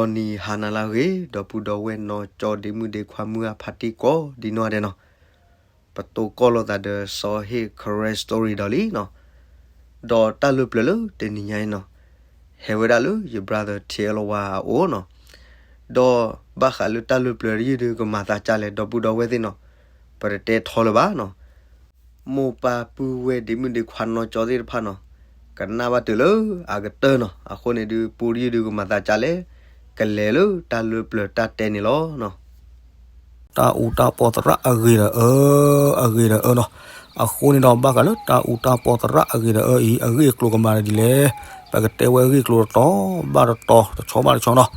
အီၤနံၤဟါနၤလၢအဂ့ၤ ဒီပုၢ်ဒီဝဲၢ်နီၢ်ကၠီဒ့မုၣ်ဒ့ခွါမုၢ်အဖါတံၢ်ကိးဒံနီၢ်ဒဲးနီၤ, ပတိၢ်ကီၢ်လိာ်သးဒီးစီၤဟ့ၣ် Karen Story ဒီးလံနီၤ, ဒီးတၢ်လၢပျၢၤလၢတနံၤညါအံၤနီၤ, ဟဲဝဲဒၣ်လၢယ brother ထံအလီဝါအအိၣ်နီၤ, ဒီးဘၣ်ဃးလၢတၢ်လၢပျၢၤတယုၢ်ဒုးကမၤသးကၢ်လဲၣ် ဒီပုၢ်ဒီဝဲၢ်သ့ၣ်နီၤ, ပတတဲထီလၢၤဘၣ်နီၤ မိၢ်ပၢ်ပုၢ်ဝဲၢ်ဒ့မုၣ်ဒ့ခွါနီၢ်ကၠီသ့ၣ်တဖၣ်နီၤ, ကနၣ်ဘၣ်တုၤလၢအကတၢၢ်နီၤ, အဃိန့ၣ်ဒုး ပူတယုၢ်ဒုးကမၤသးကၢ်လဲၣ်, ကလဲၤလၢတၢ်လၢပျၢၤတၢ်တဲန့ၣ်လီၤနီၤ. တၢ်အူတၢ်ပီသရၣ်အဂ့ၤဒီးအၢ, အဂ့ၤဒီးအၢနီၤ, အဃိန့ၣ်ဒီး ဘၣ်ဃးလၢတၢ်အူတၢ်ပီသရၣ်အဂ့ၤဒီးအၢအံၤ အဂ့ၢ်အကျိၤကမၤဒ်လဲၣ်, ပကတဲဝဲအဂ့ၢ်အကျိၤတတီၤဘၣ်တတီၤ တဆီဘၣ်တဆီနီၤ,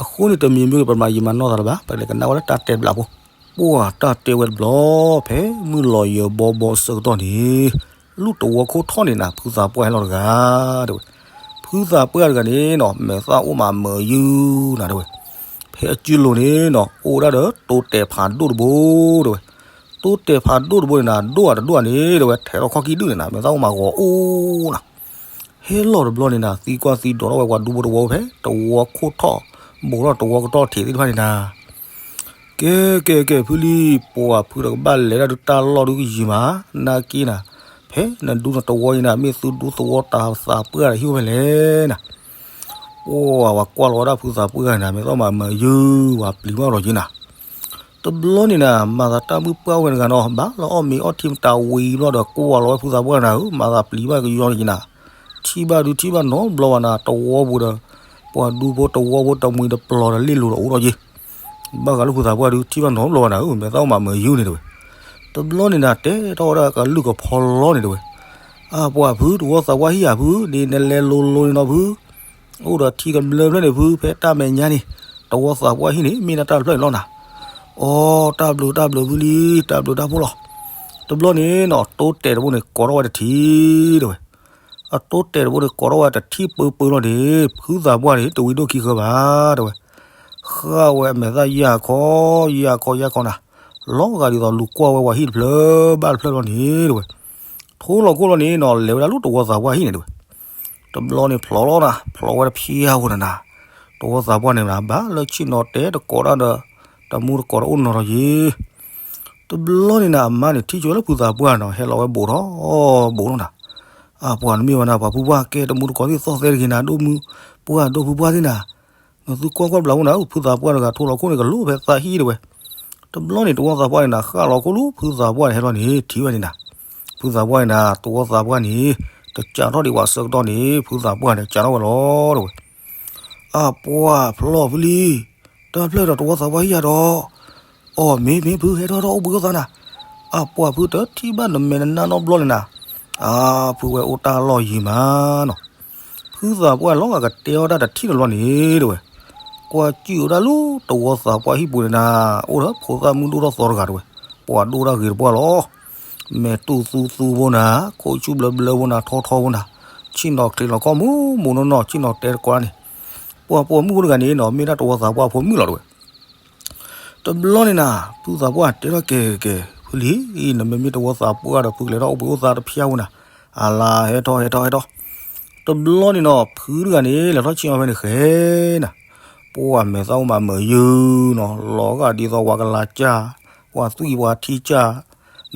အဃိန့ၣ်တမံၤမ့ၢ်ဂ့ၤ ပမၤယံာ်မၤနီၢ်သးလၢၤဘၣ်, ပကလဲၤကနၣ်ဝဲလၢတၢ်တဲဘျးဖိ ပှၢ်တၢ်တဲဝဲတဘျီ ဖဲမုၢ်လီၤယၢၤဘီဘီအဆၢကတီၢ်န့ၣ်, လူၢ်တဝီခိၣ်ထီၣ်န့ၣ်နၤ ဖုသးပှၢ်ဟဲလီၤတဂၤ, တဲဝဲ, ဖုသးပှၢ်တဂၤန့ၣ်နီၤ မဲာ်သၣ်အိၣ်မးမုာ်ယုၢ်နၤ တဲဝဲ, ဖဲအစုလိၤန့ၣ်နီၤ အိၣ်ဝဲဒၣ်ဒီးတိတဲာ်ဖးဒိၣ်တဘိ တဲဝဲ, တိတဲာ်ဖးဒိၣ်တဘိန့ၣ်နၤ ဒိၣ်ဧါတဒိၣ်ဧါန့ၣ် တဲဝဲ ထဲးထီၣ်ခီၣ်ကံၣ်ဒုၣ်န့ၣ်နၤ မဲာ်သၣ်အိၣ်မးဂီၤအိၣ်နၤ ဟဲလီၤတဘျီန့ၣ်နၤ သံကွၢ်သံဒိးထီၣ်ဝဲပှၤဒူဖိတဝီဖဲ တဝီခိၣ်ထီၣ် ဘူးထီၣ်တဝီကတီၢ်ထံးသ့ၣ်တဖၣ်န့ၣ်နၤ, ကဲ ကဲ ကဲ ဖုလံ, ပှၤဖုဒီးကဘၣ်လဲၤဒၣ်ဒုးတၢ်လီၢ်ဒုးကယံာ်မး, နာ်က့နၤ, ဖဲနဒူနတဝီအံၤနၤ မ့ၢ်သုဒူသဝီတၢ်သးပှၢ်ဒီးဟံၣ်အိၣ်ဖဲလဲၣ်နၤ, ပှၤကွၢ်လီၤဝဲဒၣ်ဖုသးပှၢ်တဂၤန့ၣ်နၤ မဲာ်သၣ်မးမုာ်ယုၢ် ပှၤပျံၤဘၣ်လီၤက့ၤနၤ တဘျီန့ၣ်နၤ မၤသးတၢ်မုၢ်ပှၢ်ဝဲတဂၤနီၤ ဘၣ်လီၤအီၣ်မ့ၤအီထံမတၤဝံၤဘျီဒီး ကွၢ်လီၤဝဲဖုသးပှၢ်နၤဧၢ မၤသးပျံၤဘၣ်ကယီကယံၤနၤ, ထံၣ်ဘၣ်ဒုးထံၣ်ဘၣ်နီတဘျီဘၣ်နၤ တဝီပူၤဒီး ပှၤဒူဖိတဝီဖိတမှံၤတပျီၤဒီးလ့ၣ်လိၤဒီးအိၣ်ထီၣ်က့ၤ, ဘၣ်ဃးလၢဖုသးပှၢ်ဒုးထံၣ်ဘၣ်နီတဘျီဘၣ်နၤဧၢ မဲာ်သၣ်အိၣ်မးမုာ်ယုၢ်န့ၣ်တဲဝဲ, တဘျီန့ၣ်နၤ တဲထီၣ်ဝဲဒၣ်ကလုၢ်ကဖီလီန့ၣ်တဲဝဲ, အပှၤဖုတဝီသးပှၢ်ဟံၣ်ဧါဖု ဒ်နလဲၤလိၤလိၤန့ၣ်နီၤဖု အိၣ်ဒီးထံကဘျၢဖျၢၣ်န့ၣ်ဖု ဖဲတၢ်မဲာ်ညါန့ၣ် တဝီသးပှၢ်ဟံၣ်န့ၣ် မ့ၢ်ဒၣ်တၢ်တဖျၢၣ်န့ၣ်လီၤနၤ, အီ တၢ်ဘျုးတၢ်ဘျုးဖုလံ တၢ်ဘျုးတၢ်ဖှိၣ်လီၤ, တဘျီန့ၣ်နီၤ တိတဲာ်တဘိန့ၣ် ကိးထီၣ်ဝဲတထံၣ်တဲဝဲ, အတိတဲာ်တဘိန့ၣ် ကိးထီၣ်ဝဲတထံၣ်ပၢပၢလီၤန့ၣ် ဖုသးပှၢ်န့ၣ် တဝံၤဒိၣ်ခံဃၢဘၣ်တဲဝဲ, ဃၣ်ဝဲအမဲာ်သၣ်ယၢ်ခီ ယၢ်ခီယၢ်ခီနၤ, လီၤဂာ်ဒ်သိးလူၤကွၢ်ဝဲပှၤဟံၣ်တဖျၢၣ်ဘၣ်တဖျၢၣ်လီၤန့ၣ်တဲဝဲ, ထိလီၤခိၣ်လီၤန့ၣ်နီၤ လဲၤဝဲဒၣ်လၢတဝီသးပှၢ်ဟံၣ်န့ၣ်တဲဝဲ, တဘျီန့ၣ်ဖျိးလီၤနၤ ဖျိးဝဲတဖျၢၣ်ဖိနၤနၤ, တဝီသးပှၢ်န့ၣ်နၤ ဘၣ်လၢဆ့ၣ်နီၤတဲတကိးတၢ်ဒီး တမူတကိးတအိၣ်နီၤထီၣ်ယ့ၣ် တဘျီန့ၣ်နၤ အမါန့ၣ်ထံၣ်ဆိဝဲလၢဖုသးပှၢ်နီၤ ဟဲလီၤဝဲဘူးထီၣ်ဘူးထီၣ်နၤ, အပှၤနမ့ၢ်ဝဲနၤ ပှၤဖုပှၢ်ကဲတမူတကိးသ့ၣ်သီၣ်သဲတဂ့ၤနၤ ဒိၣ်မုၢ်ပှၢ်ဒိၣ်ဖုပှၢ်သ့ၣ်နၤ, နသုကွၢ်ကွၢ်ဘျးဖိနၤ ဖုသးပှၢ်တဂၤထိလီၤခိၣ်န့ၣ် ကလိၣ်ဖဲသးဟံၣ်တဲဝဲ, တဘျီန့ၣ် တဝီသးပှၢ်န့ၣ်နၤ ဃၣ်လီၤခိၣ်လၢဖုသးပှၢ်န့ၣ် ဟဲလီၤန့ၣ် ထံၣ်ဝဲန့ၣ်နၤ, ဖုသးပှၢ်န့ၣ်နၤ တဝီသးပှၢ်န့ၣ် တစးထီၣ်ဒံးပှၤဆၢကတီၢ်န့ၣ် ဖုသးပှၢ်န့ၣ် စးထီၣ်ဝဲလီၤတဲဝဲ အပှၤဖျီၣ်ဖုလံ, တၢ်ဖျၢၣ်ဒီးတဝီသးပှၢ်ဟံၣ်ယၤဒီး, အီၣ်မ့ၢ်မ့ၢ်ဖုဟဲထီၣ်ထီၣ်အိၣ်ဘှံးအိၣ်သါနၤ, အပှၤဖုတထံၣ်ဘၣ်နမဲာ်နနါနီတဘျီန့ၣ်နၤ, အဖုဝဲအိၣ်တၢ်လီၢ်ယံၤမးနီၤ, ဖုသးပှၢ်လီၤဂာ်ကတဲအီၣ်တၢ်တထံၣ်တဘျီန့ၣ်တဲဝဲ, ကွၢ်စံၣ်ဝဲဒၣ်လၢတဝီသးပှၢ်ဟံၣ်ပူၤန့ၣ်နၤ, အိၣ်ဒီးဖိသၣ်မုၣ်ဒိၣ်ထီၣ်သီတဂၤတဲဝဲ, ပှၤဒိၣ်တၢ်ဂ့ၤတပှၢ်လီၤ မဲာ်တူၢ်သူသူဖိနၤ, ခိၣ်ဆူၣ်ဘျၢဘျၢဖိနၤ, ထီထီဖိနၤ, ဆ့ၣ်နီၤချ့လီၤခီၣ်မူမူနီၢ်နီၢ်, ဆ့ၣ်နီၤတဲတကိးန့ၣ်, ပှၤပိာ်မုၣ်ဖိတဂၤန့ၣ်နီၤ, မ့ၢ်ဒၣ်တဝီသးပှၢ်ဖိမုၣ်လီၤတဲဝဲ. တဘျီန့ၣ်နၤ, ဖုသးပှၢ်တဲထီၣ်ကဲကဲ, ဖုလံ, နမ့မ့ၢ်တဝီသးပှၢ်ဒီး ဖုကလဲၤထီၣ်အိၣ်ဘှံးအိၣ်သါတဖျၢၣ်ဖိနၤ, အလါ ဟဲထီၣ်ဟဲထီၣ်ဟဲထီၣ်. တဘျီန့ၣ်နီၤ, ဖုတဂၤန့ၣ် လဲၤထီၣ်ဆ့ၣ်နီၤဖဲန့ၣ်ဃဲနၤ, ပှၢ်မဲာ်သၣ်အိၣ်မးမုာ်ယုၢ်နီၤ, လီၤဂာ်ဒ်သိးဝၤကလၤစၢ်, ပှၢ်သွံၣ်ပှၢ်ထံစၢ်,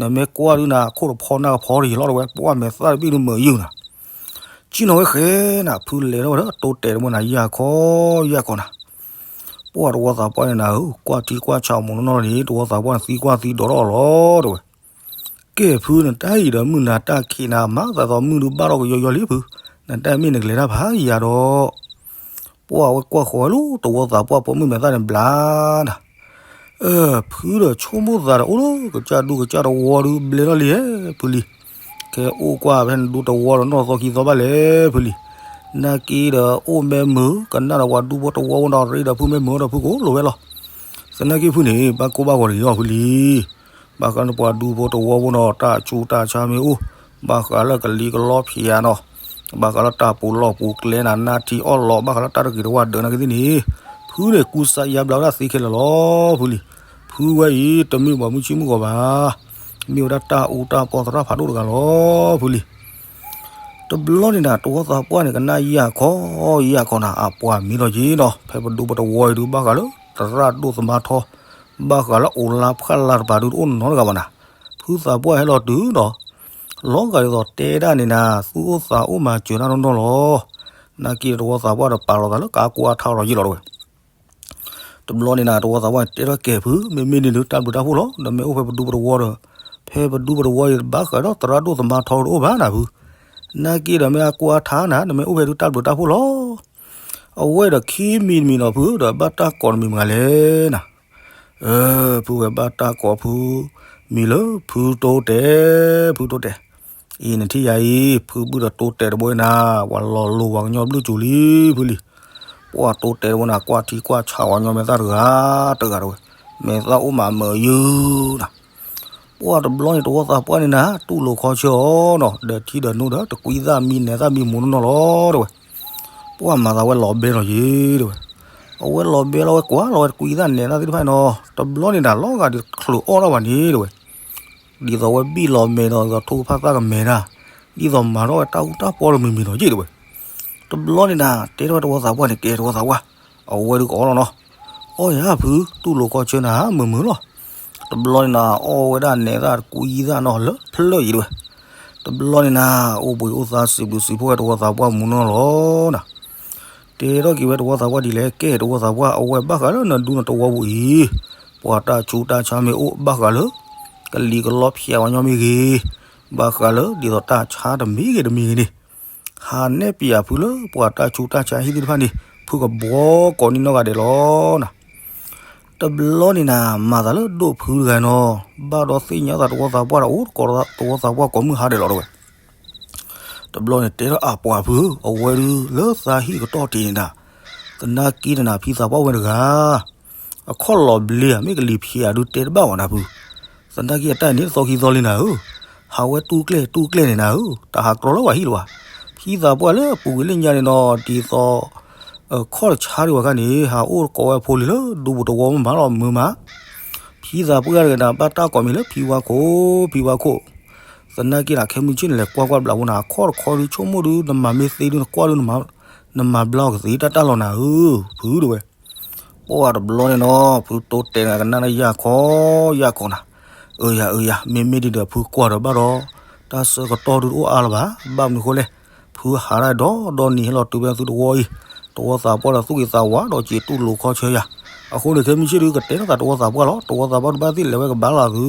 နမ့ၢ်ကွၢ်ဒုးနၤ ခိၣ်တဖီနၢ်ကဖီတယံၤလီၤတဲဝဲ, ပှၢ်မဲာ်သၣ်တဘ့ၣ်ဒုးမုာ်ယုၢ်နၤ. ဆ့ၣ်နီၤဝဲဃဲနၤ, ဖုလဲၤထီၣ်ဝဲဒီးတိတဲာ်တဘိနၤ, ယၢ်ခီယၢ်ခီနၤ. ပှၢ်တဝီသးပှၢ်န့ၣ်နၤဧၢ, ကွၢ်ထံကွၢ်ဆးမူးနီၢ်နီၢ်န့ၣ် တဝီသးပှၢ်န့ၣ်သံကွၢ်သံဒိးထီၣ်အီၤလီၤတဲဝဲ. ကဲဖု, နတၢ်အံၤဒီးမုၢ်နၤတၢ်ခံးနၤ, မၤသးသိးမုၢ်ဒုးဘၣ်ထီၣ်ကယီယီလံဖု, နတၢ်မ့ၢ်နကလဲၤတၢ်ဖးယၤဒီး ပှၢ်ဝဲကွၢ်ဃီၤဝဲလၢတဝီသးပှၢ်ပိာ်မုၣ်မဲာ်သၣ်န့ၣ်ဘျါနၤ. အၢ ဖုဒီးဆိကမိၣ်သးဒီးအိၣ်လၢကစၢ်ဒူကစၢ်တဝီဒုးဘျဲထီၣ်လံဧါဖုလံ. ကဲအိၣ်ကွၢ်ဖဲနဒူတဝီဒီးနီၢ်သီခံသီဘၣ်လဲၣ်ဖုလံ. နာ်က့ဒီးအိၣ်မ့ၢ်မုာ် ကနၣ်ဒီးပှၤဒူဖိတဝီဖိနီၤ ရ့ဒီးဖုမ့ၢ်မုာ်ဒီးဖုကအိၣ်လိာ်ဝဲလီၤ. သနာ်က့ဖုန့ၣ် ဘၣ်ကိၢ်ဘၣ်ဂီၤတဂ့ၤအီၤဖုလံ. ဘၣ်ဃးလၢပှၤဒူဖိတဝီဖိနီၤ တၢ်ဆူးတၢ်ဆါမ့ၢ်အိၣ်, ဘၣ်ဃးလၢကလံၤကလီဖျဲးနီၤ, ဘၣ်ဃးလၢတၢ်ပူၤလီၢ်ပူၤကျဲနၤ နၢ်ထံအီၣ်လီၤ, ဘၣ်ဃးလၢတၢ်တဂ့ၤတဝါဒၢးနာ်က့သ့ၣ်န့ၣ်, ဖုန့ၣ်ကူစါယါဘျါဝဲဒၣ်သ့ခဲလၢာ်လီၤဖုလံ. ဖုဝဲအံၤ တမ့ၢ်ပှၤမုၢ်ဆ့ၣ်မုၢ်ဂီၤဘၣ်, မ့ၢ်ဝဲဒၣ်တၢ်အူတၢ်ပီသရၣ်ဖးဒိၣ်တဂၤလီၤဖုလံ. တဘျီန့ၣ်နၤ တဝီသးပှၢ်န့ၣ် ကနၣ်ယၢ်ခီ ယၢ်ခီနၤ အပှၤမံလီၤယံၤနီၤ, ဖဲပဒူပတဝီအံၤဒုး ဘၣ်ဃးလၢသရၣ်ဒိၣ်သမါထီ, ဘၣ်ဃးလၢအအိၣ်လါဖှၣ်လါတပၤဒုး တအိၣ်နီတဂၤဘၣ်နၤ. ဖုသးပှၢ်ဟဲလီၤတုၤဒီး လီၤဂာ်ဒ်သိးတဲဒၣ်န့ၣ်နၤ သူၣ်အိၣ်သးအိၣ်မၤစၢၤတၢ်နီၢ်နီၢ်လီၤ. နာ်က့ဒီးတဝီသးပှၢ်ဒီးပာ်လီၤသးလၢကါကွၢ်ထါလီၤယံၤလီၤတဲဝဲ. တဘျီန့ၣ်နၤ တဝီသးပှၢ်န့ၣ် တဲထီၣ်ကဲဖု မ့မ့ၢ်ဒ်န့ၣ်ဒုး တၢ်ဘျုးတၢ်ဖှိၣ်လီၤ, နမ့ၢ်အိၣ်ဖဲပဒူပတဝီဒီး ဖဲပဒူပတဝီအံၤ ဘၣ်ဃးဒီးသရၣ်ဒိၣ်သမါထီတအိၣ်ဘၣ်နၤဖု. နာ်က့ဒီးမ့ၢ်အကွၢ်ထါနၤ နမ့ၢ်အိၣ်ဖဲဒုး တၢ်ဘျုးတၢ်ဖှိၣ်လီၤ. အဝဲဒီးခံမံၤတမံၤနီၤဖု ဒီးဘၣ်တၢ်ကိးတမံၤမဂၤလဲၣ်နၤ. ဖုဝဲဘၣ်တၢ်ကိးဖု မံၤလၢဖုတိတဲာ်, ဖုတိတဲာ်. အံၤနထံၣ်ယၤအံၤ ဖုဘုၣ်ဒီးတိတဲာ်တဘိနၤ, ပှၤလီၤလိၤပှၤကညီဘျုးစူၤလံ ဖုလံ. ပှၤတိတဲာ်တဘိနၤ ကွၢ်ထံကွၢ်ဆးပှၤကညီမဲာ်သၣ်တဂၤတဂၤတဝဲ, မဲာ်သၣ်အိၣ်မးမုာ်ယုၤနၤ. ပှၤတဘျီန့ၣ် တဝီသးပှၢ်န့ၣ်နၤ တူၢ်လိာ်ခီဆၢအီၤနီၤ, ဒီးထံဒီးနိဒီး တကွံသၣ်မံနဲၤသၣ်မံမူးနီၢ်နီၢ်လီၤတဝဲ. ပှၤမၤသးဝဲလီၤဘဲလီၤယံၤတဝဲ. အဝဲလီၤဘဲလီၤဝဲကွၢ်လီၤဝဲတကွံသၣ်နဲၤသၣ်သ့ၣ်တဖၣ်နီၤ, တဘျီန့ၣ်နၤ လီၤဂာ်ဒ်ချၢးအီၣ်ထီၣ်ဘၣ်န့ၣ်တဝဲ. ဒ်သိးဝဲဘံၣ်လီၤမဲာ်ဒီး ဒ်သိးထိၣ်ဖးသၣ်ကမဲာ်တၢ်, ဒ်သိးမၤထီၣ်ဝဲတၢ်အူတၢ်ပီတမံၤမံၤနီၤယံၤတဝဲ. တဘျီန့ၣ်နၤ တဲထီၣ်ဝဲတဝီသးပှၢ်န့ၣ် ကဲတဝီသးပှၢ်, အဝဲဒုးကအီၣ်လီၤနီၤ. အီၣ်ယၤဖု တူၢ်လိာ်ခီဆၢနၤ မုာ်မုာ်လီၤ. တဘျီန့ၣ်နၤ အီၣ်ဝဲဒၣ်နဲၤသၣ်တကွံသၣ်နီၤ လၢဖျၢၣ်ယံၤတဝဲ. တဘျီန့ၣ်နၤ အိၣ်ဘှံးအိၣ်သါစံးဘျုးစံးဖှိၣ်ဝဲတဝီသးပှၢ်မူနီၢ်နီၢ်လီၤနၤ. တဲထီၣ်က့ၤဝဲတဝီသးပှၢ်ဒ်လဲၣ်, ကဲတဝီသးပှၢ် အဝဲဘၣ်ဃးလၢနဒူနတဝီပူၤအံၤ, ပှၤတၢ်ဆူးတၢ်ဆါမ့ၢ်အိၣ်ဘၣ်ဃးလၢ ကလံၤကလီဖၠးပှၤကညီမ့ၢ်ဂ့ၤ, ဘၣ်ဃးလၢဒ်သိးတၢ်ဆါတမံၤဂ့ၤတမံၤဂ့ၤန့ၣ်, ဟးနဲၣ်ပၠးဖုလၢပှၤတၢ်ဆူးတၢ်ဆါဟံၣ်သ့ၣ်တဖၣ်န့ၣ် ဖုကဘှီကိးနံၣ်နီၢ်ဂၤဒဲးလီၤနၤ. တဘျီန့ၣ်နၤ မၤသးလၢဒိၣ်ဖုတဂၤနီၤ, ဘၣ်ဒီးသ့ၣ်ညါသးတဝီသးပှၢ်ဒီး အိၣ်တကိးတဝီသးပှၢ်ကိးမုၢ်ဟါဒဲးလီၤတဝဲ. တဘျီန့ၣ် တဲထီၣ်အပှၤဖုဧၢ, အဝဲဒုးလၢသးဟံၣ်ကတီၢ်တ့ၢ်န့ၣ်နၤ, သနာ်က့န့ၣ်နၤ ဖံသးပှၢ်ဝဲတဂၤ အခီၣ်လီၤဘျ့ဧါ မ့ၢ်ကလံၤဖျးဧါဒုးတဲတဘၣ်ဝဲနၤဖု. သနာ်က့အတၢ်န့ၣ်သီခံသီလံနၤဧၢ, ဟးဝဲတူၢ်ကျဲၣ်တူၢ်ကျဲၣ်န့ၣ်နၤဧၢ, တဟးကြီလၢပှၤဟံၣ်လၢၤဘၣ်. ဖံသးပှၢ်လၢအပူၤကွံာ်လၢညါန့ၣ်နီၤ ဒ်သိး ခီၣ်တဆါဒံးဝဲခါန့ၣ် ဟးအိၣ်ကိးဝဲဖိလံၤလၢဒူပူၤတဝီမးလီၤမုာ်မး. ဖံသးပှၢ်တဂၤန့ၣ် ဘၣ်တၢ်ကိးမံၤလၢဖံဝါခိၣ်, ဖံဝါခိၣ်. သနာ်က့န့ၣ် ခဲမုၢ်ဆ့ၣ်န့ၣ် လဲၤကွၢ်ကွၢ်ဘျးဖိနၤ အခီၣ်တခီဒုးဆိကမိၣ်ဒုး နမၤမ့ၢ်သ့ဒုး နကွၢ်ဒုး နမၤဘျါအီၤကသ့တၢ်တၢ်လီၤနၤဧၢ, ဖုတဝဲ. ပှၤတဘျီန့ၣ်နီၤ ဖုတိတဲာ်န့ၣ် ကနၣ်နယၢ်ခီ ယၢ်ခီနၤ, အၢယၤအၢယၤ မ့မ့ၢ်ဒ်ဒီးဖုကွၢ်ဒီးဘၣ်ဒီး တၢ်ဆၢကတီၢ်ဒုးတအိၣ်အါလၢၤဘၣ်. ဘၣ်မနုၤဃိလဲၣ်, ဖုဟးတၢ်ဒီဒီနံၤဟဲလီၤတုၤဖဲသုတဝီအံၤ, တဝီသးပှၢ်ဒီးသူၣ်က့သးဝါဒီးက့ၤတူၢ်လိာ်ခီဆၢယၤ. အဃိန့ၣ် ခဲမုၢ်ဆ့ၣ်ဒုးကတဲထီၣ်သးတဝီသးပှၢ်လီၤ. တဝီသးပှၢ်တဘၣ်သ့ၣ်လဲၤဝဲကဘၣ်လီၤသု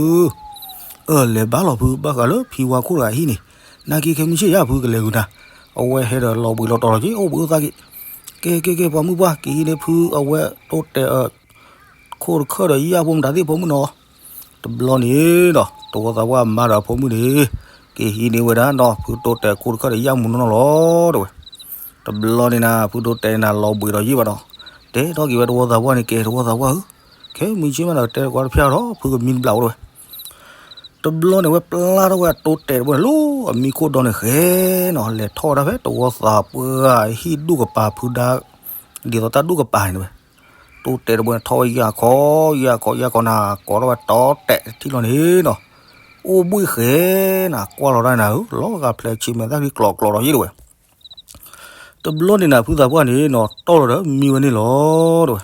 အၢ လဲၤဘၣ်လီၤဖု ဘၣ်ဃးလၢဖံဝါခိၣ်တဂၤဟံၣ်န့ၣ်, နာ်က့ခဲမုၢ်ဆ့ၣ်ယၤဖုကလဲၤဂုာ်နၤ, အဝဲဟဲဒီးလီၤဘှံးလီၤတီၤလီၤက့ၤ အိၣ်ဘှံးအိၣ်သါက့ၤ, ကဲကဲကဲ ပှၤမုၣ်ပှၢ် က့ၤဟံးန့ၢ်ဖုအဝဲတိတဲာ် ခိၣ်တခၢၣ်ဒီးယၢ်ဖိမတၤသ့ၣ်ဖိမုၣ်နီၤ. တဘျီန့ၣ်ဒီး တဝီသးပှၢ်မါဒီးအဖိမုၣ်န့ၣ် က့ၤဟံးန့ၢ်ဝဲဒၣ်နီၤ ဖုတိတဲာ်ခိၣ်တခၢၣ်ဒီးယၢ်မူးနီၢ်နီၢ်လီၤ တဲဝဲ. တဘျီန့ၣ်နၤ ဖုတိတဲာ်န့ၣ်နၤ လီၤဘှံးဒီးယံာ်ဘၣ်ဒီး တဲထီၣ်က့ၤဝဲတဝီသးပှၢ်န့ၣ် ကဲတဝီသးပှၢ်ဧၢ, ခဲမုၢ်ဆ့ၣ်မးဒီးတဲတကွၢ်တဖျၢၣ်ဒီး ဖုကမံတဘျီးအိၣ်တဲဝဲ. တဘျီန့ၣ် ဝဲပျၢ်ထီၣ်ဝဲအတိတဲာ်တဘိန့ၣ် လၢအမံခိၣ်ဒီန့ၣ်ဃဲနီၤ လဲၤထီၣ်ဝဲဒၣ်ဖဲတဝီသးပှၢ်ဟံၣ်ဒူၣ်ကပၤဖုဒါ ဒ်သိးတၢ်ဒူၣ်ကပၤန့ၣ်ဝဲ. တိတဲာ်တဘိန့ၣ် ထီၣ်ဝဲယၢ်ခီ ယၢ်ခီ ယၢ်ခီနၤ ကိးထီၣ်ဝဲတီတဲာ်တထံၣ်လီၤန့ၣ်နီၤ. အိၣ်ဘှံးဃဲနၤ ကွၢ်လီၤတၢ်နၤဧၢ လီၤဂာ်ဖျဲးဆံးမဲာ်သၣ်ဖံကျီးကျီးဒီးယံာ်တဝဲ. တဘျီန့ၣ်နၤ ဖုသးပှၢ်န့ၣ်နီၤ တီၢ်လီၤဒီးမံဝဲန့ၣ်လီၤ တဲဝဲ.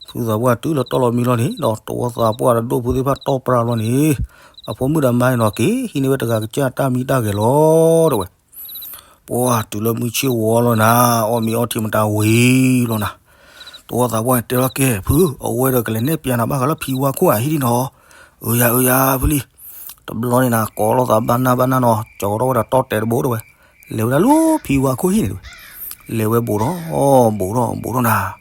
ဖုသးပှၢ်တုၤလၢတီၢ်လီၤမံလီၤန့ၣ်ဒီး တဝီသးပှၢ်ဒီးဒိၣ်ဖုသ့ၣ်တဖၣ်တီၢ်ပြၢလီၤန့ၣ် အဖိမုၣ်ဒီးမါန့ၣ်နီၤ က့ၤဟံးန့ၢ်ဝဲတဂၤကစၢ်တၢ်မံတၢ်ဂဲၤလီၤ တဲဝဲ. ပှၤတုၤလၢမုၢ်ဆ့ၣ်ဝီလီၤနၤ အီၣ်မ့ၤအီထံမတၤဝံၤလီၤနၤ. တဝီသးပှၢ်န့ၣ်တဲလီၤကဲ ဖု အဝဲဒီးကလဲၤနဲၣ်ပျးနၤဘၣ်ဃးလၢဖံဝါခိၣ်ဧါဟံၣ်ဒံနီၤ. အၢယၤအၢယၤဖုလံ. တဘျီန့ၣ်နၤ ကိးလိာ်သးဘၣ်နၢ်ဘၣ်နၢ်နီၤ ကၠီထီၣ်ဝဲဒီးတီတဲာ်တဘိတဲဝဲ. လဲၤဝဲဒၣ်လၢဖံဝါခိၣ်ဟံၣ်န့ၣ်တဲဝဲ. လဲၤဝဲဘူးထီၣ် ဘူးထီၣ် ဘူးထီၣ်နၤ.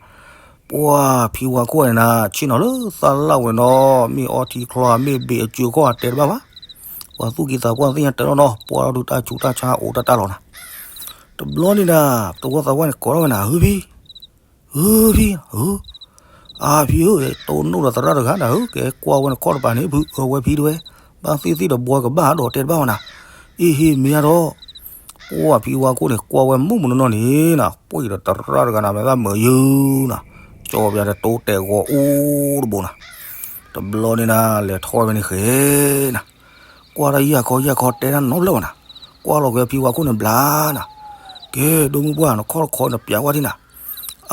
ပှၤဖံဝါခိၣ်န့ၣ်နၤ ဆ့ၣ်နီၤလၢသးလၢ်ဝဲနီၤ မ့ၢ်အီထံချီ မ့ၢ်ဘ့ၣ်အစုခီၣ်အတဲတဘၣ်ဘၣ်. ပှၤသူၣ်က့သးပှၢ်သ့ၣ်ညါတဲလီၤနီၤ ပှၤလီၤဒုးတၢ်ဆူးတၢ်ဆါအိၣ်တၢ်တၢ်လီၤနၤ. တဘျီန့ၣ်နၤ တဝီသးပှၢ်န့ၣ်ကိးထီၣ်ဝဲနၤ ဧၢဖံ ဧၢဖံ ဧၢ အါဖံဧၢ တိၢ်နီၣ်ဒီးသရၣ်တဂၤနၤဧၢ ကဲကွၢ်ဝဲနခီၣ်တပၤန့ၣ် ဖုအဝဲဖံတဲဝဲ ဘၣ်သ့ၣ်သ့ၣ်ဒီးဘှီကဘၣ်ဒီးတဲတဘၣ်ဝဲနၤ. အ့ဟ့ မ့ၢ်ဧါဒီး ပှၤဖံဝါခိၣ်န့ၣ် ကွၢ်ဝဲမုၢ်မုၢ်နီၢ်နီၢ်န့ၣ်နၤ ပှၤဒီးသရၣ်တဂၤနၤ မဲာ်သၣ်မုာ်ယုၤနၤ ကၠီပၠးဒီးတိတဲာ်ဂီၤအူတဘိနၤ. တဘျီန့ၣ်နၤ လဲၤထီၣ်ဝဲဖဲန့ၣ်ဃဲနၤ ကွၢ်တၢ်ယၢ်ခီယၢ်ခီတဲတၢ်နီတဖျၢၣ်ဘၣ်နၤ. ကွၢ်လီၤက့ၤဖံဝါခိၣ်န့ၣ်ဘျါနၤ, ကဲ ဒိၣ်မုၢ်ပှၢ် နခီၣ်တခီနပျးဝဲဒၣ်နၤ,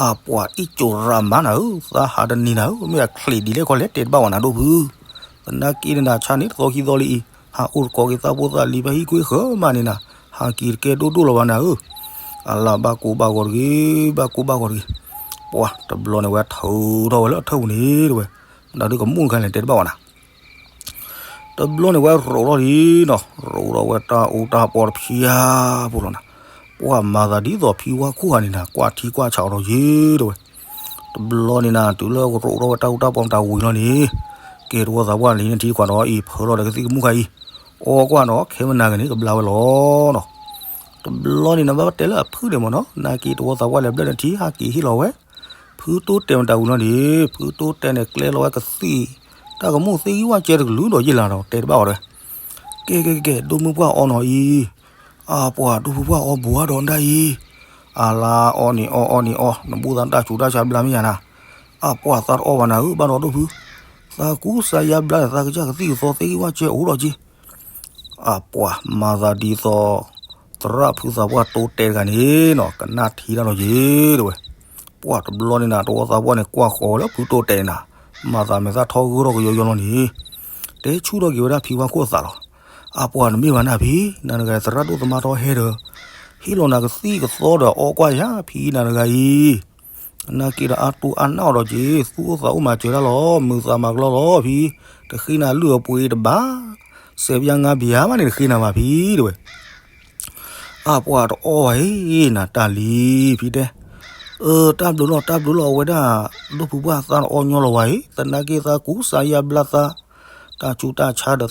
အပှၤအံၣ်ကၠိၤရၤမၤနၤဧၢ, သးဟးတနံၤနၤဧၢ, မ့ၢ်အချံးဒ်လဲၣ်ခီလဲၣ် တဲတဘၣ်ဝဲနၤဒိၣ်ဖု, သနာ်က့န့ၣ်နၤ ဆါန့ၣ်တသီခံသီလံအံၤ, ဟးအိၣ်တကိးက့ၤသးဖိသးလံၤ ဖဲဟံၣ်ကွ့ဃၢၤမးန့ၣ်နၤ, ဟးက့ၤတကဲဒိၣ်ဒိၣ်လီၤဘၣ်နၤဧၢ, အလၢဘၣ်ကိၢ်ဘၣ်ဂီၤတဂ့ၤ, ဘၣ်ကိၢ်ဘၣ်ဂီၤတဂ့ၤ, ပှၤတဘျီန့ၣ်ဝဲထုးထီၣ်ဝဲလၢအထၢၣ်ပူၤန့ၣ်တဝဲ, မတၤဒုကမူၣ်တခါန့ၣ် တဲတဘၣ်ဝဲနၤ တဘျီန့ၣ်ဝဲရိးထီၣ်လံနီၤ, ရိးထီၣ်ဝဲတၢ်အူတၢ်ပီတဖျါဖိလီၤနၤ, ပှၤမၤသးဒ်သိးဖံဝါခိၣ်ဧါန့ၣ်နၤ ကွၢ်ထံကွၢ်ဆးအီၤဒီးယ့ၢ်တဝဲ, တဘျီန့ၣ်နၤ တုၤလၢရိးထီၣ်ဝဲတၢ်အူတၢ်ပီမတၤဝံၤလီၤန့ၣ်, ကဲတဝီသးပှၢ်လံန့ၣ်ထံခွးဒီးအံၤ ဖၢလီၤဒီးကသံၣ်ကမူၣ်ခါအံၤ, အီကွၢ်နီၤ ခဲမနၤဂ့ၤန့ၣ် ကဘျါဝဲလီၤနီၤ, တဘျီန့ၣ်နၤ ဘၣ်တဲလၢအဖုၣ်န့ၣ်မ့ၢ်နီၤ, နာ်က့တဝီသးပှၢ်လဲၤဘျၢၣ်န့ၣ်ထံ ဟးက့ၤဟ့ၣ်လီၤဝဲ ဖုတိတဲာ်မတၤဝံၤလီၤန့ၣ်, ဖုတိတဲာ်န့ၣ် ကျဲလီၤဝဲကသံၣ် တၢ်ကမူၣ်သ့ၣ်ဂံၢ်ဝၣ်ကဲတကလုာ်ဒီးယ့ၢ်လၢဒီး တဲတဘၣ်အီၤတဝဲ, ကဲကဲကဲ ဒိၣ်မုၢ်ပှၢ်အီနီၤအံၤ, အပှၤဒိၣ်ဖုပှၢ်အီဘိးဒီးဒၣ်အံၤ, အလါအီန့ၣ်အီအီန့ၣ်အီ, နဘူၣ်သးတၢ်ဆူးတၢ်ဆါဘျါမ့ၢ်ယၤနၤ, အပှၤသးတအီဘၣ်နၤဧၢ ဘၣ်ဒီးဒိၣ်ဖု, သးကူစါယါဘျါဒီးသးကစၢ်ကသံၣ်ကသီသ့ၣ်ဂံၢ်ဝၣ်ကဲအိၣ်ဒီးက့ အပှၤမၤသးဒ်သိး သရၣ်ဖုသးပှၢ်တိတဲာ်တဂၤန့ၣ်နီၤ ကနၣ်ထံတၢ်လီၤယ့ၢ်တဝဲ, ပှၤတဘျီန့ၣ်နၤ တဝီသးပှၢ်န့ၣ် ကွၢ်ဃီၤဝဲလၢဖုတိတဲာ်န့ၣ်နၤ, မၤသးမဲာ်သၣ်ထီဂုၢ်ထီၣ်ကယီယီလီၤန့ၣ်, တဲဆူၣ်ထီၣ်က့ၤဝဲဒၣ်ဖံဝါခိၣ်အသးလီၤ, အပှၤနမ့ၢ်ဘၣ်နၢ်ဖံ, နၤတဂၤသရၣ်ဒိၣ်သမါထီဟဲဒီး, ဟ့ၣ်လီၤနၤကသံၣ်ကသီဒီးအီကွၢ်ယၤဖံနၤတဂၤအံၤ နာ်က့ဒီးအါတူၢ်အါနၢ်အီၤဒီးက့ၤ သူၣ်အိၣ်သးအိၣ်မၤစၢၤတၢ်လီၤ မုာ်သးမၤကလီလီၤဖံ, တဃ့နၤလုၢ်အပှ့ၤတဘၣ်, စဲးပယါငါးပယါမးန့ၣ် တဃ့နၤဘၣ်ဖံတဝဲ, အပှၤတအီဘၣ်အံၤ နၤတၢ်လံ ဖံတဲ, အၢ တၢ်ဘျုးလီၤ တၢ်ဘျုးလီၤ အဝဲဒၣ် ဒိၣ်ဖုပှၢ်သးတအီညီလီၤဝဲအံၤ သနာ်က့သးကူစါယါဘျါသး, တၢ်ဆူးတၢ်ဆါဒီးသး,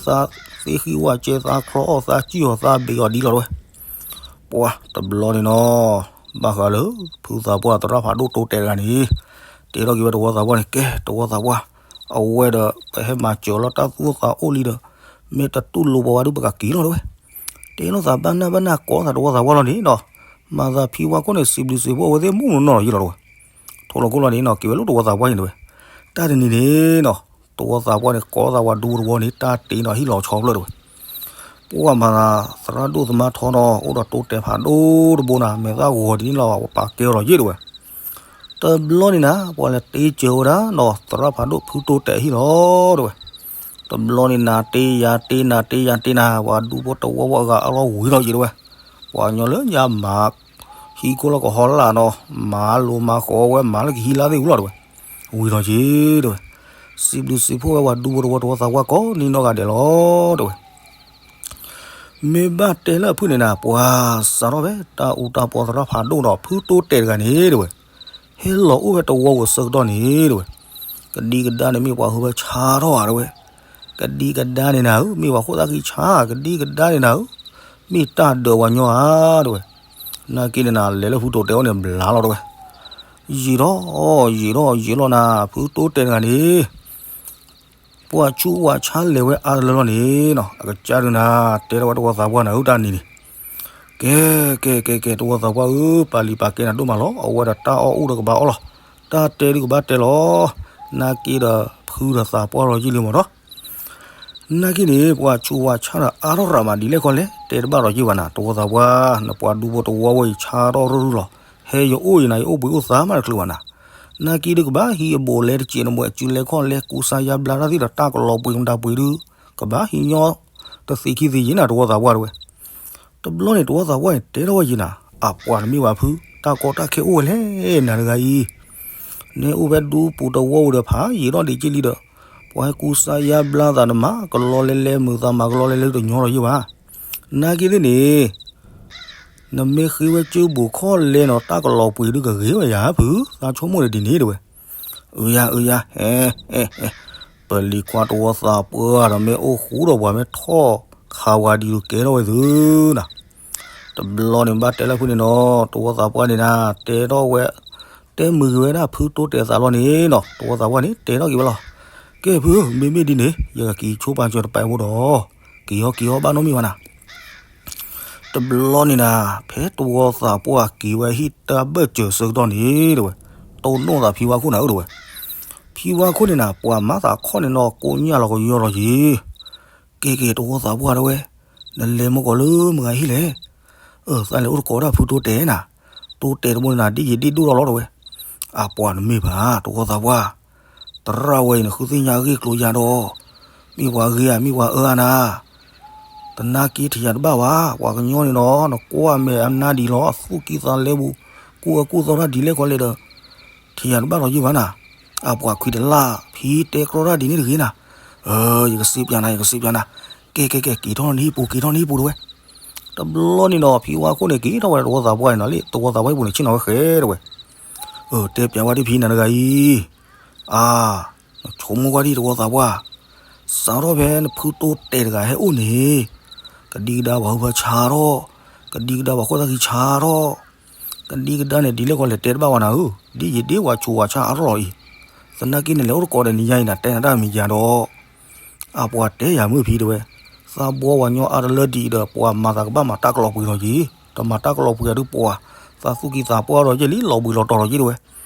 သ့ၣ်ဃံဝၣ်ကဲသးချီအီၣ်သးစံၣ်အီၤ သးဘ့ၣ်အီၤဒ်လီၤတဝဲ ပှၤတဘျီန့ၣ်နီၤ, ဘၣ်ဃးလၢ ဖုသးပှၢ်သရၣ်ဖးဒိၣ်တိတဲာ်တဂၤန့ၣ်, တဲထီၣ်က့ၤဝဲတဝီသးပှၢ်န့ၣ် ကဲတဝီသးပှၢ်, အဝဲဒီး ပဟဲမၤစၢၤလီၤတၢ်သူၣ်အိၣ်သးအိၣ်လံဒီး, မ့ၢ်တတူၢ်လိာ်ပှၤဝဲဒုးပကက့ၤလီၤတဝဲ, တဲလိာ်သးဘၣ်နၢ်ဘၣ်နၢ်ကိးသးတဝီသးပှၢ်လီၤန့ၣ်နီၤ, မၤသးဖံဝါခိၣ်န့ၣ် စံးဘျုးစံးဖှိၣ်အဝဲသ့ၣ်မုၢ်နီၢ်နီၢ်လီၤယ့ၢ်လီၤတဝဲ, ထိၣ်လီၤခိၣ်လီၤန့ၣ်နီၤ က့ၤဝဲလိၣ်တဝီသးပှၢ်န့ၣ်တဝဲ, တၢ်တနံၤန့ၣ်နီၤ, တဝီသးပှၢ်န့ၣ် ကိးသးဝၤဒူတဝီန့ၣ် တၢ်တ့ဒီးဟ့ၣ်လီၤဆီဖျၢၣ်တဝဲ ပှၤမၤသး သရၣ်ဒိၣ်သမါထီနီၤ အိၣ်ဒီးတိတဲာ်ဖးဒိၣ်တဘိနၤ မဲာ်သၣ်ဂီၤဒ်န့ၣ်လီၤ ပာ်ကဲအီၤလီၤယ့ၢ်တဝဲ, တဘျီန့ၣ်နၤ ပှၤလဲၤတ့စၢၤဝဲဒၣ်နီၤ သရၣ်ဖးဒိၣ်ဖုတိတဲာ်ဟံၣ်လီၤတဝဲ, တဘျီန့ၣ်နၤတ့ယၤတ့နၤတ့ယၤတ့နၤ ပှၤဒူဖိတဝီဝဲအဂၤအါလီၤဝံၤလီၤယ့ၢ်တဝဲ, ပှၤကညီလၢညါမၤ ဟံးခိၣ်လၢကဟီလၢ်နီၤ မၤလိၤမၤဃီၤဝဲမၤလၢကဟံးလၢသ့ၣ်ဝံၤလီၤတဝဲ, ဝံၤလီၤယ့ၢ်တဝဲ, စံးဘျုးစံးဖှိၣ်ဝဲပှၤဒူဖိတဝီတဝီသးပှၢ်ကိးနီၢ်ဂၤဒဲးလီၤတဝဲ မ့ၢ်ဘၣ်တဲလၢအဖုၣ်န့ၣ်နၤ ပှၤစးထီၣ်ဖဲတၢ်အူတၢ်ပီသရၣ်ဖးဒိၣ်ဒီး ဖုတိတဲာ်တဂၤန့ၣ်တဝဲ, ဟဲလီၤအိၣ်ဖဲတဝီပူၤဆၢကတီၢ်န့ၣ်တဝဲ, ကဒံကဒါန့ၣ်မ့ၢ်ပှၤဟုဖၢဆါထီၣ်ဧါတဝဲ, ကဒံကဒါန့ၣ်နၤဧၢ မ့ၢ်ပှၤခိၣ်သၣ်ဃံဆါ ကဒံကဒါန့ၣ်နၤဧၢ မ့ၢ်တၢ်ဒၢးပှၤညီဧါတဝဲ, နာ်က့န့ၣ်နၤ လဲၤလၢဖုတိတဲာ်အိၣ်န့ၣ်ဘျါလီၤတဝဲ, ယံာ်ထီၣ် ယံာ်ထီၣ် ယံာ်လီၤနၤ ဖုတိတဲာ်တဂၤန့ၣ် ပှၤဆူးပှၤဆါလဲၤဝဲအါတလၢလီၤန့ၣ်နီၤ အကစၢ်ဒုးနၤ တဲထီၣ်ဝဲတဝီသးပှၢ်နၤဧၢတၢ်နံၤန့ၣ်, ကဲ ကဲ ကဲ ကဲ တဝီသးပှၢ်ဧၢ ပာ်လံၤပာ်ကဲနၤဒိၣ်မးလီၤ အဝဲဒီးတၢ်အီၣ်အိၣ်ဒီးကဘၣ်အီၣ်လီၤ တၢ်တဲဒုးကဘၣ်တဲလီၤ နာ်က့ဒီးဖုဒီးသးပှၢ်လီၤယ့ၢ်လံမ့ၢ်နီၤ နာ်က့န့ၣ် ပှၤဆူးပှၤဆါဒီးအါထီၣ်ရၤမးဒ်လဲၣ်ခီလဲၣ် တဲတဘၣ်ဒီးယ့ၢ်ဘၣ်နၤ တဝီသးပှၢ် နပှၤဒူဖိတဝီဝဲအံၤဆါထီၣ်ရူၢ်ရူၢ်လီၤ ဟဲယအိၣ်အံၤနၤ ယအိၣ်ဘှံးအိၣ်သါမးတချုးဘၣ်နၤ နာ်က့ဒုးကဘၣ်ဟံးအဘူးအလဲတစဲးနဘှဲး စုလဲခီၣ်လဲ ကူစါယါဘျါတၢ်သ့ၣ်ဒီးတၢ်ကလီၤပှ့ၤမတၤပှ့ၤဒုး ကဘၣ်ဟံးညီတသ့ခံသ့ယ့ၢ်နၤ တဝီသးပှၢ်တဝဲ တဘျီန့ၣ် တဝီသးပှၢ်န့ၣ် တဲထီၣ်ဝဲယံၤနၤ အပှၤတမ့ၢ်ဘၣ်ဖု တၢ်ကီတၢ်ခဲအိၣ်ဝဲလဲၣ် နၤတဂၤအံၤ နအိၣ်ဖဲဒူပူၤတဝီဝဲဒီးဖးယံာ်ထီၣ်ဒံးက့လံဒီး ပှၤဟဲကူစါယါဘျါသးနမၤကလီလဲလဲ မုာ်သးမၤကလီလဲလဲတညီဒီးယ့ၢ်ဘၣ် နာ်က့သ့ၣ်န့ၣ် နမ့ၢ်ဃ့ဝဲကၠိဘူးခီၣ်လဲနီၤ တၢ်ကလီၤပှ့ၤဒုးကဂ့ၤဝဲယၤဖု သးဆိကမိၣ်န့ၣ်ဒ်န့ၣ်တဝဲ အုယၤ အုယၤ ဟဲ ဟဲ ဟဲ ပလံၤခွါတဝီသးပှၢ်ဒီးမ့ၢ်အိၣ်ဃူဒီးပှၤမ့ၢ်ထီၣ်ခးဝၤဒ်သိးကဲထီၣ်ဝဲသု တဘျီန့ၣ်ဘၣ်တဲလၢဖုန့ၣ်နီၤ တဝီသးပှၢ်န့ၣ်နၤ တဲထီၣ်ဝဲ တဲမုာ်ဂ့ၤဝဲဒၣ်ဖုတိတဲာ်သးလီၤန့ၣ်နီၤ တဝီသးပှၢ်န့ၣ် တဲထီၣ်က့ၤဝဲလီၤ ကဲဖု မ့မ့ၢ်ဒ်န့ၣ် ယကက့ၤဆိပာ်စၢၤတပာ်ဖိဒီး က့ၤဟီက့ၤဟီဘၣ်နီတမံၤဘၣ်နၤ တဘျီန့ၣ်နၤ ဖဲတဝီသးပှၢ်က့ၤဝဲဟံၣ်တၢ်ဘၢၣ်စၢၤဆၢကတီၢ်န့ၣ်တဝဲ တိၢ်နီၣ်သးဖံဝါခိၣ်နၤဧၢတဝဲ ဖံဝါခိၣ်န့ၣ်နၤ ပှၤမၤသးခီၣ်န့ၣ်နီၤ ကိးညၣ်လီၤကယီလီၤယ့ၢ် ကဲကဲတဝီသးပှၢ်တဝဲ နလဲၤမ့ၢ်ကီးလၢမတၤဂၤဟံၣ်လဲၣ်. အၢ သးလဲၤအိၣ်တကိးဒၣ်ဖုတိတဲာ်နၤ, တိတဲာ်တဘိန့ၣ်နၤ ဒ်ယံာ်ဒ်ဒိၣ်ထီၣ်လီၤတဲဝဲ. အပှၤတမ့ၢ်ဘၣ် တဝီသးပှၢ်, သရၣ်ဝဲအံၤ နဃုသ့ၣ်ညါအဂ့ၢ်ကျိၤယၤဒီး, မ့ၢ်ပှၤဂ့ၤဧါ မ့ၢ်ပှၤအၢဧါနၤ, သနာ်က့ထံၣ်ယၤတဘၣ်ဘၣ်. ပှၤကညီန့ၣ်ဒီး နကွၢ်မဲာ်အနါဒံးလီၤ အသူၣ်ကံၢ်သးလဲပူၤ, ကူၣ်အၢကူၣ်သီတၢ်ဒ်လဲၣ်ခီလဲၣ်ဒီး ထံၣ်ယၤတဘၣ်လီၤယ့ၢ်ဘၣ်နၤ. အပှၤခွံတလၢ် ဖံတဲကြီတၢ်ဒ်န့ၣ်တဂ့ၤနၤ. အၢ ယကစံးပၠးနၤ ယကစံးပၠးနၤ, ကဲ ကဲ ကဲ က့ၤထီၣ်နဟံၣ်ပူၤ က့ၤထီၣ်နဟံၣ်ပူၤတဲဝဲ. တဘျီန့ၣ်ဒီး ဖံဝါခိၣ်န့ၣ် က့ၤထီၣ်ဝဲတဝီသးပှၢ်န့ၣ်နီၤ လၢတဝီသးပှၢ်ဟံၣ်ပူၤန့ၣ် ဆ့ၣ်နီၤဝဲဃဲတဲဝဲ. အၢ တဲပၠးဝဲဒ်ဖံနၤတဂၤအံၤ, အါ နဆိကမိၣ်ကွၢ်ဒံးတဝီသးပှၢ်, စးထီၣ်ဖဲနဖုတိတဲာ်တဂၤဟဲအိၣ်န့ၣ်, ကဒံကဒါပှၤဟုဖၢဆါထီၣ်, ကဒံကဒါပှၤခိၣ်သၣ်ခံဆါထီၣ်, ကဒံကဒါန့ၣ် ဒ်လဲၣ်ခီလဲၣ်တဲတဘၣ်ဝဲနၤဧၢ, ဒ်ယံာ်ဒ်ဝဲဆိးဝဲဆါအါထီၣ်လီၤအံၤ, သနာ်က့နလဲၤအိၣ်တကိးဒီးနံၤညါအံၤနၤ တဲနၤတၢ်မံၤယၤဒီး အပှၤတဲယၤမုၢ်ဖံတဲဝဲ, သးဘှီပှၤကညီအါတလၢဒ်အံၤဒီး ပှၤမၤသးကဘၣ်မၤတၢ်ကလီၤပှံၤလီၤက့ၤ, တမၤတၢ်ကလီၤပှံၤအဒုးပှၤ, သးသူၣ်ကံၢ်သးပှၢ်ဒီးယဲၢ်လံ လီၤဘှံးလီၤတီၤလီၤက့ၤတဲဝဲ.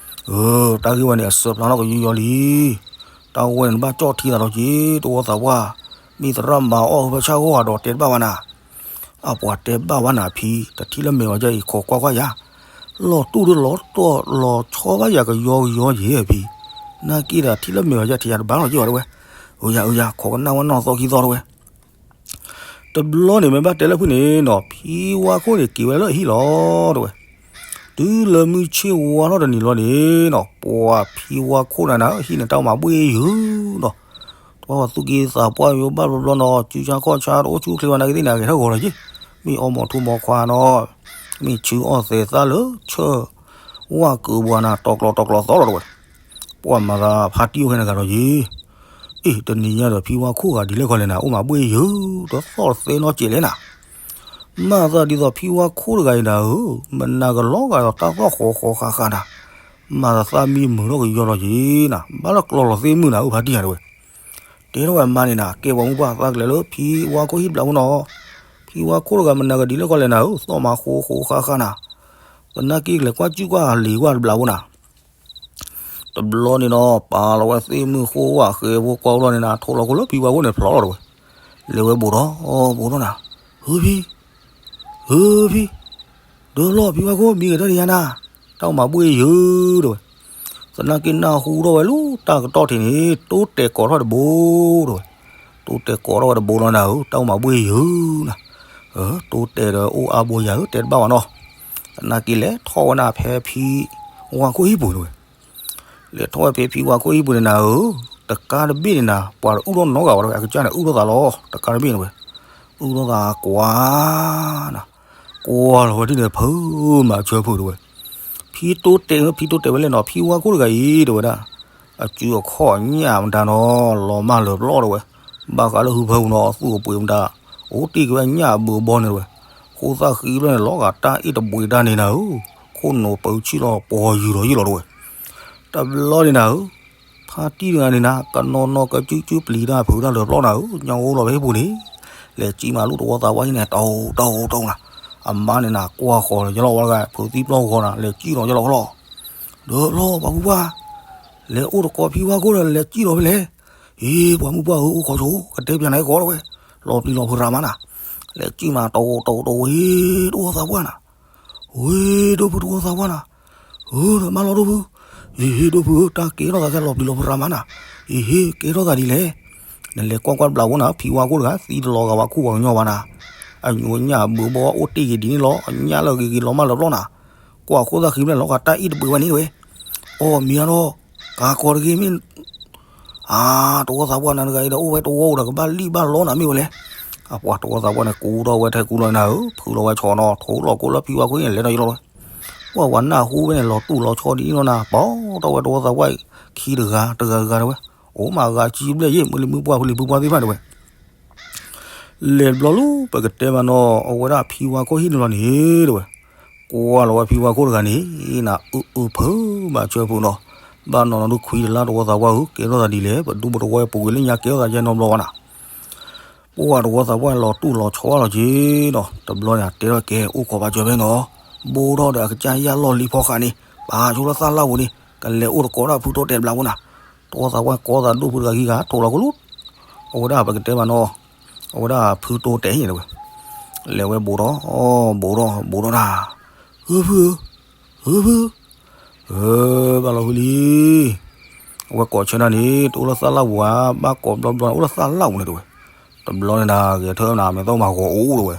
အၢ တၢ်ဂ့ၢ်ဝဲန့ၣ် အစၢဖျါထီၣ်ကယီယီလံ. တၢ်ဝဲန့ၣ်နဘၣ်ကၠီၣ်ထံသးလီၤက့ၤ တဝီသးပှၢ်, မ့ၢ်သရၣ်မၤအီၣ်ဟုဖၢဆါဂီၢ်ဂၤဒီးတဲတဘၣ်ဝဲနၤ. အပှၤတဲဘၣ်ဝဲနၤဖံ, တထံၣ်လၢမဲာ်ဝဲဒ်အံၤ ခိးကွၢ်ကွၢ်ယၤ, လီၤတူၢ်ဒုးလီၤတီၢ်လီၤဆီဘၣ်ယၤကယီကယီယဲၢ်ဖံ, နာ်က့ဒီးထံၣ်လၢမဲာ်ဝဲဒ်ထံၣ်ယၤတဘၣ်လီၤက့ၤဝဲတဲဝဲ. အၢ ယၤ အၢ ယၤ ခိးကနၣ်ဝဲနီၢ်သီခံသီတဲဝဲ. တဘျီန့ၣ် မ့ၢ်ဘၣ်တဲလၢဖုန့ၣ်နီၤ ဖံဝါခိၣ်န့ၣ်က့ၤဝဲလၢအဟံၣ်လီၤတဲဝဲ. တုၤလၢမုၢ်ဆ့ၣ်ဝါထီၣ်တနံၤလီၤန့ၣ်နီၤ ပှၤဖံဝါခိၣ်နၤနၤ ဟံၣ်န့ၣ်တၢ်မၤဘှ့ၣ်ယုာ်နီၤ, တဝီသူၣ်ကံၢ်သးပှၢ်ယိဘၣ်ဘျီဘျီနီၤ စုဆါခီၣ်ဆါတအိၣ်ဆူၣ်အိၣ်ချ့ဝဲနာ်က့သ့ၣ်န့ၣ် ဂဲၤထၢၣ်ဂီၤလီၤက့ၤ, မ့ၢ်အီၣ်မီၤထူမီၤခွါနီၤ, မ့ၢ်ဆူအီၣ်သဲးသၣ်လၢဆၢ ဝၣ်ကုးပှၤနၤ တီၤကျီၤတီၤကျီၤသီလီၤတဲဝဲ. ပှၤမၤသးဖါတံၢ်အိၣ်ခဲန့ၣ်ဂၤဒီးယ့ၣ်, အ့ၣ် တနံၤညါဒီးဖံဝါခိၣ်ဂၤဒ်လဲၣ်ခီလဲၣ်နၤ အိၣ်မၤဘှ့ၣ်ယုာ် တသီၣ်တသဲနီတစဲးလဲၣ်နၤ, မၤသးဒ်သိးဖံဝါခိၣ်တဂၤအံၤနၤဧၢ, မနၤကလီၤဂာ်ဒီးတၢ်သီၣ်ဃီဃီဃါဃါနၤ, မၤသးသးမံမုာ်ထီၣ်ကယီလီၤက့ၤနၤ, ဘၣ်လၢကျီလီၤသ့ၣ်မုၢ်နၤဧၢဖါတံၢ်ဧါတဲဝဲ. တဲထီၣ်ဝဲအမါန့ၣ်နၤ ကဲပှၤမုၢ်ပှၢ်သးကလဲၤလၢဖံဝါခိၣ်ဟံၣ်ဘျးဖိနီၤ, ဖံဝါခိၣ်တဂၤမနၤကဒ်လဲၣ်ခီလဲၣ်နၤဧၢ သီၣ်မၤဃီဃီဃါဃါနၤ, သနာ်က့ကလဲၤကွၢ်စုၣ်ကွၢ်လံၤကွၢ်တဘျးဖိနၤ တဘျီန့ၣ်နီၤ ပာ်လီၤဝဲသ့ၣ်မုၢ်ဃိဝဲဃဲဖိကွၢ်အိၣ်လီၤန့ၣ်နၤ ထိးလီၤခိၣ်လၢဖံဝါခိၣ်န့ၣ်ဖျိးလီၤတဲဝဲ, လဲၤဝဲဘူးထီၣ် ဘူးထီၣ်နၤ, ဟုဖံ ဟုဖံ, ဒၢလီၤဖံဝါခိၣ် မံဂဲၤထၢၣ်တယါနၤ, တၢ်အိၣ်မၤဘှ့ၣ်ယုာ်တဲဝဲ, သနာ်က့နၢ်ဟူထီၣ်ဝဲလၢတၢ်ကတီၢ်ထံးန့ၣ် တိတဲာ်ကိးထီၣ်တဘိတဲဝဲ, တိတဲာ်ကိးထီၣ်ဝဲတဘိလီၤနၤဧၢ တၢ်အိၣ်မၤဘှ့ၣ်ယုာ်နၤ, တိတဲာ်ဒီးအိၣ်အါဘိယၤဧၢ တဲတဘၣ်ဝဲနီၤ, သနာ်က့လဲၤထီၣ်ဝဲနၤဖဲဖံဝါခိၣ်ဟံၣ်ပူၤတဲဝဲ လဲၤထီၣ်ဝဲဖဲဖံဝါခိၣ်ဟံၣ်ပူၤန့ၣ်နၤဧၢ, တကးတဘ့ၣ်န့ၣ်နၤ ပှၤတအုၣ်ထီၣ်နီတဂၤဘၣ်တဲဝဲ, အကစၢ်န့ၣ်အုၣ်ထီၣ်သးလီၤ တကးတဘ့ၣ်န့ၣ်ဝဲ, အုၣ်ထီၣ်သးကွၢ်နၤ, ကွၢ်လီၤဝဲဒ်န့ၣ် ဖုမၤဆၢဖုတဲဝဲ, ဖံတိတဲာ်ဧၢ ဖံတိတဲာ်ဝဲလဲၣ်နီၤ ဖံဝါခိၣ်တဂၤအံၤတဲဝဲဒၣ်, အစုအခီၣ်အညၣ်မတၤနီၤ လီၤမၢ်လၢာ်ပျီတဲဝဲ, ဘၣ်ဃးလၢဟုဖၢပူၤနီၤ အသူၣ်အပှ့ၤမတၤ, အိၣ်တ့ၢ်က့ၤဝဲညၣ်အဘုးအဘီန့ၣ်တဲဝဲ, ဃိသၣ်ဃံဘျီန့ၣ် လီၤဂာ်တၢ်အ့ၣ်တဘှံးတၢ်န့ၣ်နၤဧၢ, ခိၣ်နူာ်ပၢဆံၣ်လီၤပှီၤယုာ်လီၤယုာ်လီၤတဲဝဲ, တဘျီန့ၣ်နၤဧၢ, ဖါတံၢ်တဂၤန့ၣ်နၤ ကနီၤနီၤကစုကစုပျံၤတၢ်ဖုးတၢ်လၢာ်ပျီနၤဧၢ, ညါအိၣ်လီၤဖဲဟံၣ်ပူၤန့ၣ်, လဲၤစံၣ်မးလူတဝီသးပှၢ်အံၤန့ၣ် တီတီတီနၤ, အမါန့ၣ်နၤ ကွၢ်ဃီၤလီၤယလီၤဝဲတဂၤ ဖုးသံပျီဂီၤနၤ လဲၤစံၣ်လီၤယလီၤလီၤ, ဒီးလီၤပှၤမုၢ်ပှၢ်, လဲၤအိၣ်တကိးဖံဝါခိၣ်ဒီးလဲၤစံၣ်လီၤဖဲလဲၣ်, အ့ ပှၤမုၢ်ပှၢ်ဧၢ အိၣ်ခိးဆိ ကတဲပၠးနၤအံၤကီးတဲဝဲ, လီၤပျံၤလီၤဖုးရၤမးနၤ, လဲၤစံၣ်မးတီတီတီဝဲ တဝီသးပှၢ်နၤ ဝ့ၢ်ဒိၣ်ဖုတဝီသးပှၢ်နၤ, ဧၢ မၢလီၤဒိၣ်ဖု, အ့ ဒိၣ်ဖုဧၢ တၢ်ကဲထီၣ်သးခဲလီၤပျံၤလီၤဖုးရၤမးနၤ, အ့ ကဲထီၣ်သးဒ်လဲၣ်, နလဲၤကွၢ်ကွၢ်တဘျးဖိနၤ ဖံဝါခိၣ်တဂၤ သံတလီၤဂာ်ဝဲခူၣ်ဝဲကညီဘၣ်နၤ, အညိးညၣ်အဘုးဘီအိၣ်တ့ၢ်က့ၤဒ်န့ၣ်လီၤ အညၣ်လၢအဂ့ၤဂ့ၤလီၤမၢ်လၢာ်ပျီနၤ, ကွၢ်ဃိသၣ်ဃံဘျီန့ၣ် လီၤဂာ်တၢ်အ့ၣ်တဘှံးဝဲန့ၣ်တဲဝဲ, အီၣ်မ့ၤအါထီၣ်, ကၤကီတဂ့ၤမ့ၢ် အါ တဝီသးပှၢ်နၤတဂၤအံၤဒီး အိၣ်ဝဲတဝီအိၣ်ဒီး ကဘၣ်လံၣ်ဘၣ်လီနၤမ့ၢ်ဝဲလဲၣ်. အပှၤတဝီသးပှၢ်န့ၣ် ကူထီၣ်ဝဲထဲကူလီၤနၤဧၢ, ဖုးလီၤဝဲဆီနီၤ, ထိလီၤကိၣ်လၢဖံဝါခိၣ်န့ၣ် လဲၤဒီးယလီၤဝဲ. ပှၤဝဲနၢ်ဟူဝဲန့ၣ် လီၤတူၢ်လီၤဆီဒ်န့ၣ်လီၤနၤ, ပိာ်ထီၣ်ဝဲတဝီသးပှၢ်အံၤ ခံတဂၤတဂၤဂၤတဲဝဲ, အိၣ်မးဂၤဆံဘျဲၣ်ယ့ၣ် မုၢ်လံမုၢ်ပှၢ်ဖုလံဖုပှၢ်သ့ၣ်တဖၣ်တဲဝဲ လဲၤတဘျီလၢပကတဲမးနီၤ, အဝဲဒၣ်ဖံဝါခိၣ်ဟံၣ်န့ၣ်လီၤန့ၣ်တဲဝဲ, ကွၢ်လီၤဝဲဖံဝါခိၣ်တဂၤန့ၣ် နအုၣ်အုၣ်ဖုးမးဆၢဖုးနီၤ, ဘၣ်နီၤနီၤဒုခွံတလါတဝီသးပှၢ်ဧၢ, ကဲထီၣ်သးဒ်လဲၣ်, ပဒူပတဝီပူၤကွံာ်လၢညါကဲထီၣ်သးယဲနီတဘျီဘၣ်နၤ. ပှၤတဝီသးပှၢ်လီၤတူၢ်လီၤဆီလီၤက့ၤနီၤ, တဘျီန့ၣ် အတဲထီၣ်ကဲအိၣ်ခိးဘၣ်စၢၤဖဲနီၤ, ဘိထီၣ်ဒီးအကစၢ်ယၢ်လီၢ်လံၤဖီဃာ်န့ၣ်, ပာ်ဆိလၢသၣ်လၣ်ပူၤန့ၣ် ကလဲၤအိၣ်တကိးဒၣ်ဖုတိတဲာ်တဘျးဖိနၤ. တဝီသးပှၢ်ကိးသးဒိၣ်ဖုတဂၤခံဂၤ ထိးလီၤကိၣ်လီၤ အဝဲဒၣ်ပကတဲမးနီၤ, အဝဲဒၣ်ဖုတိတဲာ်န့ၣ်တဲဝဲ လဲၤဝဲဘူးထီၣ်, ဘူးထီၣ် ဘူးထီၣ်တၢ်, ဧၢဖုဧၢ, ဧၢဖု, ဧၢ, ဘၣ်လီၤဖုလံ, အဝဲကိးဆၢနၤန့ၣ် တအိၣ်လၢသၣ်လၣ်ပူၤဧါ, ဘၣ်ကိးဘျီဘျီန့ၣ် အိၣ်လၢသၣ်လၣ်ပူၤန့ၣ်တဲဝဲ, တဘျီန့ၣ်ဒၣ် ဂဲၤထၢၣ်နၤ မဲာ်သီၣ်မၤဂီၤအိၣ်တဲဝဲ,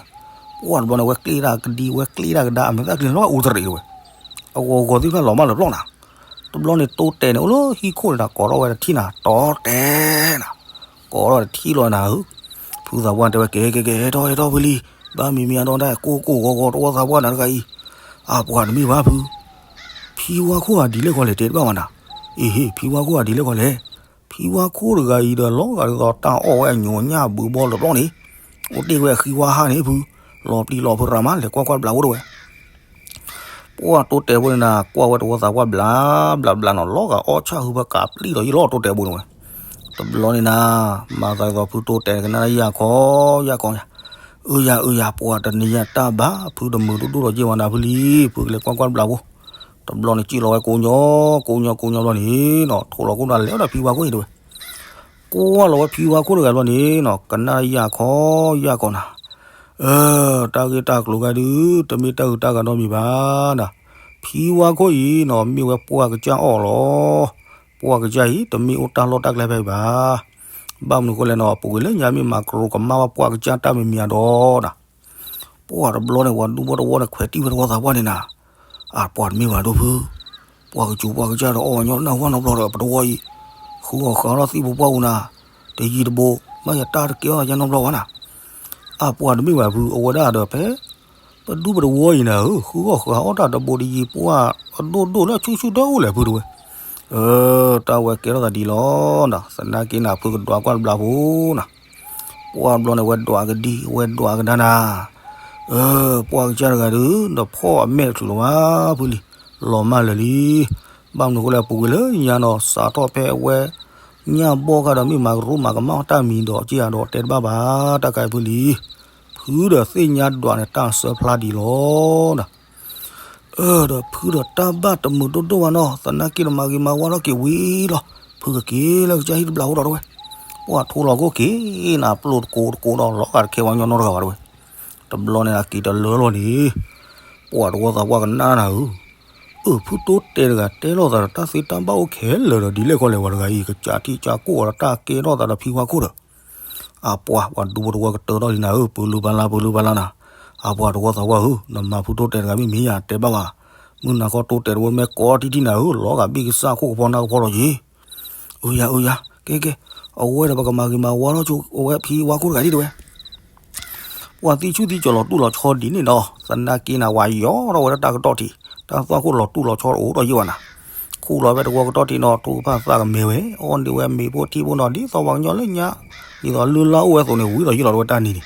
ပှၢ်တဘျီန့ၣ် အဝဲကျ့တၢ်ကဒံ အဝဲကျ့တၢ်ကဒါ အမဲာ်သၣ်ကျ့လီၤအိၣ်တရံးတဲဝဲ, အဂီၤဂီၤသ့ၣ်တဖၣ်လီၤမၢ်လၢပျီၢ်နၤ, တဘျီန့ၣ် တိတဲာ်န့ၣ် အိၣ်လၢဟံၣ်ခိၣ်န့ၣ်ဒီး ကိးထီၣ်ဝဲတထံၣ်နၤ တိတဲာ်နၤ, ကိးထီၣ်တထံၣ်လီၤနၤဧၢ, ဖုသးပှၢ်တဲဝဲ ကဲ ကဲ ကဲ ဟဲထီၣ် ဟဲထီၣ်ဖုလံ, ဘၣ်မံၤမံၤအဒီဒၣ် ကိၢ်ကိၢ်ဂီၤဂီၤ တဝီသးပှၢ်နၤတဂၤအံၤ, အပှၤတမ့ၢ်ဘၣ်ဖု, ဖံဝါခိၣ်ဧါဒ်လဲၣ်ခီလဲၣ် တဲတဘၣ်ဝဲနၤ, အ့ဟ့ၣ် ဖံဝါခိၣ်ဧါဒ်လဲၣ်ခီလဲၣ်, ဖံဝါခိၣ်တဂၤအံၤဒီး လီၤဂာ်ဒ်သိးတၢ်အီၣ်ဝဲအညိးညၣ်ဘုးဘီလၢပျီၢ်န့ၣ်, အိၣ်တ့ၢ်ဝဲအဃံဝါဟၣ်န့ၣ်ဖု, လီၤပျံၤလီၤဖုရၤမး လဲၤကွၢ်ကွၢ်တဘျီဖိတဲဝဲ ပှၢ်တိတဲာ်ဖိန့ၣ်နၤ ကွၢ်ဝဲတဝီသးပှၢ်ဘျးဘျးဘျးနီၤ လီၤဂာ်အီၣ်ဆၣ်ဟုဖၢကးပျံၤဒီးယလီၤတိတဲာ်ဖိန့ၣ်ဝဲ, တဘျီန့ၣ်နၤ, မၤသးဒ်သိးဖုတိတဲာ်ကနၣ်ယၢ်ခီယၢ်ခီ, အၢယၤအၢယၤ ပှၢ်တနံၤညါတၢ်ဘၣ် ဖုတမုာ်ဒိၣ်ဒိၣ်ဒီးယ့ၢ်ဝဲနၤဖုလံ, ဖုကလဲၤကွၢ်ကွၢ်တဘျီဖိ, တဘျီန့ၣ်စံၣ်လီၤဝဲကိးညီ, ကိးညီကိးညီဘျီန့ၣ်နီၤ ထိၣ်လီၤခိၣ်နၤလဲၤဝဲဒီးဖံဝါခိၣ်အံၤတဲဝဲ ကွၢ်လီၤဝဲဖံဝါခိၣ်တဂၤဘျီန့ၣ်နီၤ ကနၣ်ယၢ်ခီယၢ်ခီနၤ, အၢ, တၢ်ဂ့ၢ်တၢ်ကျိၤဂၤဒုး တမ့ၢ်တၢ်ဂုၤတၢ်ဂၤဒီးမံၤဘၣ်နၤ, ဖံဝါခိၣ်အံၤနီၤ မ့ၢ်ဝဲပှၢ်ကစၢ်အီၣ်လီၤ, ပှၢ်ကစၢ်အံၤ တမ့ၢ်အိၣ်တၢ်လီၢ်တၢ်ကျဲဖဲအံၤဘၣ်, ဘၣ်မနုၤဃိလဲၣ်နီၤ ပူၤကွံာ်လၢညါမ့ၢ်မၤကရူၢ်ကမၣ်ဘၣ်ပှၢ်ကစၢ်တၢ်မံၤမံၤအဒီးနၤ ပှၢ်တဘျီန့ၣ် ပှၤဒူဖိတဝီန့ၣ် ခွဲးတံၢ်ဝဲတဝီသးပှၢ်န့ၣ်နၤ, အပှၢ်တမ့ၢ်ဘၣ်ဒိၣ်ဖု, ပှၢ်ကစူၤပှၢ်ကစၢ်ဒီးအီၣ်ဝဲညီနၢ်ဟူနီတဘျီဒီး ပတဝီအံၤ, ဃုအီၣ်ဃုအီၣ်ထီၣ်သံၣ်ဖိပှၢ်ပူၤနၤ, တယံာ်တဘိ, မ့ၢ်ယတၢ်တကဲထီၣ်ယါနီတဘျီဘၣ်နၤ, အပှၢ်တမ့ၢ်ဘၣ်ဖု အဝဲဒၣ်ဒီးဖဲ ပဒူပတဝီအံၤနၤဧၢ, ဃုအီၣ်ဃုအီၣ်တၢ်တဘိတယံာ် ပှၢ်အဒိၣ်ဒိၣ်လၢဆူၣ်ဆူၣ်တအိၣ်လဲၣ်ဖုတဲဝဲ, အၢ, တၢ်ဝဲကဲထီၣ်သးဒ်လီၤနၤ, သနာ်က့နၤဖုကဒွးကွၢ်တဘျီဖိနၤ ပှၢ်ဘျီန့ၣ် ဝဲဒွးကဒံ ဝဲဒွးကဒါနၤ, အၢ, ပှၢ်ကစၢ်တဂၤဒုး ဒီးဖီၣ်အမဲာ်တချုးလီၤဘၣ်ဖုလံ, လီၤမၢ်လၢာ်လံ, ဘၣ်မနုၤဃိလဲၣ် ပူၤကွံာ်လၢညါနီၤ စးထီၣ်ဖဲအဝဲ ညၣ်ဘီၣ်ဃာ်ဒီးမ့ၢ်မၤကရူၢ်မၤကမၣ်တၢ်မံၤဒီးက့ၢ်ဧါဒီးတဲတဘၣ်ဘၣ် တၢ်ကါအံၤဖုလံ, ဖုဒီးသ့ၣ်ညါဒွးန့ၣ် တၢ်စၢဖျါဒ်လီၤနၤ အၢ ဒီးဖုဒီးတၢ်ဘၣ်တမုာ်ဒိၣ်ဒိၣ်ဘၣ်နီၤ သနာ်က့ဒီးမၤဂ့ၤမၤဝါထီၣ်က့ၤဝံၤလီၤ ဖုကက့ၤလၢကစၢ်ဟံၣ်တဘျီအိၣ်ဒီးတဲဝဲ, ပှၢ်ထိလီၤခိၣ်က့ၤနၤ ပျိၢ်တကိးတကိးဒီးလီၤဂာ်တခဲဝဲညီနီတဂၤဘၣ်တဲဝဲ, တဘျီန့ၣ်အက့ၤတလၢလီၤန့ၣ်, ပှၢ်တဝီသးပှၢ်ကနၣ်နၤဧၢ, အၢ ဖုတိတဲာ်တဂၤတဲလိာ်သးဒီးတၢ်သ့တၢ်ဘၣ်အိၣ်ခဲလၢာ်ဒီးဒ်လဲၣ်ခီလဲၣ်ဝဲတဂၤအံၤ ကစၢ်ထံၣ်ကစၢ်ကိၢ်ဒီးတၢ်ကဲထီၣ်သးဒီးဖံဝါခိၣ်ဒီး အပှၢ် ပှၤဒူဖိတဝီကတၢၢ်ထီၣ်လံနၤဧၢ ပၢၤလုၢ်ပၢၤလၢ် ပၢၤလုၢ်ပၢၤလၢ်နၤ, အပှၢ်တဝီသးပှၢ်ဧၢ နမၤဖုတိတဲာ်တဂၤမ့ၢ်မ့ၢ်ယၤတဲဘၣ်ဘၣ်, မုၢ်နၤခီတိတဲာ်တဝီမ့ၢ်ကိးထံထံနၤဧၢ လီၤဂာ်ဘ့ၣ်ကစၢ်ခိၣ်ကဖီနၢ်ကဖီလီၤက့ၤ, အၢယၤအၢယၤ ကဲကဲ, အဝဲဒီးပကမၤဂ့ၤမၤဝါထီၣ်ဆိ အဝဲဖံဝါခိၣ်တဂၤဒ်တဲဝဲ ပှၤသံဆူၣ်သံကၠီၤလီၤတူၢ်လီၤဆီဒ်န့ၣ်ဒီး သနာ်က့နၤ ဝၤယီၤထီၣ်ဝဲဒၣ်တၢ်ကတီၢ်ထံး, တၢ်သွၣ်ခိၣ်လီၤတူၢ်လီၤဆီတအိၣ်ဒီးယံာ်ဝဲနၤ, ခူၣ်လီၤဖဲတဝီကတီၢ်ထံးနီၤ ထိၣ်ကဖၣ်သးကမဲဝဲ အီၣ်န့ၢ်ဝဲမ့ၤဖိထံဖိနီၤ ဒ်သိးပှၤကညီလၢညါ, ဒ်သိးလုၢ်လၢ်အိၣ်ဝဲအသိးန့ၣ် ဝံၤဒီးယံာ်လီၤတဝဲတၢ်နံၤန့ၣ်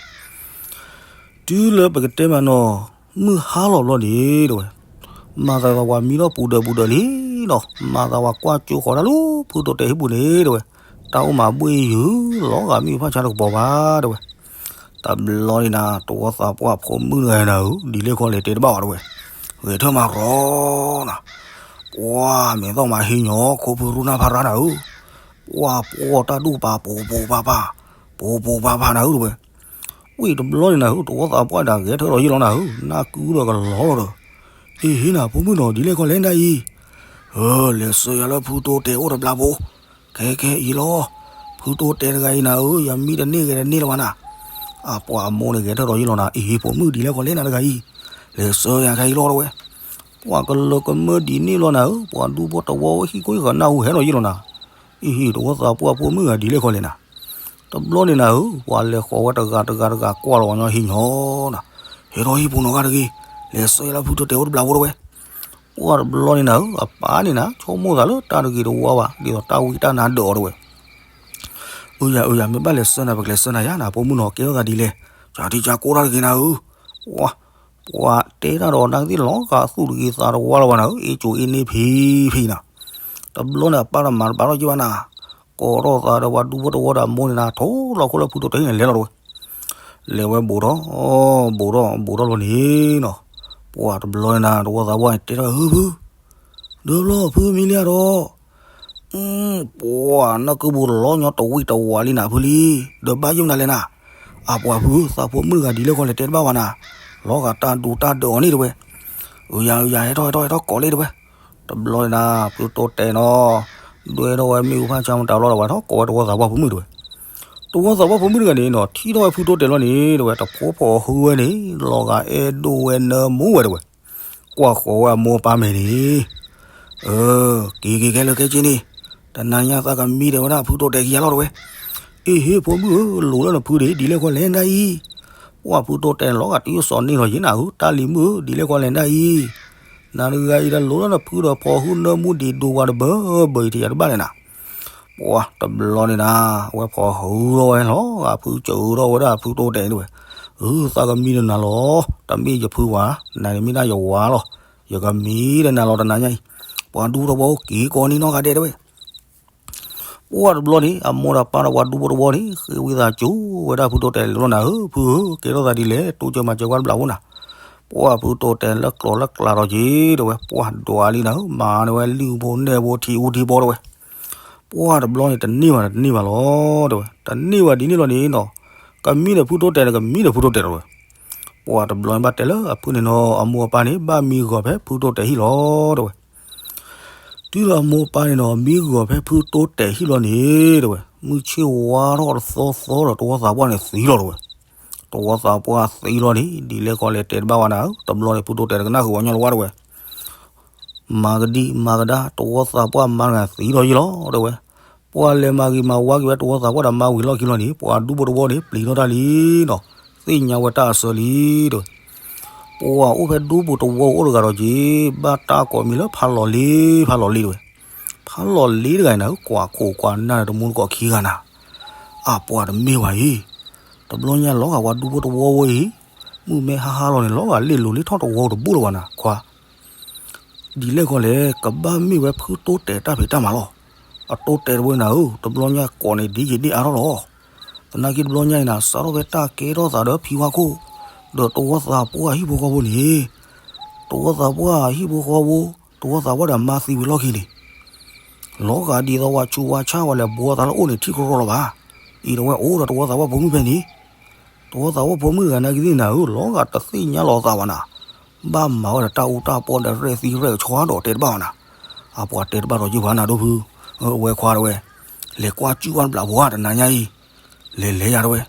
တုၤလၢပကတဲမးနီၤ, မုၢ်ဟါလီၤဘျီန့ၣ် တဲဝဲ, မၤသးဒ်သိးပှၤမံထီၣ်ပူၤဒၢးပူၤဒၢးလံနီၤ, မၤသးပှၤကွၢ်ကၠိဃီၤတၢ်လၢဖုတိတဲာ်ဟံၣ်ပူၤန့ၣ် တဲဝဲ, တၢ်အိၣ်မးဘှ့ၣ်ယုာ် လီၤဂာ်မ့ၢ်ဖၣ်ဆါတကပီၤဘၣ် တဲဝဲ. တဘျီန့ၣ်နၤ တဝီသးပှၢ်ဖိမုၣ်တဂၤနၤဧၢ, ဒ်လဲၣ်ခီလဲၣ်တဲတဘၣ်ဝဲ တဲဝဲ, ဂဲၤထၢၣ်မၤရီနၤ, ပှၢ်မဲာ်သီၣ်မၤဟ့ၣ်ညီ ခိၣ်ဖုရူနၢ်ဖါရါနၤဧၢ, ပှၢ်ပှီၢ်တၢ်ဒူၣ်ပာ် ပိာ်ပိာ်ပာ်ပာ်, ပိာ်ပိာ်ပာ်ပာ်နၤဧၢ တဲဝဲ. ဝံၤတဘျီန့ၣ်နၤဧၢ တဝီသးပှၢ်ဒၣ်ဂဲၤထၢၣ်ဒီးယံာ်လီၤနၤဧၢ, နၢ်ကုဒီးကလီလီၤဒီး, အ့ဟ့နၤ ဖိမုၣ်နီၤ ဒ်လဲၣ်ခီလဲၣ်နၤအံၤ, အၢ လဲၤဆှၢယၤလၢဖုတိတဲာ်အိၣ်တဘျီဖိ, ခဲခဲအံၤလီၤ, ဖုတိတဲာ်တဂၤအံၤနၤဧၢ ယမံတန့ၢ်ဂဲၤတန့ၢ်လၢၤဘၣ်နၤ, အပှၢ်အမိၢ်န့ၣ်ဂဲၤထၢၣ်ဒီးယံာ်လီၤနၤ, အ့ဟ့ ဖိမုၣ်ဒ်လဲၣ်ခီလဲၣ်နၤတဂၤအံၤ, လဲၤဆှၢယၤခဲအံၤလီၤ တဲဝဲ. ပှၢ်ကလၢကမၢဒ်န့ၣ်လီၤနၤဧၢ, ပှၤဒူဖိတဝီဟံၣ်ကိၢ်ဟံၣ်ဃီနၢ်ဟူဟဲလီၤယံာ်လီၤနၤ, အ့ဟ့ တဝီသးပှၢ်ဖိမုၣ်ဂၤဒ်လဲၣ်ခီလဲၣ်နၤ တဘျီန့ၣ်နၤဧၢ, ပှၤလဲၤဃီၤဝဲတဂၤတဂၤတဂၤကွၢ်လီၤပှၤညီဟ့ၣ်ညီနၤ, ဟဲထီၣ်ဟံၣ်ဖိနီၢ်ဂၤတဂ့ၤ, လဲၤဆှၢယၤလၢဖုတိတဲာ်အိၣ်တဘျီဖိ တဲဝဲ. ပှၢ်တဘျီန့ၣ်နၤဧၢ, အပၢ်န့ၣ်နၤ ဆိကမိၣ်သးလၢတၢ်တဂ့ၤတဝါဘၣ် ဒ်သိးတၢ်ဝံတၢ်နါဒၢးအီၤ တဲဝဲ. အၢယၤ အၢယၤ မ့ၢ်ဘၣ်လဲၤဆှၢနၤ ပကလဲၤဆှၢနၤယၤနၤ ဖိမုၣ်နီၤ ကဲထီၣ်သးဒ်လဲၣ်, ကၢ်ထံကၢ်ကိၢ်တၢ်တဂ့ၤနၤဧၢ, ပှၤ ပှၤတဲတၢ်ဒီးနၤသ့ၣ်လီၤဂာ်သူၣ်တဂ့ၤသးတဝါလၢၤဘၣ်နၤဧၢ, အ့ၣ်ကိၤအ့ၣ်န့ၢ်ဖံဖံနၤ, တဘျီန့ၣ် အပၢ်တမၤတဘၣ်ထီၣ်က့ၤဘၣ်နၤ, ကိးထီၣ်သးဒီးပှၤဒူဖိတဝီဒီးအမိၢ်န့ၣ်နၤ ထိလီၤခိၣ်လၢဖုတိတဲာ်န့ၣ်လဲၤလီၤ တဲဝဲ. လဲၤဝဲဘူးထီၣ်, ဘူးထီၣ် ဘူးထီၣ်လီၤန့ၣ်နီၤ, ပှၢ်တဘျီန့ၣ်နၤ တဝီသးပှၢ်န့ၣ် တဲထီၣ် ဧၢဖု, ဒီးဘျီဖုမံလံဒီး, ပှၢ်နၢ်ကုပူၤလီၤညီတဝံၣ်တဝါလံနၤဖုလံ, ဒီးဘၣ်ယိၣ်မနုၤလဲၣ်နၤ, အပှၤဖုဧၢ, သးဖိမုၣ်တဂၤဒ်လဲၣ်ဃီလဲၣ်တဲတဘၣ်ဝဲနၤ, လီၤဂာ်တၢ်ဒိတၢ်ဒၢးအီၤန့ၣ်တဲဝဲ, အၢယၤအၢယၤ ဟဲထီၣ်ဟဲထီၣ်ဟဲထီၣ်ကိးလံတဲဝဲ, တဘျီန့ၣ်နၤ ဖုတိတဲာ်နီၤ, ဒွဲၣ်ထီၣ်ဝဲမ့ၣ်အူဖးဆါမတၤဘျီဒီး ဝဲထီၣ်ကိးဝဲတဝီသးပှၢ်ဖိမုၣ်တဲဝဲ, တဝီသးပှၢ်ဖိမုၣ်တဂၤန့ၣ်နီၤ ထံၣ်ထီၣ်ဝဲဖုတိတဲာ်လီၤန့ၣ်တဲဝဲ တဖိဖီၣ်ဟုဝဲန့ၣ် လီၤဂာ်အဲၣ်ဒိၣ်ဝဲနၢမူဝဲတဲဝဲ ကွၢ်ဃီၤဝဲအမိၢ်အပၢ်မဲာ်န့ၣ်, အၢ, က့ၤက့ၤခဲလၢာ်ခဲဆ့န့ၣ်, တနၤညါသးကမံတဲဝဲဒၣ်ဖုတိတဲာ်ခံဂၤလီၤတဲဝဲ, အ့ဟ့ ဖိမုၣ်ဧၢ, လိၤလၢနဖုဒံး ဒ်လဲၣ်ဃီလဲၣ်ဒၣ်အံၤ, ပှၢ်ဖုတိတဲာ်န့ၣ် လီၤဂာ်တုၤစီၤန့ၢ်လီၤယံၤနၤဧၢ, တၢ်လံၤမုၣ်ဧၢ, ဒ်လဲၣ်ဃီလဲၣ်ဒၣ်အံၤ, နၤတဂၤအံၤ တလိၤလၢနဖုဒီးဖီၣ်ဟုနၢမူဒံးဒိၣ်ဝါတဘၢဘၢအံၤတယၤတဘၣ်လဲၣ်နၤ ပှၢ်တဘျီန့ၣ်နၤ, အဝဲဖီၣ်ဟုထီၣ်ဝဲလီၤဂာ်ဖု စၢၤထီၣ်ဝဲဒၣ်ဖုတိတဲာ်တဲဝဲ, အၢ သးကမံနၤလီၤ, တမ့ၢ်ယဖုဝဲ, နၤန့ၣ်မ့ၢ်ဒၣ်ယဝၤလီၤ, ယကမံဒီးနၤလီၤတနၤညါအံၤ, ပှၤဒူဖိတဝီက့ၤကိးန့ၢ်နီၢ်ဂၤဒဲးတဲဝဲ, ပှၢ်တဘျီန့ၣ် အမိၢ်ဒီးပၢ်ဒီးပှၤဒူဖိတဝီန့ၣ် ဃ့ဝံသးစူၤဝဲဒၣ်ဖုတိတဲာ်လီၤနၤဧၢ, ဖုဧၢ, ကဲထီၣ်သးဒ်လဲၣ်, တိစၢၤမၤစၢၤကွၢ်တဘျီဖိနၤ, ပှၢ်ဖုတိတဲာ်လၢကျိၤလၢကျါဒီးက့ၤတဲဝဲ, ပှၢ်ဒွးလံနၤဧၢ, မၤန့ၢ်ဝဲလုၢ်ဖိနဲၣ်ဖိထံဖိထံဖိတဲဝဲ ပှၢ်တဘျီန့ၣ် တန့ၢ်ဘၣ်န့ၣ်တန့ၢ်ဘၣ်လီၤတဲဝဲ, တန့ၢ်ဘၣ်ဒ်န့ၣ်လီၤန့ၣ်နီၤ, ကမံဒီးဖုတိတဲာ်န့ၣ် ကမံဒီးဖုတိတဲာ်တဲဝဲ, ပှၢ်တဘျီန့ၣ်ဘၣ်တဲလၢအဖုန့ၣ်နီၤ, အမိၢ်အပၢ်န့ၣ် ဘၣ်မံဂီၤဖဲဖုတိတဲာ်ဟံၣ်လီၤတဲဝဲ, တုၤဒီးအမိၢ်အပၢ်န့ၣ်နီၤ မံဂီၤဖဲဖုတိတဲာ်ဟံၣ်လီၤန့ၣ်တဲဝဲ, မုၢ်ဆ့ၣ်ဝါထီၣ်တသီသီဒီး တဝီသးပှၢ်န့ၣ်သံလီၤတဲဝဲ, တဝီသးပှၢ်သံလီၤန့ၣ် ဒ်လဲၣ်ဃီလဲၣ်တဲတဘၣ်ဝဲနၤဧၢ, တဘျီန့ၣ်ဖုတိတဲာ်တကနၣ်ဃုာ်ဝဲညီလီၤဝဲတဲဝဲ မၤကဒံမၤကဒါ တဝီသးပှၢ်မါတဂၤသံလီၤယံၤလီၤတဲဝဲ, ပှၢ်လဲၤမၤဂ့ၤမၤဝါက့ၤဝဲတဝီသးပှၢ်ဒီးမါဝံၤလီၢ်ခံလီၤန့ၣ် ပှၤဒူဖိတဝီန့ၣ် ပျံၤထီၣ်တၢ်လံနီၤ, သ့ၣ်ညါဝဲတၢ်အစၢလံတဲဝဲ, ပှၢ်အိၣ်ဖဲဒူပူၤတဝီအိၣ်တဂၤဒီးက့ၤ ဘၣ်တၢ်ကိးမံၤလၢဖးလီၤလ့ ဖးလီၤလ့တဲဝဲ, ဖးလီၤလ့တဂၤအံၤနၤဧၢ ကွၢ်ခိၣ်ကွၢ်နၢ်ဒီးတမူတကိးခံဂၤနၤ, အပှၤတမ့ၢ်ဝဲအံၤ, တဘျီညါလီၤဂာ်ပှၤဒူဖိတဝီဝဲအံၤ, မုၢ်မဲဟါဟါလီၤန့ၣ် လီၤဂာ်လ့ၣ်လိၤလ့ၣ်ထီၣ်တဝီတဘိလၢၤဘၣ်နၤခွါ ဒ်လဲၣ်ဃီလဲၣ် ကဘၣ်မ့ၢ်ဝဲဖုတိတဲာ်တၢ်ဖံးတၢ်မၤလီၤ. အတိတဲာ်တဝဲနၤဧၢ, တဘျီညါကိးန့ၣ်ဒ်ယံာ်ဒ်အါထီၣ်လီၤ. သနာ်က့တဘျီညါအံၤနၤ စးထီၣ်ဖဲတၢ်ကဲထီၣ်သးဒီးဖံဝါခိၣ်, ဒီးတဝီသးပှၢ်ဟံၣ်ဖိဃီဖိန့ၣ်, တဝီသးပှၢ်ဟံၣ်ဖိဃီဖိ, တဝီသးပှၢ်ဒီးမါသံဝံၤလီၢ်ခံန့ၣ် လီၤဂာ်ဒ်သိးဝဲဆူးဝဲဆါဝဲလဲၤဘှီသးလၢအိၣ်န့ၣ်ထံကရီလီၤဘၣ်. အံၤတဝဲအိၣ်ဒီးတဝီသးပှၢ်ဖိမုၣ်ဖဲန့ၣ်, တဝီသးပှၢ်ဖိမုၣ်တဂၤနာ်က့သ့ၣ်နၤဧၢ, လီၤဂာ်တသ့ၣ်ညါလီၤသးဘၣ်နၤ, ဘၣ်မၤဝဲဒီးတၢ်အူတၢ်ပီဒီးရဲၣ်သံရဲၣ်ကဆီဒီးတဲတဘၣ်ဘၣ်နၤ, အပှၤတဲတဘၣ်ဒီးယုၢ်ဘၣ်နၤဒိၣ်ဖု, အဝဲခွါတဝဲ, လဲၤကွၢ်ကၠူၣ်ဝဲတဘျီဘၣ်တနၤညါအံၤ, လဲၤလဲၤယၤတဝဲ,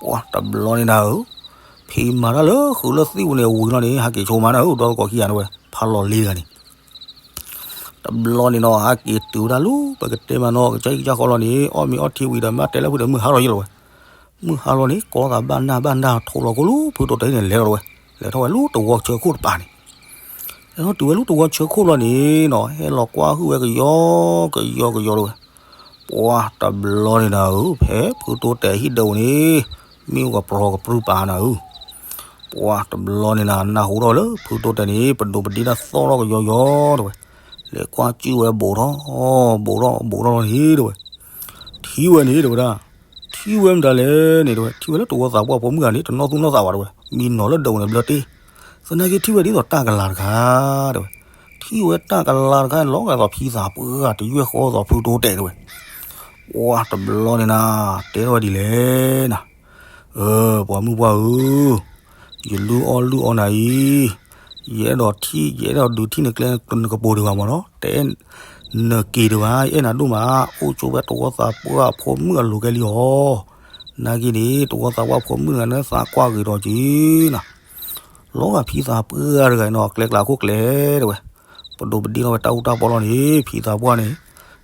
ပှၢ်တဘျီန့ၣ်နၤဧၢ, ဖံးမၤတၢ်လၢဃုာ်လၢသ့ၣ်ပူၤန့ၣ်ဝံၤလီၤန့ၣ် ဟးက့ၤဆိမးနၤဧၢ ဒီသကိးခံဂၤတဝဲ ဖးလီၤလ့တဂၤန့ၣ် တဘျီန့ၣ်နီၤ ဟဲက့ၤတုၤဝဲဒၣ်လၢ ပကတဲမးနီၤ ကစၢ်အံၤကစၢ်ဃီလီၤန့ၣ် အီၣ်မ့ၤအီထံဝံၤဒီး မ့ၢ်တဲလၢဖုဒီးမုၢ်ဟါလီၤယံၤလီၤဝဲ, မုၢ်ဟါလီၤန့ၣ် ကိးသးဘၣ်နၢ်ဘၣ်နၢ်ထိးလီၤကိၣ်လၢ ဖုတိတဲာ်န့ၣ် လဲၤလီၤတဝဲ, လဲၤထီၣ်ဝဲလၢတဝီဆၢခိၣ်တပၤန့ၣ်, လဲၤထီၣ်တုၤဝဲလၢတဝီဆၢခိၣ်လီၤန့ၣ်နီၤ ဟဲလီၤကွၢ်ဟုၣ်ဝဲကယီ ကယီကယီတဝဲ, ပှၢ်တဘျီန့ၣ်နၤဧၢ ဖဲဖုတိတဲာ်ဟံၣ်ဒၢးန့ၣ် မ့ၣ်အူကပြီကပြုၢ်ပာ်နၤဧၢ ပှၢ်တဘျီန့ၣ်နၤ နၢ်ဟူထီၣ်လၢ ဖုတိတဲာ်န့ၣ် ပဒိးပဒ့တၢ်သီၣ်ထီၣ်ကယီယီတဝဲ, လဲၤကွၢ်ကၠူၣ်ဝဲဘူးထီၣ် ဘူးထီၣ်ဘူးထီၣ်လီၤန့ၣ်တဝဲ, ထံၣ်ဝဲန့ၣ်တဝဲဒၣ်, ထံၣ်ဝဲမတၤလဲၣ်န့ၣ်တဝဲ ထံၣ်ဝဲလၢတဝီသးပှၢ်ဖိမုၣ်ဂၤန့ၣ် တနီၣ်သူၣ်နီၣ်သးဘၣ်တဝဲ, မံနီၤလၢဒၢးန့ၣ်ဘျၢတ့ၢ်, သနာ်က့ထံၣ်ဝဲဒ်သိးတၢ်ကလၤတခါတဝဲ, ထံၣ်ဝဲတၢ်ကလၤတခါန့ၣ် လီၤဂာ်သိးဖံသးပှၢ်တယွဲၢ်ဃီသိး ဖုတိတဲာ်တဝဲ ပှၢ်တဘျီန့ၣ်နၤ တဲထီၣ်ဝဲဒ်လဲၣ်နၤ, အၢ ပှၤမုၣ်ပှၢ်ဧၢ, ယလုၢ်အီၣ်လုၢ်အီနၤအံၤ, ယအဲၣ်ဒိးထံၣ် ယအဲၣ်ဒိးဒုးထံၣ်နကျဲနကပိၤဒံးဘၣ်မ့ၢ်နီၤ, တအဲၣ်နက့ၤဒံးဘၣ်, ယအဲၣ်နၤဒိၣ်မး, အိၣ်ဆိးဖဲတဝီသးပှၢ်ဖိမုၣ်အလိၤကဲလံအီၤ, နာ်က့န့ၣ် တဝီသးပှၢ်ဖိမုၣ်တဂၤန့ၣ် သးကွၢ်ဂ့ၤဒီးက့ၤနၤ လီၤဂာ်ဖံသးပှၢ်တဂၤအံၤနီၤ ကျဲကျးခိၣ်ကျဲတဝဲ, ပဒိးပဒ့ထီၣ်ဝဲတၢ်အူတၢ်ပီလီၤန့ၣ် ဖံသးပှၢ်န့ၣ်, ဒ်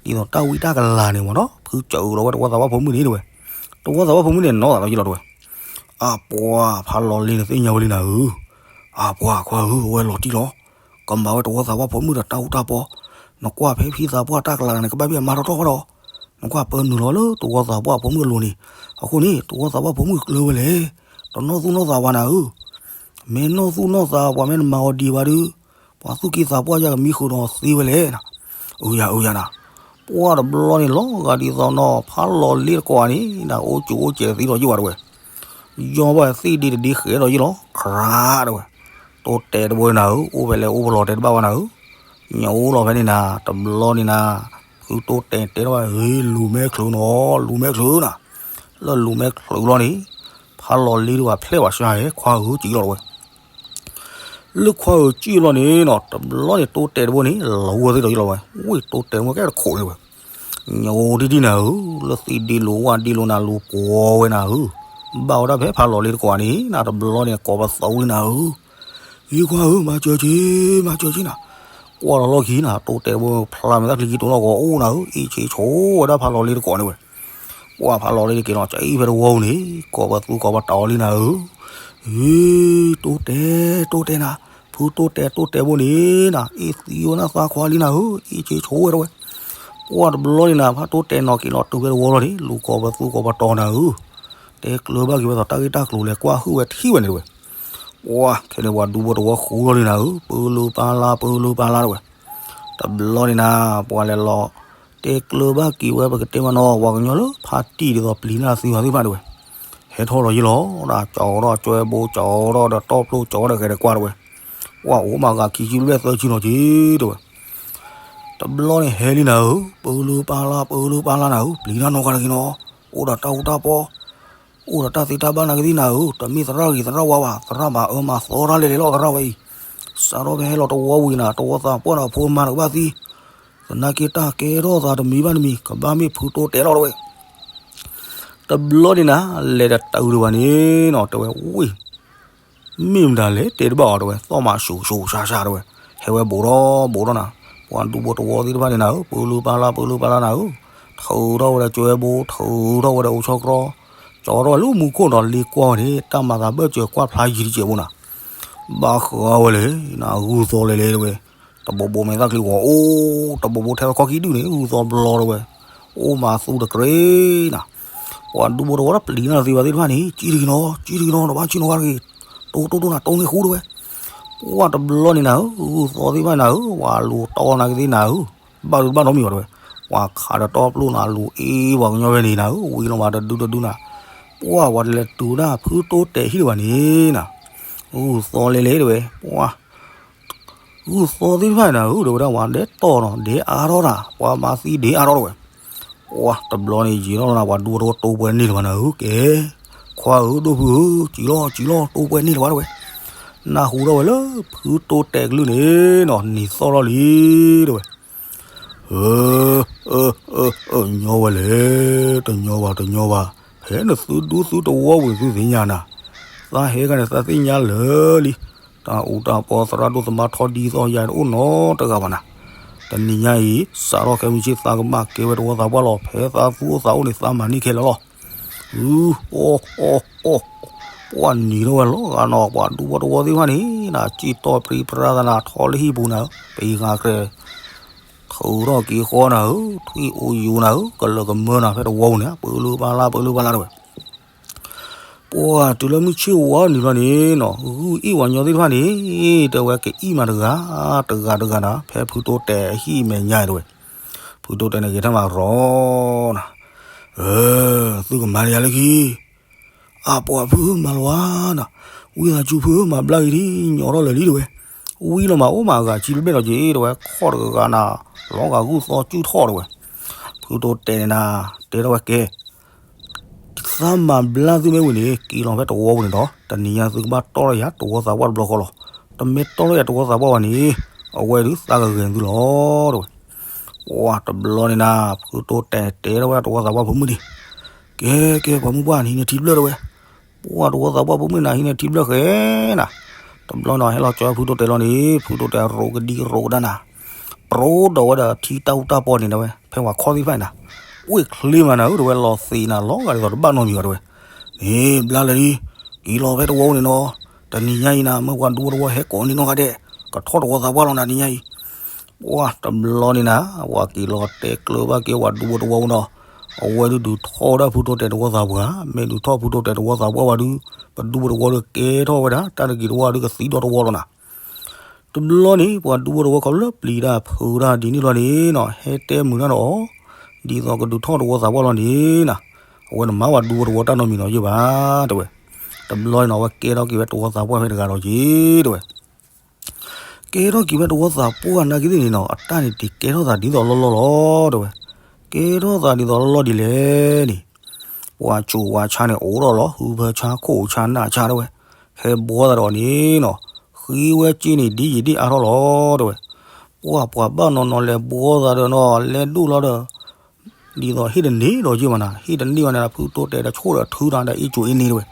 သိးတၢ်ဝံတၢ်ကလၤန့ၣ်မ့ၢ်နီၤ ဖုစၢၤအုးလီၤဝဲတဝီသးပှၢ်ဖိမုၣ်န့ၣ်တဝဲ, တဝီသးပှၢ်ဖိမုၣ်န့ၣ်နီၤသးလီၤယံၤလီၤတဝဲ, အပှၤဖးလီၤလ့နသ့ၣ်ညါဝဲလံနၤဧၢ, အပှၤခွါဧၢ အဝဲလီၤတံၢ်လီၤ, ကမၤဝဲတဝီသးပှၢ်ဖိမုၣ်ဒီးတၢ်အူတၢ်ပီ, နကွၢ်ဖဲဖံသးပှၢ်တၢ်ကလၤန့ၣ် ကဘၣ်ဘၣ်မၤထီၣ်ထီၣ်ဝဲဒီး နကွၢ်ပၢနုာ်လီၤလၢတဝီသးပှၢ်ဖိမုၣ်အလိၤန့ၣ်, အဃိန့ၣ် တဝီသးပှၢ်ဖိမုၣ်ကျၢၤဝဲလဲၣ်, တနီၣ်သူၣ်နီၣ်သးဘၣ်နၤဧၢ, မ့ၢ်နီၣ်သူၣ်နီၣ်သးပှၤမ့ၢ်တမၤအီၤဒံးဘၣ်ဒီး, ပှၤသူၣ်က့သးပှၢ်ယၢ်ကမံဃုာ်ဒီးသ့ဝဲလဲၣ်နၤ, အုယၤအုယၤနၤ, ပှၢ်တဘျီန့ၣ်လီၤဂာ်ဒ်သိးနီၤ ဖးလီၤလ့တကိးဂၤန့ၣ် နၤအိၣ်ကၠိအိၣ်စဲးသံဒီးယံၤဘၣ်တဝဲ ယီဘၣ်သ့ၣ်ဒ့တဒ့ဃဲးဒီးယံၤလီၤ ခရးတဝဲ, တိတဲာ်တဘိနၤဧၢ အိၣ်ဖဲလဲၣ်အိၣ်ဖဲလဲၣ်တဲတဘၣ်ဘၣ်နၤဧၢ, ညၣ်အိၣ်လီၤဖဲန့ၣ်နၤ တဘျီန့ၣ်နၤ, ဖုတိတဲာ်တဲထီၣ်ဝဲ ဂ့ၤလူၤမဲချုးနီၤ လူၤမဲချုးနၤ, လၢလူၤမဲချုးလီၤန့ၣ်, ဖး ဖးလီၤလ့တဝဲဖျဲးဝဲစှၤဧၢ ခွါဧၢ စံးလီၤတဝဲ. လၢခွါဧၢစံးလီၤန့ၣ်နီၤ တဘျီန့ၣ် တိတဲာ်တဘိန့ၣ် လီၤဝဲသ့ၣ်ဒီးယလီၤဝဲ ဝ့ၢ်တိတဲာ်တဘိကဲတခိးန့ၣ်ဝဲ ညိဒံဒံနၤဧၢ, လၢသ့ၣ်ဒ့လိာ်ဝၣ်ဒ့လိာ်နၤလိာ်ပှီၤဝဲနၤဧၢ, ဘၣ်ဝဲဒၣ်ဖဲဖးလီၤလ့တကိးန့ၣ် နတဘျီန့ၣ် ကိးပသူဝဲနၤဧၢ, ယခွါဧၢ မၤစၢၤက့ၤ မၤစၢၤက့ၤနၤ, ကွၢ်လီၤလီၢ်ခံနၤ တိတဲာ်တဘိဖျါမဲာ်သၣ်ချံကံတိၢ်နီၢ်ဂီၤအိၣ်နၤဧၢ, အ့ၣ်ဆ့ဆိဝဲဒၣ်ဖးလီၤလ့တကိးန့ၣ်ဝဲ ပှၢ်ဖးလီၤလ့တက့ၤနီၤ ကၠအံၣ်ဖဲတဝီပူၤန့ၣ် ကိးပသူကိးပတီၤလံနၤဧၢ, အ့ တိတဲာ် တိတဲာ်နၤ, ဖုတိတဲာ် တိတဲာ်ဘိန့ၣ်နၤ အ့ၣ်သံဝဲနၤသးခွါလံနၤဧၢ, အ့ၣ်ဆ့ဆိဝဲတဝဲ, ပှၢ်တဘျီန့ၣ်နၤ ဖးတိတဲာ်နီၤက့ၤလီၤတုၤဖဲတဝီလီၤန့ၣ် လူၤကိးပသူကိးပတီၤနၤဧၢ, တဲကျၢၤဘၣ်က့ၤဝဲသိးတၢ်ဂ့ၢ်တၢ်ကျိၤလဲၤကွၢ်ဟုၣ်ဝဲထံၣ်ဝဲန့ၣ်တဝဲ ပှၢ်ခဲန့ၣ်ပှၤဒူဖိတဝီဃူလီၤလံနၤဧၢ, ပၢလၢပၢလါ ပၢလၢပၢလါတဝဲ, တဘျီန့ၣ်နၤ ပှၤလဲၤလီၤ တဲကျၢၤဘၣ်က့ၤဝဲ ပကတဲမနီၤ ပှၤကညီလၢဖါတံၢ်ဒ်သိးပျံၤနၢ်သံဝဲသ့ၣ်တဖၣ်တဝဲ, ဟဲထီၣ်လီၤယ့ၢ်လီၤ ကၠီထီၣ်ကၠွဲဘိ ကၠီထီၣ်ဒီးတီၢ်ဖျိ ကၠီထီၣ်ဒီးဃဲၤဒီးကွၢ်တဝဲ, ပှၢ်အိၣ်မးဂၤခံဆံဘျဲၣ်သၢဆံနီၤက့ၤတဝဲ, တဘျီန့ၣ်ဟဲလံနၤဧၢ, ပၢလၢပၢလါ ပၢလၢပၢလါနၤဧၢ, ပျံၤတၢ်နီၢ်ကါတဂ့ၤနီၤ, အိၣ်ဒီးတၢ်အူတၢ်ပီ အိၣ်ဒီးတၢ်သ့တၢ်ဘၣ်နာ်က့ၤသ့ၣ်နၤဧၢ, တမ့ၢ်သရၣ်ဂ့ၤသရၣ်ဝါဘၣ်, သရၣ်မၤအၢမၤသီတၢ်လဲၤလဲၤလီၤသရၣ်ဝဲအံၤ, စးထီၣ်ဖဲဟဲလီၤတဝီဝံၤနၤ တဝီသးပှၢ်ဒီးဖိမါတကဘၣ်သံ, သနာ်က့တၢ်ကဲထီၣ်သးတမံၤဘၣ်တမံၤ ကဘၣ်မ့ၢ်ဖုတိတဲာ်လီၤတဝဲ, တဘျီန့ၣ်နၤ လဲၤတတုၤဒံးဘၣ်န့ၣ်နီၤ တဲဝဲဝ့ၢ် မ့ၢ်မတၤလဲၣ် တဲတဘၣ်အီၤတဝဲ သီၣ်မးဆူးဆူးဆါဆါတဝဲ, ဟဲဝဲဘူးထီၣ်ဘူးထီၣ်နၤ, ပှၤဒူဖိတဝီသ့ၣ်တဖၣ်န့ၣ်နၤဧၢ, ပၢလၢပၢလါ ပၢလၢပၢလါနၤဧၢ, ထုးထီၣ်ဝဲဒီးကၠွဲဘိ ထုးထီၣ်ဝဲဒီးအိၣ်ဆီကြီ, ကၠီထီၣ်ဝဲလၢမူခိၣ်ဒီးလ့ကွၢ်ဝဲန့ၣ် တၢ်မၤသးဘၢၣ်စၢၤကွၢ်ဖျါယံၤတစဲးဖိနၤ, ဘၣ်ဃးဝဲလဲၣ်နၤ ဂုၢ်သီလဲၤလဲၤတဝဲ, တဘိဘိမဲာ်သၣ်ချံဂီၤအိၣ်, တဘိဘိထဲဝဲခီခံဒုၣ်န့ၣ် ဂုၢ်သီဘျီတဝဲ, အိၣ်မးသူတကြ့နၤ, ပှၤဒူဖိတဝီဒီးပျံၤနၢ်သံဝဲသ့ၣ်တဖၣ်န့ၣ် ကံတဂ့ၤနီၤ ကံတဂ့ၤနီၤ နဘၣ်ဆ့ၣ်နီၤကါတဂ့ၤ, တိတိတိနၤ တိန့ၢ်ဃူတဝဲ, ပှၢ်တဘျီန့ၣ်နၤဧၢ, ဂုၢ်သီသ့ၣ်တဖၣ်နၤဧၢ, ပှၤလူၤတီၢ်နာ်က့ၤသ့ၣ်နၤဧၢ, ဘၣ်ဒုးဘၣ်နီတမံၤဘၣ်တဝဲ, ပှၤခးဒီးတီၢ်ဖျိနၤ လူၤအ့ၣ်ပှၤကညီဖဲန့ၣ်နၤဧၢ, ဝံၤလီၤမးတဒုတဒုနၤ, ပှၢ်ပှၤတလဲၤတုၤဒၣ်ဖုတိတဲာ်ဟံၣ်တဘၣ်န့ၣ်နၤ, ဂုၢ်သီလဲၤလဲၤတဝဲ, ပှၢ် ဂုၢ်သီသ့ၣ်တဖၣ်နၤဧၢ, ဒီးဝဲဒၣ်ပှၤဒဲးတီၢ်နီၤ ဒဲးအါထီၣ်တၢ် ပှၤမၤသံဒဲးအါထီၣ်တဝဲ, ပှၢ်တဘျီန့ၣ်ယံာ်ထီၣ်လီၤနၤ ပှၤဒူဖိတဝီတိပှဲၤန့ၢ်လၢၤဘၣ်နၤဧၢ, ကဲ ခွါဧၢ ဒိၣ်ဖုဧၢ, စံၣ်လီၤ စံၣ်လီၤ တိပှဲၤန့ၢ်လၢၤဘၣ်တဝဲ, နၢ်ဟူထီၣ်ဝဲလၢဖုတိတဲာ်ကလုၢ်န့ၣ်နီၤ နံၤသီၣ်ထီၣ်လံတဝဲ အၢ အၢ အၢ ညီဝဲလဲၣ်, တညီဘၣ် တညီဘၣ်, ဖဲနသုဒူသုတဝီပူၤန့ၣ်သုသ့ၣ်ညါနၤ, သးဟဲခါန့ၣ် သးသ့ၣ်ညါလၢာ်လံ, တၢ်အူတၢ်ပီသရၣ်ဒိၣ်သမါထီဒ်သိးယၤတအိၣ်နီတဂၤဘၣ်နၤ, တနံၤညါအံၤ စးထီၣ်ခဲမုၢ်ဆ့ၣ်သးကဘၣ်ကဲဝဲတဝီသးပှၢ်လီၤ, ဖဲသးသူၣ်အိၣ်သးအိၣ်န့ၣ် သးမၤန့ၢ်ခဲလၢာ်လီၤ. အူ အီ အီ အီ ပှၢ်နံၤထီၣ်ဝဲလီၤဂာ်နီၤ, ပှၤဒူဖိတဝီသ့ၣ်တဖၣ်န့ၣ် နၤစံၣ်တီၢ်ပြံပြါသးနၤထီလၢဟံၣ်ပူၤနၤဧၢ, ပယီၤကြဲး ထုးထီၣ်က့ၤဃီနၤဧၢ, ထွံၣ်အိၣ်ယူၤနၤဧၢ, ကလၢကမၢနၤဖဲတဝီပူၤန့ၣ် ပၢလၢပၢလါ ပၢလၢပၢလါတဝဲ, ပှၢ်တုၤလၢမုၢ်ဆ့ၣ်ဝါနံၤဘျီန့ၣ်နီၤ, ဂုၢ်အ့ၣ်ဝဲညီသ့ၣ်တဖၣ်န့ၣ်, တဲဝဲကအံၣ်မးတဂၤ, တဂၤတဂၤနၤ, ဖဲဖုတိတဲာ်အဟံၣ်မဲာ်ညါတဝဲ, ဖုတိတဲာ်န့ၣ်ဂဲၤထၢၣ်မးရီနၤ, အၢ သုကမၤတယၤလၢခံ အပှၤဖုမၤလီၤဧါနၤ, ဝံသးစူၤဖုမၤဘျါက့ၤဒံး ညီထီၣ်လၢာ်လံတဝဲ, ဝံလီၤမးအိၣ်မးအဂၤဆံဘျဲၣ်ဘျဲၣ်လီၤက့ၤတဝဲ, ခီၣ်တဂၤဂၤနၤ, လီၤဂာ်ဂုၢ်သီစုၣ်ထီၣ်တဝဲ, ဖုတိတဲာ်န့ၣ်နၤ, တဲထီၣ်ဝဲကဲ, သးမၤဘျါသုမ့ၢ်ဝံၤန့ၣ် က့ၤလီၤဖဲတဝီပူၤန့ၣ်ဒီး တနံၤညါသုကဘၣ်တီၢ်ထီၣ်ယၤတဝီသးပှၢ်တဘျီဃီလီၤ, တမ့ၢ်တီၢ်ထီၣ်ယၤတဝီသးပှၢ်ဘၣ်န့ၣ်, အဝဲဒုးသးကဂဲၤသုလီၤတဝဲ ပှၢ်တဘျီန့ၣ်နၤ, ဖုတိတဲာ်တဲထီၣ်ဝဲတဝီသးပှၢ်ဖိမုၣ်န့ၣ်, ကဲ ကဲ ပှၤမုၣ်ပှၢ် နဟံးန့ၢ်ထံဘျၢၣ်တဝဲ, ပှၢ်တဝီသးပှၢ်ဖိမုၣ်နၤ ဟံးန့ၢ်ထံဘျၢၣ်ဃဲနၤ, တဘျီန့ၣ် ဟဲလီၤကၠီဖုတိတဲာ်လီၤန့ၣ် ဖုတိတဲာ်ရိးကဒံရိးကဒါနၤ, ပြိဒီးဝဲဒီးထံတၢ်အူတၢ်ပီန့ၣ်တဝဲ ဖဲပှၤခီသ့ၣ်တဖၣ်န့ၣ်နၤ, ဝ့ၢ်ချ့မးနၤဧၢ တဝဲလီၤသ့ၣ်နၤလီၤဂာ်ဒ်သိးတဘၣ်နီတမံၤဘၣ်တဝဲ, န့ၣ် ဘျါလၢာ်လံ, က့ၤလီၤဖဲတဝီပူၤန့ၣ်နီၤ, တနံၤညါအံၤနၤ မ့ၢ်ပှၤဒူဖိတဝီဟဲကိးန့ၢ်နီၢ်ဂၤဒဲး, ကထီၣ်တဝီသးပှၢ်လီၤနၤ နံၤညါအံၤ ပှၢ်တဘျီန့ၣ်နၤ, ပှၤက့ၤလီၤတဲကျၢၤဘၣ်က့ၤပှၤဒူဖိတဝီပူၤဒီး, အဝဲဒုးဒုးထီၣ်ဝဲဒၣ်ဖုတိတဲာ်တဝီသးပှၢ်, မ့ၢ်ဒုးထီၣ်ဖုတိတဲာ်တဝီသးပှၢ်ဝဲဒုး, ပဒူဖိတဝီဒီးကဲထီၣ်ဝဲဒၣ် တၢ်တဂ့ၤတဝီဒုးကသံဒီးတဝီလီၤနၤ. တဘျီန့ၣ် ပှၤဒူဖိတဝီခီဖျိလၢပျံၤတၢ်ဖုးတၢ်ဒ်န့ၣ်ဘျီန့ၣ်နီၤ, ဟဲတဲမုာ်တၢ်ဒီးအီၤ, ဒ်သိးကဒုးထီၣ်တဝီသးပှၢ်လီၤန့ၣ်နၤ, အဝဲန့ၣ်မၤပှၤဒူဖိတဝီတၢ်နီတမံၤနီၤယဲၢ်ဘၣ် တဲဝဲ. တဘျီန့ၣ်နီၤ အဝဲကဲထီၣ်က့ၤဝဲတဝီသးပှၢ်ဖဲတဂၤဒီးက့ၤတဲဝဲ ကဲထီၣ်က့ၤဖဲတဝီသးပှၢ်နာ်က့သ့ၣ်န့ၣ်နီၤ, အတၢ်န့ၣ်တကဲထီၣ်သးဒ်သိးလီၢ်လီၢ်လီၤ တဲဝဲ. ကဲထီၣ်သးဒ်သိးလီၢ်လီၢ်ဒ်လဲၣ်န့ၣ်, ပှၤဆူးဝါဆါန့ၣ်အိၣ်ထီၣ်လီၤ ဟုဖၢဆါ ခိၣ်ဆါ နၢ်ဆါတဲဝဲ, ဟဲဘှီသးဒီးန့ၣ်နီၤ, ဃ့ဝဲစ့န့ၣ်ဒ်ယံာ်ဒ်အါထီၣ်လီၤတဲဝဲ, ပှၤပှၤဘၣ်နီၤနီၤလဲၤဘှီသးဒီးနီၤ လဲၤဒိၣ်လီၤဒီး ဒ်သိးဟ့ၣ်တန့ၢ်ဒီးယ့ၢ်မးနၤ, ဟ့ၣ်တန့ၢ်ဘၣ်န့ၣ် ဖုတိတဲာ်ဒီးဆိၣ်ဒီးထုဒီးအ့ၣ်ကူအ့ၣ်န့ၣ်တဲဝဲ,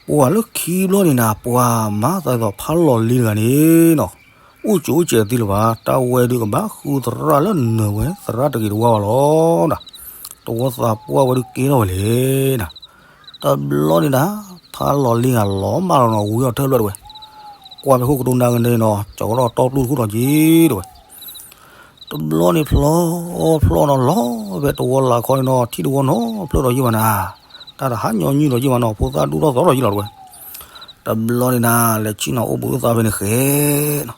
ပှၤလၢခံဘျီန့ၣ်နၤ ပှၤမၤသးဒ်သိးဖးလီၤလံတဂၤန့ၣ်နီၤ, အိၣ်ကၠိအိၣ်စဲးသ့လၢၤဘၣ်, တၢ်ဝဲဒုးကဘၣ်ဃုသရၣ်လၢနၢၤဝဲ သရၣ်တဂ့ၤတဝါဘၣ်လီၤနၤ, တဝီသးပှၢ်ဝဲဒုးကဲထီၣ်ဝဲလဲၣ်နၤ, တဘျီန့ၣ်နၤ ဖးလီၤလံဂၤလီၤမၢ်လီၤနီၤ ဝံၤအီၤထၢၣ်ဘျီတဲဝဲ, ကွၢ်ဖဲခိၣ်ကတိၤနၤကန့ၣ်နီၤ ကၠီၤကဒီးတီပျူၢ်တခိၣ်ဒီးက့ၤတဲဝဲ တဘျီန့ၣ်ဖျီ ဖျီနီၤလီၤဖဲတဝီလၢ်ခီန့ၣ်နီၤ ထံၣ်တဝီနီၤဖျၢၣ်ဒီးယ့ၢ်မးနၤ, တၢ်တဟးညီနုၢ်ဒီးယ့ၢ်မးနီၤ ဖိသၣ်ဒူၣ်ထီၣ်သီထီၣ်ယ့ၢ်လီၤတဲဝဲ, တဘျီန့ၣ်နၤ လဲၤဆ့ၣ်နီၤအိၣ်ဘှံးအိၣ်သါဖဲန့ၣ်ဃဲနီၤ,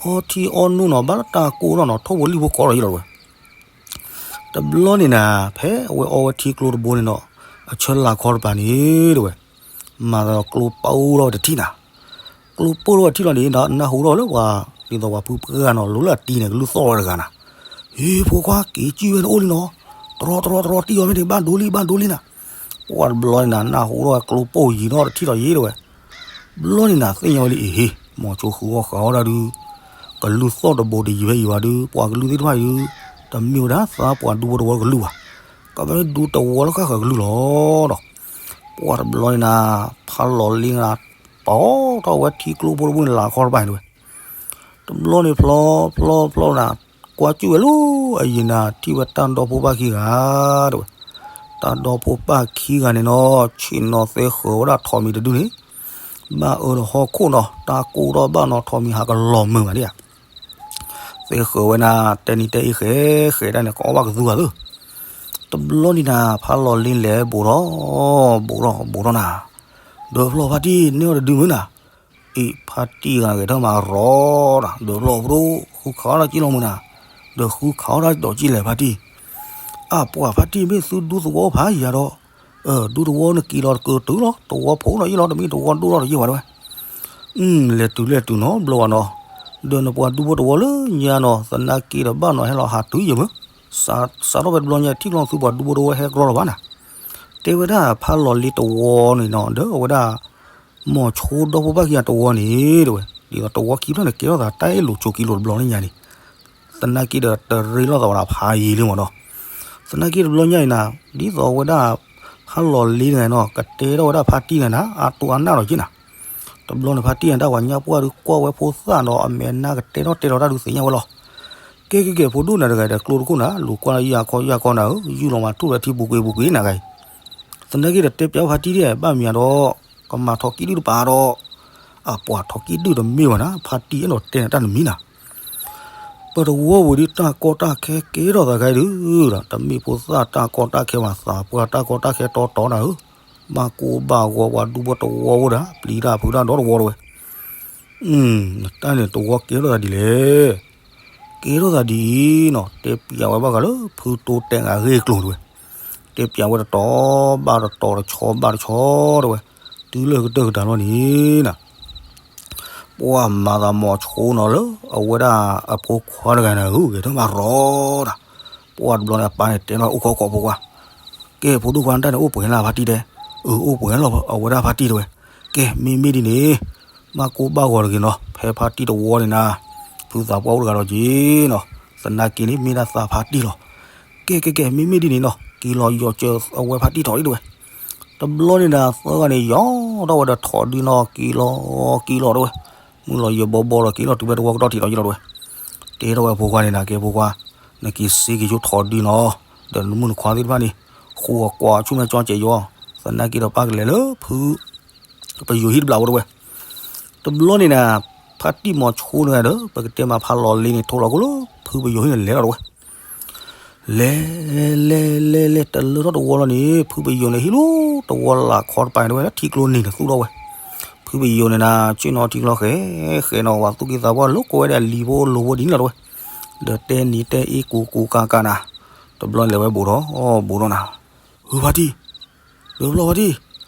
အီထံအီနိၣ်နီၤ ဘၣ်လၢတၢ်ကိၢ်ထီၣ်နီၤ ထိၣ်ဖိလံၣ်ဖိကိးထီၣ်ယ့ၢ်လီၤတဲဝဲ တဘျီန့ၣ်နၤ ဖဲအဝဲအီဝဲထံကျိတဘိန့ၣ်နီၤ, အဆၢလၢ်ခီတပၤန့ၣ်တဲဝဲ, မၤသးဒီးကျိပိၢ်ထီၣ်ဝဲတထံၣ်နၤ, ကျိပိၢ်ထီၣ်ဝဲတထံၣ်လီၤန့ၣ် နၢ်ဟူထီၣ်ဝဲလၢပှၤ ဒ်သိးပှၤဖုပှၢ်နီၤ လိၤလၢအတံၤန့ၣ် ကလုၢ်သီၣ်ဝဲတဂၤနၤ, ဟ့ၣ်ဖိခွါက့ၤစံၣ်ဝဲန့ၣ်အိၣ်လံနီၤ, တရီတရီတရီတံၢ်အီၤမ့ၢ်န့ၣ် ဘၣ်ဒိလံ ဘၣ်ဒိလံနၤ, ပှၤတဘျီန့ၣ်နၤ နၢ်ဟူထီၣ်ဝဲကျိပိၢ်ယံၤထီၣ်တထံၣ်လီၤယ့ၢ်တဲဝဲ ဘျီန့ၣ်နၤ သ့ၣ်ညါဝဲလံအံၤ ဟ့ၣ် မိၤဆိဃုအီၣ်ဃးအီၣ်ဒၣ်ဒုး, ကလုၢ်သီၣ်တဘိတယံၤဝဲအံၤဘၣ်ဒုး ပှၤကလုၢ်သ့ၣ်တဖၣ်အံၤဒုး, တမ့ၢ်ဝဲဒၣ်သးပှၤဒူဖိတဝီကလုၢ်ဘၣ်, ကဘၣ်ဒူတဝီလၢဃၣ်ဃၢၤကလုၢ်လီၤဒီး, ပှၤတဘျီန့ၣ်နၤ ဖးလီၤလံနၤ, ပာ်ထီၣ်ဝဲထံကျိဖိတဘိန့ၣ် လၢ်ခီတပၤန့ၣ်တဲဝဲ တဘျီန့ၣ်ဖျီ ဖျီ ဖျီနၤ, ကွၢ်စူၣ်ဝဲလၢအယံၤနၤ ထံၣ်ဝဲတၢ်ဒီဖိပၢ်ခံဂၤတဲဝဲ, တၢ်ဒီဖိပၢ်ခံဂၤန့ၣ်နီၤ ဆ့ၣ်နီၤသဲဃၢၤဝဲဒၣ်ထိးမံၤတဒုန့ၣ်, ဘၣ်အၢဒီးဟီၣ်ခိၣ်နီၤ တၢ်ကိၢ်ထီၣ်ဘၣ်နီၤ ထိးမံၤဟးကလီၤမုာ်မးဒ်ဧါ, သဲဃၢၤဝဲနၤ တဲနံၤတဲအ့ၣ်ဃဲဃဲဒၣ်န့ၣ် ကအီၣ်ဘၣ်ကသူဂၤသၢ တဘျီန့ၣ်နၤ ဖးလီၤလံလဲၤဘူးထီၣ် ဘူးထီၣ် ဘူးထီၣ်နၤ, ဒၢးဖျီၣ်ဖါတံၢ် န့ၢ်အီၣ်တဒုမုၢ်နၤ, အ့ၣ် ဖါတံၢ်ဂၤဂဲၤထၢၣ်မးရီဒီး ဒၢးဖျီၣ်ပဒိၣ် ဃုခးအီၣ်တၢ်ကံၣ်လီၤမုၢ်နၤ, ဒီးဃုခးအီၣ်တၢ်ဒီးကံၣ်လဲၣ်ဖါတံၢ်, အပှၤဖါတံၢ်မ့ၢ်သုဒူသဝီဖးယၤဒီး, ဒူသဝီနက့ၤလီၤတကၢတုၤလီၤ တဝီဖိးလီၤယ့ၢ်လီၤ တမ့ၢ်တဝီဒိၣ်ထီၣ်တယ့ၢ်ဝဲတဲဝဲ လဲၤတုၤလဲၤတုၤနီၤ ဘျီဝဲနီၤ, ဒီးနပှၤဒူဖိတဝီလၢညါနီၤ သနာ်က့ဒီးဘၣ်နီၤဟဲလီၤဟးတုၤယဲၢ်မုၢ်, စးထီၣ်ဖဲတဘျီညါ ထံၣ်ကျီသုပှၤဒူဖိတဝီဟဲကရီလီၤဘၣ်နၤ, တဲဝဲဒၣ်ဖးလီၤလံတဝီန့ၣ်နီၤ ဒီးအဝဲဒၣ် မိၤဆိဒီဖိပၢ်ခံဂၤတဝီန့ၣ် တဲဝဲ ဒ်သိးတဝီခံဖျၢၣ်န့ၣ် ကဲထီၣ်သးတၢ်အဲၣ်လိာ်ဆိးက့လိာ်တဘျီလၢညါန့ၣ်, သနာ်က့ဒီးတရ့လိာ်သးဝဲဒၣ်ဖးယံၤလံမ့ၢ်နီၤ, သနာ်က့တဘျီညါအံၤနၤ ဒ်သိးဝဲဒၣ် ဖးလီၤလံတဂၤနီၤ ကတဲထီၣ်ဝဲဒၣ်ဖါတံၢ်တဂၤနၤ အတိၢ်အနၢ်ဒီးက့နၤ, တဘျီန့ၣ်ဖါတံၢ်တဂၤ ပှၤညါပှၢ်ဒုးကွၢ်ဝဲဖိသၣ်ဒီးအမဲာ်နါကတဲထီၣ်တဲလီၤတၢ်ဒုးသ့ၣ်ညါဝဲလီၤ, ကဲကဲကဲ ဖိဒိၣ်နၤတဂၤဒီးကျိတခိၣ်နၤ လူၤကွၢ်လၢယၤခီယၤခီနၤဧၢ ယူၢ်လီၤမၤထူၣ်ဒီးထံပူၤကွံာ်ပူၤကွံာ်နၤဂၤအံၤ, သနာ်က့ဒီးတဲပျးဖါတံၢ်ဒ်ဘၣ်မံၤဒီး ကမၤထီၣ်ကံၣ်ဒုၣ်တပၤဒီး, အပှၤထီၣ်ကံၣ်ဒုၣ်တမ့ၢ်ဘၣ်နၤ ဖါတံၢ်အဲၣ်ဒိးတဲနၤတၢ်နမံၤနၤ ပတဝီဝံၤဒုးတၢ်ကီတၢ်ခဲကဲထီၣ်သးခါဒုးဒီး တမ့ၢ်ဖိသၣ်တၢ်ကီတၢ်ခဲဘၣ် သးပှၢ်တၢ်ကီတၢ်ခဲတီတီနၤဧၢ, ဘၣ်ကိၢ်ဘၣ်ဂီၤပှၤဒူဖိတဝီဝဲဒၣ် ပျံၤတၢ်ဖုးတၢ်ဒီတဝီတဝဲ, တၢ်န့ၣ်တဝီကဲထီၣ်သးဒ်လဲၣ် ကဲထီၣ်သးဒ်အံၤနီၤ တဲပျးဝဲဘၣ်ဃးလၢဖုတိတဲာ်ဂၤဂ့ၢ်ကျိၤတဝဲ, တဲပျးဝဲတတီၤဘၣ်တတီၤတဆီဘၣ်တဆီတဝဲ, တုၤလၢကတၢၢ်ကတၢၢ်လီၤန့ၣ်နၤ ပှၤမၤသးမိၤဆိနီၤလၢ အဝဲဒၣ်အဖိခွါတဂၤန့ၣ်ဧၢ ဂဲၤထၢၣ်မးရီဒီး, ပှၤတဘျီန့ၣ်အပၢ်န့ၣ်တဲလီၤအိၣ်ခိးကိးဖိခွါ, ကဲဖိဒိၣ်ခွါနတၢ်န့ၣ်အိၣ်ပှဲၤလၢဖါတံၢ်တဲ, အၢ အိၣ်ပှဲၤလီၤအဝဲဒၣ်ဖါတံၢ်တဝဲ, ကဲမ့မ့ၢ်ဒ်န့ၣ် ဘၣ်ကိၢ်ဘၣ်ဂီၤတဂ့ၤနီၤ ဖဲဖါတံၢ်တဝီန့ၣ်နၤ, ဖုသးပှၢ်အိၣ်တဂၤဒီးက့ၤနီၤ, သနာ်က့န့ၣ်မ့ၢ်ဒၣ်သးဖါတံၢ်လီၤ, ကဲကဲကဲ မ့မ့ၢ်ဒ်န့ၣ်နီၤ က့ၤလီၤယီၤစၢၤအဝဲဖါတံၢ်ထီၣ်လံတဝဲ, တဘျီန့ၣ်နၤ သၢဂၤန့ၣ်ယီၤထီၣ်ဝဲဒီးထီၣ်ဒုနီၤ က့ၤလီၤက့ၤလီၤတဝဲ, မုၢ်လီၤယဲၤဘီဘီလီၤ က့ၤလီၤတုၤဖဲတဝီကတီၢ်ထံးလီၤယ့ၢ်လီၤတဝဲ, တဲထီၣ်ဝဲဖိခွါန့ၣ်နၤ ကဲဖိခွါ, နက့ၤစ့က့ၤဆိထီၣ်ဒုနီၤ, ဒီးနမုၢ်နခွါသ့ၣ်တဖၣ်န့ၣ် ဃိအကွၢ်ဆူၣ်မဲာ်ကၠီကဲးယီၤ, သနာ်က့ဒီးပၢ်ကလဲၤလၢဖု ပယိၤဟံၣ်တဘျီဖိတဝဲ, တဘျီန့ၣ်နၤ ဖါတံၢ်မိၤဆိတဂၤဒီး ပကတဲမးဖးလီၤလံန့ၣ် ထိလီၤကိၣ်လၢ ဖုပယိၤဟံၣ်န့ၣ်လဲၤလီၤတဝဲ, လဲၤ လဲၤ လဲၤ လဲၤ တလၢထီၣ်တဝီလီၤန့ၣ် ဖုပယိၤန့ၣ်ဟံၣ်လီၤတဝီလၢ်ခီတပၤန့ၣ်တဝဲ ထံကျိနံၤန့ၣ်သူၣ်ထီၣ်ဝဲ, ဖုပယိၤန့ၣ်နၤ ဆ့ၣ်နီၤထံကျိဃဲ ဃဲနီၤ ပှၤသူၣ်က့သးပှၢ်လိာ်ကွဲဝဲဒၣ်လံၤဖိလိၤဖိဒ်န့ၣ်လီၤတဝဲ, ဒီးတဲနံၤတဲအ့ၣ်ကူကူကၤကၤနၤ, တဘျီလဲၤဝဲဘူးထီၣ် ဘူးထီၣ်နၤ, ဟုဖါတံၢ် ဒၢးဖျီၣ်ဖါတံၢ်,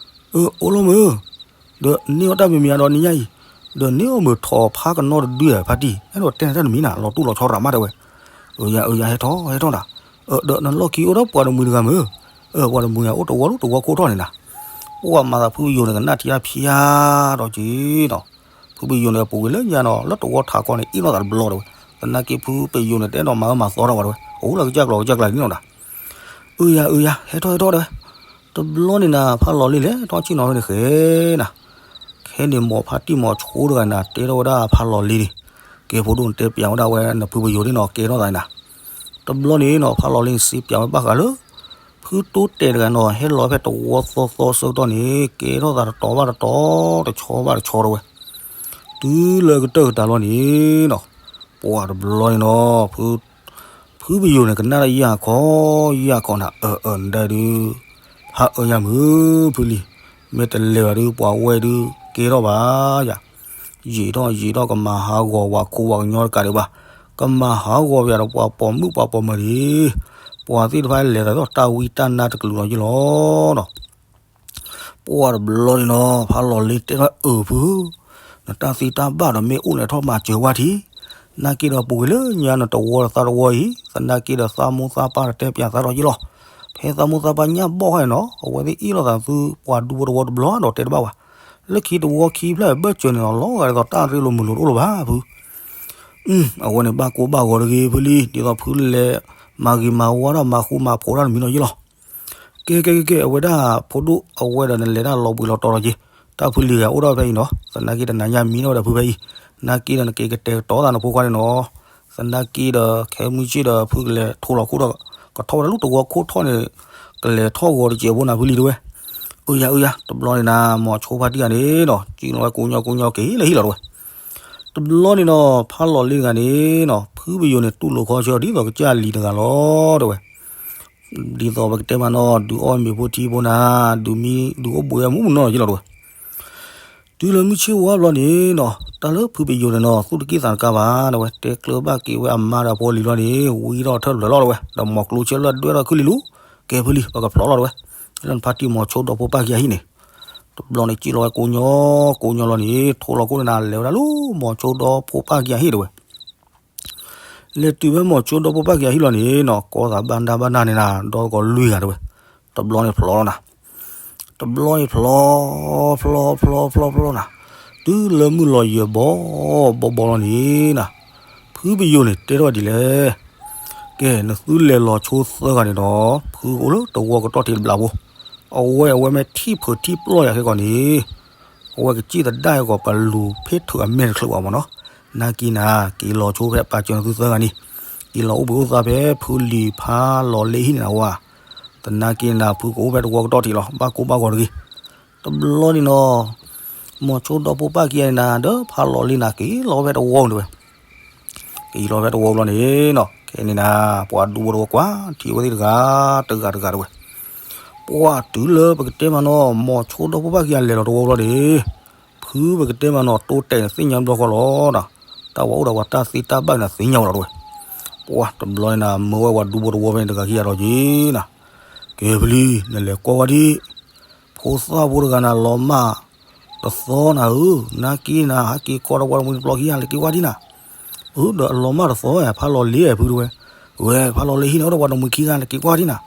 အၢ အိၣ်လီၤမုၢ်, ဒီးန့ၢ်အီၣ်တၢ်မံၤမံၤဒီးနံၤညါအံၤ, ဒီးန့ၢ်အီၣ်မုၢ်ထီၣ်ဖးကနီတဒုဧါ ဖါတံၢ်, အဲၣ်ဒိးတဲနၤတၢ်တမံၤနၤ လီၤတူၢ်လီၤဆီရးမးတဲဝဲ, အၢ ယၤ အၢ ယၤ ဟဲထီၣ် ဟဲထီၣ်နၤ, ဒီးနလီၢ်ခံအိၣ်ဒီးပှၤတမှံၤတဂၤမုၢ်, အၢ ပှၤတမှံၤယၤ အိၣ်တဝီလၢတဝီခိၣ်ထီၣ်န့ၣ်နၤ, ပှၤမၤသးဖုပယိၤန့ၣ် ကနၣ်ထံအါဖျါဒီးက့ၤနီၤ, ဖုပယိၤန့ၣ် အပူၤကွံာ်လၢညါနီၤ လၢတဝီထးကီန့ၣ် အ့ၣ်လိာ်သးတဘျီတဲဝဲ, သနာ်က့ဖုပယိၤန့ၣ် တအဲၣ်ဒိးမၤအၢမၤသီထီၣ်ဝဲတဲဝဲ, အိၣ်လၢကစၢ်ကျိၤကစၢ်ကျါန့ၣ်နီၤဒၣ်, အၢယၤ အၢယၤ ဟဲထီၣ်ဟဲထီၣ်တဲဝဲ, တဘျီန့ၣ်နၤ ဖးလီၤလ့လဲၤထီၣ်ဆ့ၣ်နီၤဖဲန့ၣ်ဃဲနၤ, ခဲန့ၣ်မိၢ်ဖးတံၢ်မိၤဆိတဂၤနၤ တဲထီၣ်ဝဲဒၣ်ဖးလီၤလ့န့ၣ်, ကဲဖိဒိၣ်န့ၣ်တဲပျးဝဲဒၣ်ဝဲနဖုပယိၤန့ၣ်နီၤ ကဲထီၣ်သးန့ၣ်နၤ, တဘျီန့ၣ်နီၤ ဖးလီၤလ့န့ၣ်စံးပျးဝဲဘၣ်ဃးလၢ ဖုတိတဲာ်တဂၤနီၤ ဟဲလီၤဖဲတဝီသီသီဆၢကတီၢ်န့ၣ် ကဲထီၣ်သးတတီၤဘၣ်တတီၤ တဆီဘၣ်တဆီတဲဝဲ, တုၤလၢကတၢၢ်ကတၢၢ်လီၤန့ၣ်နီၤ, ပှၤတဘျီန့ၣ်နီၤ ဖု ဖုပယိၤန့ၣ် ကနၣ်တၢ်ယၢ်ခီ ယၢ်ခီနၤ အၢ အၢ နဒၣ်ဒုး, ဟးအၢယၤမုာ်ဖုလံ, မ့ၢ်တလဲၤဘၣ်ဒုး ပှၤဝဲဒုး ကဲထီၣ်ဘၣ်ယၤ, ယံာ်ထီၣ်ယံာ်ထီၣ် ကမၤဟးဂီၤဝဲခိဝဲကညီတကးဒံးဘၣ်, ကမၤဟးဂီၤပယၤဒီးပှၤပိာ်မုၣ်ပှၤပိာ်မၢၤဒံး, ပှၤသ့ၣ်တဖၣ်လဲၤသးဒီးတၢ်ဝံတၢ်နါတကလုာ်လီၤယ့ၣ်လီၤနီၤ ပှၤတဘျီန့ၣ်နီၤ ဖးလီၤလ့တဲထီၣ်အၢဖု, နတၢ်သ့တၢ်ဘၣ်ဒီးမ့ၢ်အိၣ်န့ၣ်ထီၣ်မၤစၢၤဝဲထံ, နာ်က့ဒီးပူၤကွံာ်လၢညါနတဝီဒီးသးတဝီအံၤ, သနာ်က့ဒီးသးမိၢ်သးပၢ်ဒီးတဲပျးသးထီၣ်ယ့ၣ်လီၤ, ဖဲသးမိၢ်သးပၢ်ညၣ်ဘီၣ်ခါန့ၣ်နီၤ အဝဲသ့ၣ်အ့ၣ်လိာ်သးသုပှၤဒူဖိတဝီတဘျီဒီးတဲတဘၣ်ဘၣ်, လၢခံတဝီခံဖျၢၣ်ဘၢၣ်စၢၤန့ၣ်လီၤ လီၤဂာ်ဒ်သိးတၢ်ရ့လိာ်မုာ်လိာ်တအိၣ်လၢၤဘၣ်ဖု အဝဲန့ၣ်ဘၣ်ကိၢ်ဘၣ်ဂီၤတဂ့ၤဖုလံ, ဒ်သိးဖုလဲၤမၤဂ့ၤမၤဝါဒီးမၤဃူမၤဖိးတၢ်တမံၤနီၤယ့ၣ်လီၤ. ကဲကဲကဲကဲ အဝဲဒၣ်ဖိဒိၣ်အဝဲဒီးနလဲၤတၢ်လီၤဘှံးလီၤတီၤလီၤက့ၤ, တၢ်ဖုလံၤဂၤအိၣ်ထီၣ်ဖဲအံၤနီၤ, သနာ်က့တနၤညါမံထီၣ်ဝဲဒီးဖုဖဲအံၤ, နာ်က့ဒီးနက့ၤကတဲာ်ကတီၤသးနဖိခွါန့ၣ်နီၤ, သနာ်က့ဒီးခဲမုၢ်ဆ့ၣ်ဒီးဖုကလဲၤထိလီၤခိၣ်ဒီး ကထီၣ်ဝဲဒၣ်လၢတဝီခိၣ်ထီၣ်န့ၣ်, ကလဲၤထီၣ်ဂီၤတစဲးဖိနၤဖုလံၤတဲဝဲ, အၢယၤအၢယၤ တဘျီန့ၣ်နၤ မိၤဆိဖါတံၢ်ဂၤန့ၣ်နီၤ ကံလီၤဝဲကိးညီကိးညီက့ၤလၢဟံၣ်လီၤတဲဝဲ, တဘျီန့ၣ်နီၤ ဖးလီၤလ့တဂၤန့ၣ်နီၤ ဖုပယိၤန့ၣ်တူၢ်လိာ်ခီဆၢဒ်သိးကစၢ်လံၤတဂၤလီၤတဲဝဲ, ဒ်သိးပကတဲမးနီၤ ဒုးအီၣ်မ့ၤဖိထံဖိနၤ, ဒုးမံဒုးအိၣ်ဘှံးအမူးမူးနီၤယ့ၣ်လီၤတဲဝဲ, တုၤလၢမုၢ်ဆ့ၣ်ဝါဘျီန့ၣ်နီၤ တၢ်လၢဖုပယိၤန့ၣ်နီၤ သူၣ်တက့ၢ်သးတကါဘၣ်တဲဝဲ, တဲကျၢၤဘၣ်က့ၤဝဲအမါဒီးအဖိလံၤလီၤန့ၣ် ဝံထီၣ်ထၢၣ်လၢာ်လီၤတဲဝဲ, ဒီးမိၤကျိဆၢလၢဒွဲၣ်ထီၣ်ခုလံၤလူၤ, ကဲဖုလံၤ ပကဖျိးလီၤတဲဝဲ, လၢနဖါတံၢ်မိၤဆိဒီဖိပၢ်ခံဂၤဟံၣ်န့ၣ်, တဘျီန့ၣ် ကံလီၤဝဲကိးညီကိးညီလီၤန့ၣ် ထိလီၤခိၣ်န့ၣ်နၤ လဲၤဝဲဒၣ်လၢမိၤဆိဒီဖိပၢ်ခံဂၤဟံၣ်တဲဝဲ လဲၤတုၤဖဲမိၤဆိဒီဖိပၢ်ခံဂၤဟံၣ်လီၤန့ၣ်နီၤ ကိးသးဘၣ်ဒါဘၣ်ဒါန့ၣ်နၤ ဒီကီၤလွံၢ်ဂၤတဲဝဲ, တဘျီန့ၣ်ဖျိးလီၤနၤ, တဘျီန့ၣ်ဖျိး, ဖျိးဖျိးဖျိးဖျိးနၤ, တုၤလၢမုၢ်လီၤယဲၢ်ဘီဘီဘီလီၤန့ၣ်နၤ, ဖုပယိၤန့ၣ်တဲထီၣ်ဒ်လဲၣ်, ကဲ နသုလဲၤလီၤဆိသၢဂၤန့ၣ်ဒီး ဖုကအိၣ်လၢတဝီကတီၢ်ထံးတဘျးဖိ, အဝဲအဝဲမ့ၢ်ထံၣ်ဖုးထံၣ်ပျီၢ်ယၤခဲကီးန့ၣ် အဝဲကစံၣ်သဒါအဂီၢ် ပလူၤဖ့ၣ်ထုးအမဲာ်တချုးဘၣ်မ့ၢ်နီၤ, နာ်က့နၤ က့ၤလီၤဆိဖဲပာ်စၢၤနသုသၢဂၤန့ၣ်, က့ၤလီၤအိၣ်ဘှံးအိၣ်သါဖဲဖုလံၤဖးလီၤလ့ဟံၣ်န့ၣ်နဝဲ, သနာ်က့နၤ ဖုကအိၣ်ဖဲတဝီကတီၢ်ထံးလီၤ ဘၣ်ကိၢ်ဘၣ်ဂီၤတဂ့ၤ, တဘျီန့ၣ်နီၤ, မိၤဆိဒီဖိပၢ်ခံဂၤန့ၣ်နၤ ဒီးဖးလီၤလ့နၤ က့ၤလီၤဖဲတဝီတဲဝဲ က့ၤလီၤဖဲတဝီဘျီန့ၣ်နီၤ ခဲန့ၣ်နၤ ပှၤဒူဖိတဝီကွၢ်ထံဝဲသ့ၣ်တဂၤ တဂၤတဂၤတဲဝဲ, ပှၤတုၤလၢပကတဲမးနီၤ မိၤဆိဒီဖိပၢ်ခံဂၤလဲၤလီၤတဝီဘျီန့ၣ်, ဖုပကတဲမးနီၤ တိတဲာ်န့ၣ်သ့ၣ်ညါဘျီဃီလီၤနၤ, တၢ်ဝဲအိၣ်ဒီးပှၤတၢ်သ့တၢ်ဘၣ်န့ၣ်သ့ၣ်ညါဝဲလီၤတဲဝဲ, ပှၤတဘျီန့ၣ်နၤ မၢဝဲပှၤဒူဖိတဝီဖဲန့ၣ်တဂၤခံဂၤဒီးက့ၤနၤ, ကဲဖုလံၤ နလဲၤကွၢ်ဝဲဒံး ဖိသၣ်ဖိတဂၤနၤ လီၤမၢ်တသီနၤဧၢ, နာ်က့နၤ ဟးက့ၤကိးဒီးပှၤတမှံၤတပျီၤခံဂၤ လဲၤက့ၤကွၢ်ဒံးနၤ, အၢ ဒီးအလီၤမၢ်တသီ ဖးလီၤလ့ဖုတဲဝဲ, ဝဲ ဖးလီၤလ့ဟံၣ်န့ၣ် အိၣ်ဒီးပှၤတမှံၤခံဂၤ လဲၤက့ၤကွၢ်ဒံးနၤ,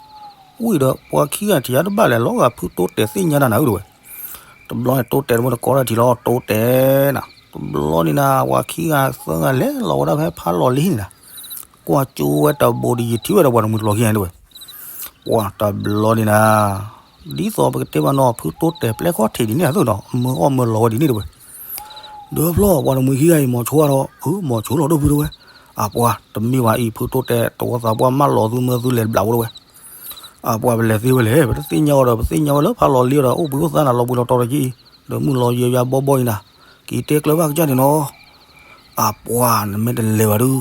ဝံၤဒီးပှၤခံဂၤထံၣ်ယၤတဘၣ်လဲၣ် လီၤဂာ်ဖုတိတဲာ်သ့ၣ်ညါတၢ်နၤဧၢတဲဝဲ, တဘျီန့ၣ်တိတဲာ်တဘိတကိးထီၣ်ထံလီၤ တိတဲာ်နၤ, တဘျီန့ၣ်နၤ ပှၤခံဂၤသၢဂၤလဲၤလီၤဝဲဒၣ်ဖဲဖးလီၤလ့ဟံၣ်န့ၣ်နၤ, ကွၢ်ကၠိဝဲတဘိဒီးယထံၣ်ဝဲဒီးပှၤတမှံၤတပျီၤခံဂၤတဲဝဲ ပှၤတဘျီန့ၣ်နၤ, ဒ်သိးပကတဲမးနီၤ ဖုတိတဲာ်ပျဲၢ်ခီၣ်ထံးဒ်န့ၣ်အသိးနီၤ အမၢအီၣ်မၢလီၤဝဲဒ်န့ၣ်တဲဝဲ, ဒီးဖျီၣ်ပှၤတမှံၤခံဂၤအံၤ မိၤဆိဒီး အၢ မိၤဆိလီၤဒိၣ်ဖုတဲဝဲ, အပှၤတမ့ၢ်ဘၣ်အံၤ ဖုတိတဲာ်တဝီသးပှၢ်မၢလီၤသုမၢသုလဲၤတဘျးဖိတဲဝဲ, အပှၤပလဲၤသ့ဝဲလဲၣ် ပတသ့ၣ်ညါအီၤဒီး ပသ့ၣ်ညါဝဲလၢဖးလီၤလ့ဒီး အိၣ်ဘှံးအိၣ်သါနၤလီၤဘှံးလီၤတီၤဒီးက့ၤအံၤ, ဒီးမုၢ်လီၤယဲၢ်ယါဘီဘီအံၤနၤ, က့ၤတဲကျၢၤဘၣ်ကစၢ်န့ၣ်နီၤ အပှၤနမ့ၢ်တလဲၤဘၣ်ဒုး,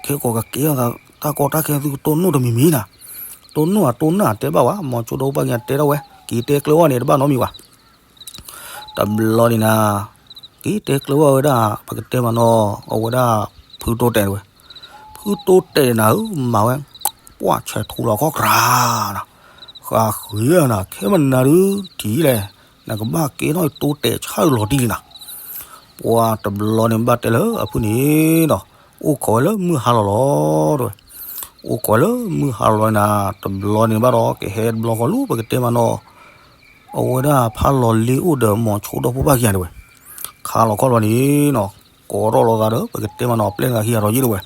ခဲကိးကကဲထီၣ်သးတၢ်ကီတၢ်ခဲသုကတိၢ်နီၣ်တမံၤမံၤနၤ, တိၢ်နီၣ်အတိၢ်နီၣ်တဲဘၣ်ဝဲ မိၤဆိဒီဖိပၢ်ခံဂၤတဲထီၣ်ဝဲ က့ၤတဲကျၢၤဝဲန့ၣ် တဘၣ်နီတမံၤဘၣ်. တဘျီန့ၣ်နၤ, က့ၤတဲကျၢၤဝဲဒၣ် ပကတဲမးနီၤ အဝဲဒၣ် ဖုတိတဲာ်ဝဲ, ဖုတိတဲာ်နၤဧၢ မၤဝဲ, ပှၢ်ဆဲးထူလီၤခီၣ်ကြၤနၤ, ဃးဃံနၤ ခဲမနၤဒုး ထံၣ်လဲၣ်, နကဘၣ်ကဲထီၣ်တိတဲာ်ဆၣ်လီၤတံၢ်လံနၤ ပှၤတဘျီန့ၣ်ဘၣ်တဲလၢအဖုန့ၣ်ဒီး အိၣ်ခိးဝဲလၢမုၢ်ဟါလီၤလီၤတဲဝဲ, အိၣ်ခိးလၢမုၢ်ဟါလီၤနၤ, တဘျီန့ၣ်ဘၣ်ဒီး ကဟဲတဘျီဃီလၢပကတဲမးနီၤ, အဝဲဒၣ်ဖးလီၤလ့အိၣ်ဒီးမိၤဆိဒီဖိပၢ်ခံဂၤတဲဝဲ, ခါလီၤခီလီၤန့ၣ်နီၤ, ကိးထီၣ်လိာ်သးဒီး ပကတဲမးနီၤ ပျဲၢ်တဂၤခံဂၤဒီးယ့ၣ်တဲဝဲ,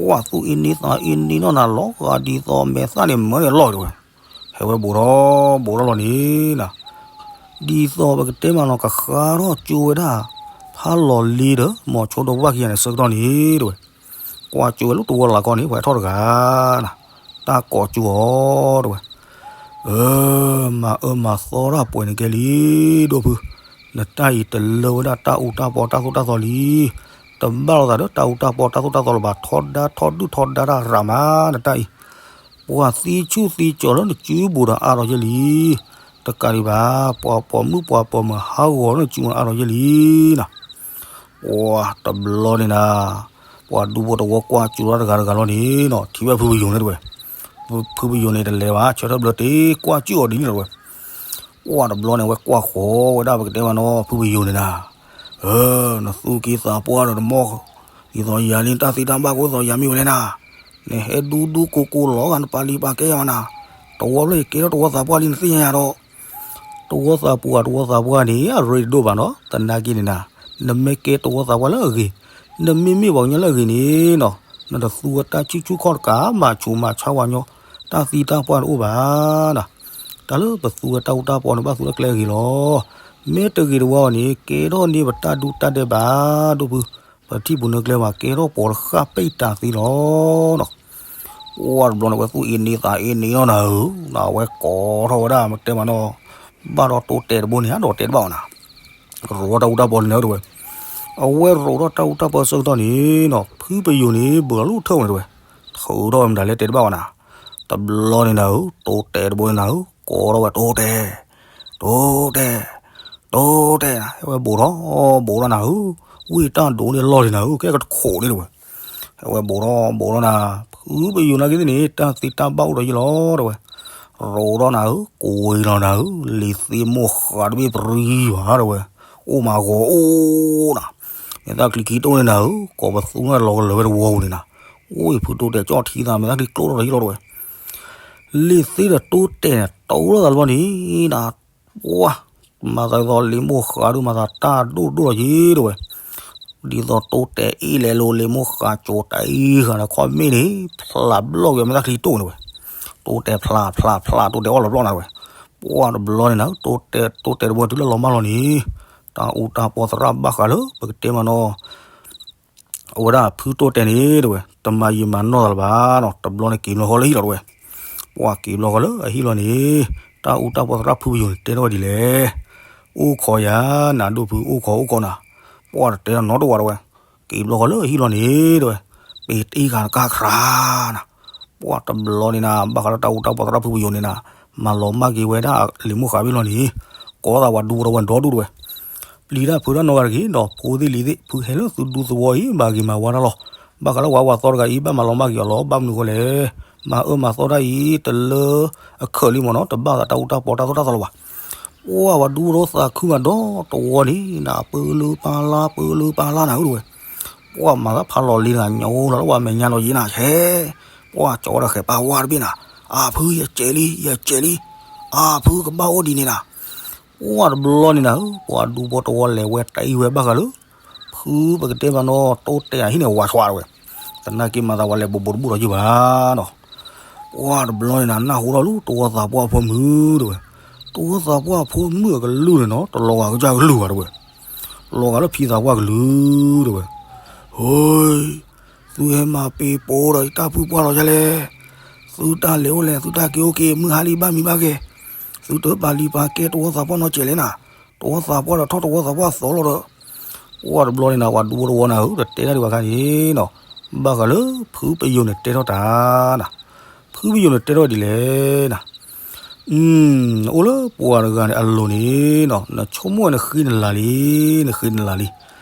ပှၢ်သူၣ်အ့န့သးအ့န့နီၢ်နၤလီၤဂာ်ဒ်သိးမဲာ်သၣ်န့ၣ်မၢန့ၣ်လီၤတဲဝဲ, ဟဲဝဲဘူးထီၣ် ဘူးထီၣ်လီၤန့ၣ်နၤ ဒ်သိးပကတဲမးနီၤ ကဃါထီၣ်ကၠိဝဲဒၣ် ဖးလီၤလ့ဒီး မိၤဆိဒီဖိပၢ်ခံဂၤန့ၣ် ဆၢကတီၢ်န့ၣ်တဲဝဲ, ကွၢ်ကၠိဝဲလၢတဝီလၢ်ကီၢ်န့ၣ် ပှၤထီၣ်တဂၤနၤ, တၢ်ကိးကၠိအီၤတဲဝဲ, အၢ မၤအၢမၤသီတၢ်ပှဲၤန့ၣ်ကဲလံ ဒိၣ်ဖု, နတၢ်အံၤတလၢဝဲဒၣ်တၢ်အူတၢ်ပီတၢ်သိၣ်တၢ်သီလံ, တဘၣ်လိာ်သးဒီးတၢ်အူတၢ်ပီတၢ်သိၣ်တၢ်သီလၢၤဘၣ် ထီဒါထီဒုၣ်ထီဒါတၢ်ရၤမး နတၢ်အံၤ ပှၤသံဆူၣ်သံကၠီၤလၢနစုပူၤဒီးအါထီၣ်ယဲလံ. တကးဒံးဘၣ် ပှၤပိာ်မုၣ်ပှၤပိာ်မုၣ်ဟးဂီၤလၢနစုပူၤအါထီၣ်ယဲလံနၤ. ပှၤတဘျီန့ၣ်နၤ, ပှၤဒူဖိတဝီကွၢ်ကၠိထီၣ်တဂၤတဂၤလီၤန့ၣ်နီၤ, ထံၣ်ဝဲဖုပယိၤန့ၣ်တဲဝဲ, ဖုပယိၤန့ၣ်တလဲၤဘၣ် ဆၢထၢၣ်ဘျၢတ့ၢ်ကွၢ်ကၠိအီၤဒ်န့ၣ်လီၤဝဲ. ပှၤတဘျီန့ၣ် အဝဲကွၢ်ဃီၤဝဲဒၣ်ပကတဲမးနီၤ ဖုပယိၤန့ၣ်နၤ, အၢ နသူၣ်က့သးပှၢ်ဒီးနမိၢ် ဒ်သိးယၤလံ နတၢ်သ့တၢ်ဘၣ်ကအိၣ်သိးယၤမ့ၢ်ဝဲလဲၣ်နၤ, နဟဲဒူဒူကိကိလီၤဂာ်နပာ်လံပာ်ကဲယၤမးနၤ, တဝီဖျၢၣ်ယကဲထီၣ်တဝီသးပှၢ်လံနသ့ၣ်ညါယၤဒီး, တဝီသးပှၢ် တဝီသးပှၢ်န့ၣ် အရ့တဒိၣ်ဘၣ်နီၤ, သနာ်က့န့ၣ်နၤ, နမ့ၢ်ကဲတဝီသးပှၢ်လၢအဂ့ၤ, နမ့မ့ၢ်ပှၤကညီလၢအဂ့ၤန့ၣ်နီၤ, နတသူဝဲတၢ်ဆူၣ်ဆူၣ်ခီၣ်တကး မၤဆူးမၤဆါဝဲညီ, တၢ်သံတၢ်ပှၢ်တအိၣ်ဘၣ်နၤ. တၢ်လၢပသူဝဲတၢ်အူတၢ်ပီန့ၣ် ဘၣ်သူလၢကျဲအဂ့ၤလီၤ. မ့ၢ်တဂ့ၤတဝီအီၤန့ၣ် ကဲထီၣ်န့ၢ်ပတၢ်ဒူတၢ်ဒဲးဘၣ်, ဒိၣ်ဖု, ပထံၣ်ပူၤနၢကျဲဘၣ် ကဲထီၣ်ပိာ်တဃၣ်ပ့ၢ်တၢ်သ့လီၤနီၤ. ပှၤတဘျီန့ၣ် ဝဲသူၣ်အ့န့သးအ့န့နီၢ်နၤဧၢ, အဝဲကိးထီၣ်ဝဲဒၣ်တဲမးနီၤ, ဘၣ်ဒီးတိတဲာ်တဘိန့ၣ် အဒီးတဲတဘၣ်အီၤနၤ, ရိးထီၣ်တၢ်အူတၢ်ပီန့ၣ်တဲဝဲ, အဝဲရိးထီၣ်တၢ်အူတၢ်ပီဆၢကတီၢ်န့ၣ်နီၤ ဖုပယိၤန့ၣ် ဘၢးလီၤထၢၣ်ဝဲတဲဝဲ, ထုးထီၣ်ဝဲမတၤလဲၣ်တဲတဘၣ်အီၤနၤ. တဘျီန့ၣ်နၤဧၢ, တိတဲာ်တဘိန့ၣ်နၤဧၢ, ကိးထီၣ်ဝဲတိတဲာ်, တိတဲာ်, တိတဲာ်နၤ, ဟဲဝဲဘူးထီၣ်, ဘူးထီၣ်နၤဧၢ, ဝံၢ်တၢ်ဒိးန့ၢ်လီၢ်လံနၤဧၢ, ကဲကတခိးန့ၣ်တဲဝဲ. ဟဲဝဲဘူးထီၣ်ဘူးထီၣ်နၤ, ဖုပယိၤနာ်က့သ့ၣ်န့ၣ် တၢ်သ့တၢ်ဘၣ်အိၣ်ဒီးယလီၤတဲဝဲ. ရိးထီၣ်နၤဧၢ, ကိးဝဲလီၤနၤဧၢ, လံာ်သ့မိၢ်ဃးတဘ့ၣ်ပရံဘၣ်တဲဝဲ, အိၣ်မးဂီၤအိၣ်နၤ, မ့ၢ်သၣ်ချံခံတိၢ်န့ၣ်နၤဧၢ, ကိးပသူန့ၣ်လီၤကလၢၤဝဲတဝီပူၤန့ၣ်နၤ, အိၣ်ဖုတိတဲာ်ကၠီၣ်ထံသး မ့ၢ်သၣ်ချံကျိၣ်ထီၣ်ဒီးယလီၤတဲဝဲ. လံာ်သ့ဒီးတိတဲာ်န့ၣ် တိၢ်လိာ်သးတဘျီန့ၣ်နၤ, ပှၤ မၤသးဒ်သိးလံာ်မိၢ်ဃးဒုး မၤသးတၢ်ဒိၣ်ဒိၣ်လီၤက့ၤတဲဝဲ, ဒ်သိးတိတဲာ်အ့ၣ်လဲၤလိၤလံာ်မိၢ်ဃးကၠိတၢ်အံၤဃာ်န့ၣ် ခီၣ်မ့ၢ်န့ၣ် ဖျးဘျီၣ်က့ၤမ့ၢ်သၣ်ချံတိၢ်န့ၣ်ဝဲ, တိတဲာ်ဖျးဖျးဖျး တိတဲာ်အီၣ်လီၤဘျီၣ်နၤတဲဝဲ. ပှၤတဘျီန့ၣ်နၤ တိတဲာ် တိတဲာ်တဘိတုၤလၢလီၤမၢ်လီၤန့ၣ်, တၢ်အူတၢ်ပီသရၣ်ဘၣ်ဃးလၢ ပကတဲမးနီၤ အဝဲဒၣ်ဖုတိတဲာ်န့ၣ်တဲဝဲ တမၤယံာ်မၤနီၢ်သးလၢၤဘၣ်နီၤ, တဘျီန့ၣ်က့ၤဘျီဃီလၢဟံၣ်လီၤတဲဝဲ. ပှၤက့ၤဘျီဃီလၢအဟံၣ်လီၤန့ၣ်, တၢ်အူတၢ်ပီသရၣ်ဖုပယိၤန့ၣ် တဲထီၣ်ဝဲဒ်လဲၣ်, အိၣ်ခိးယၤနၤဒိၣ်ဖု အိၣ်ခိးအိၣ်ခိးနၤ, ပှၤတတဲတၢ်နီတဝၤတဲဝဲ. က့ၤဘျီဃီလၢအဟံၣ်လီၤန့ၣ်တဲဝဲ, ပ့ၤတ့ၢ်ဃာ်တကါခရါနၤ, ပှၤတဘျီန့ၣ်နၤ ဘၣ်ဃးလၢတၢ်အူတၢ်ပီသရၣ်ဖုပယိၤန့ၣ်နၤ, မၤလီၤမၢ်က့ၤဝဲဒၣ်လံာ်မိၢ်ဃးဘ့ၣ်လီၤန့ၣ်, ကိးသးဝဲဒူဖိတဝီဒီဒူၣ်တဲဝဲ. ပျံၤတၢ်ဖုးတၢ်နီတဂၤတဂ့ၤ, ဒီးဖိသ့ၣ်လံၤသ့ၣ် ဖုဟဲလၢသုဒူသဝီအံၤ မၤဂ့ၤမၤဝါတၢ်လီၤ. ဘၣ်ဃးလၢပှၤဝၤသီတဂၤအံၤ ဘၣ်မၤလီၤမၢ်က့ၤအီၤလီၤ. ဘၣ်မနုၤဃိလဲၣ်, မၤအၢမၤသီတၢ်အံၤ တလၢအခၢးလံမ့ၢ်နီၤ, တဘၣ်သးတၢ်အူတၢ်ပီတၢ်သိၣ်တၢ်သီလၢၤဘၣ်. ပှၤဝဲဒူဖိတဝီသးခုမးဒီတဝီန့ၣ်နၤ, ပၢလၢပၢလၢ ပၢလၢပၢလၢနၤဧၢတဲဝဲ. ပှၤမၤသးဖးလီၤလံနၤ ညိလီၤလၢပှၤမဲာ်ညါနီၤယံၤနၤ, ဟဲ, ပှၤကၠီဝဲဒီးဃဲၤပာ်ဝါတဘ့ၣ်နၤ, အၢ ဖုယကဲလံ ယကဲလံ, အၢ ဖုကဘၣ်အိၣ်ဒ်န့ၣ်နၤ. ပှၤတဘျီန့ၣ်နၤဧၢ, ပှၤဒူဖိတဝီလဲၤဝဲတၢ်အံၤဝဲဘၣ်ဃးလၢ ဖုပကတဲမးနီၤ တိတဲာ်အဟံၣ်န့ၣ်ဝးဆှးတဲဝဲ. သနာ်က့မၤသးဝဲလဲၤဘူးဘူးတဘိတဘိတယုၢ်ဘၣ်နီၤ. ပှၤတဘျီန့ၣ်နၤ နၢ်ဟူထီၣ်လၢတဝီသးပှၢ်ဖိမုၣ်တဲဝဲ, တဝီသးပှၢ်ဖိမုၣ်အကလုၢ်န့ၣ်နီၤ တလီၤဂာ်ကစၢ်ကလုၢ်ဘၣ်တဲဝဲ, လီၤဂာ်လၢဖံသးပှၢ်ကလုၢ်တဲဝဲ. ဟိ, သုဟဲမၤပ့ၤပိာ်ဒီးယတၢ်ဖုပှၢ်လီၤဒ်လဲၣ်, သုတၢ်လဲၤအိၣ်လဲၣ် သုတၢ်က့ၤအိၣ်က့ၤ မုၢ်ဟါလံဘၣ်မံဘၣ်ဂဲၤ, သုတပာ်လံၤပာ်ကဲတဝီသးပှၢ်နီတစဲးလဲၣ်နၤ, တဝီသးပှၢ်ဒီးထီၣ်တဝီသးပှၢ်သီလီၤဒီး ပှၤတဘျီန့ၣ်နၤ ပှၤဒူဖိတဝီနၤဧၢ တတဲတၢ်ဒံးဘၣ်ခါန့ၣ်နီၤ, ဘၣ်ဃးလၢဖုပယိၤန့ၣ်တဲထီၣ်တၢ်နၤ, ဖုပယိၤန့ၣ်တဲထီၣ်ဒ်လဲၣ်နၤ, အိၣ်လၢပှၤတဂၤန့ၣ်အလိၤန့ၣ်နီၤ နဆိကမိၣ်ဝဲနဃ့နလၤလံ, နဃ့နလၤလံ,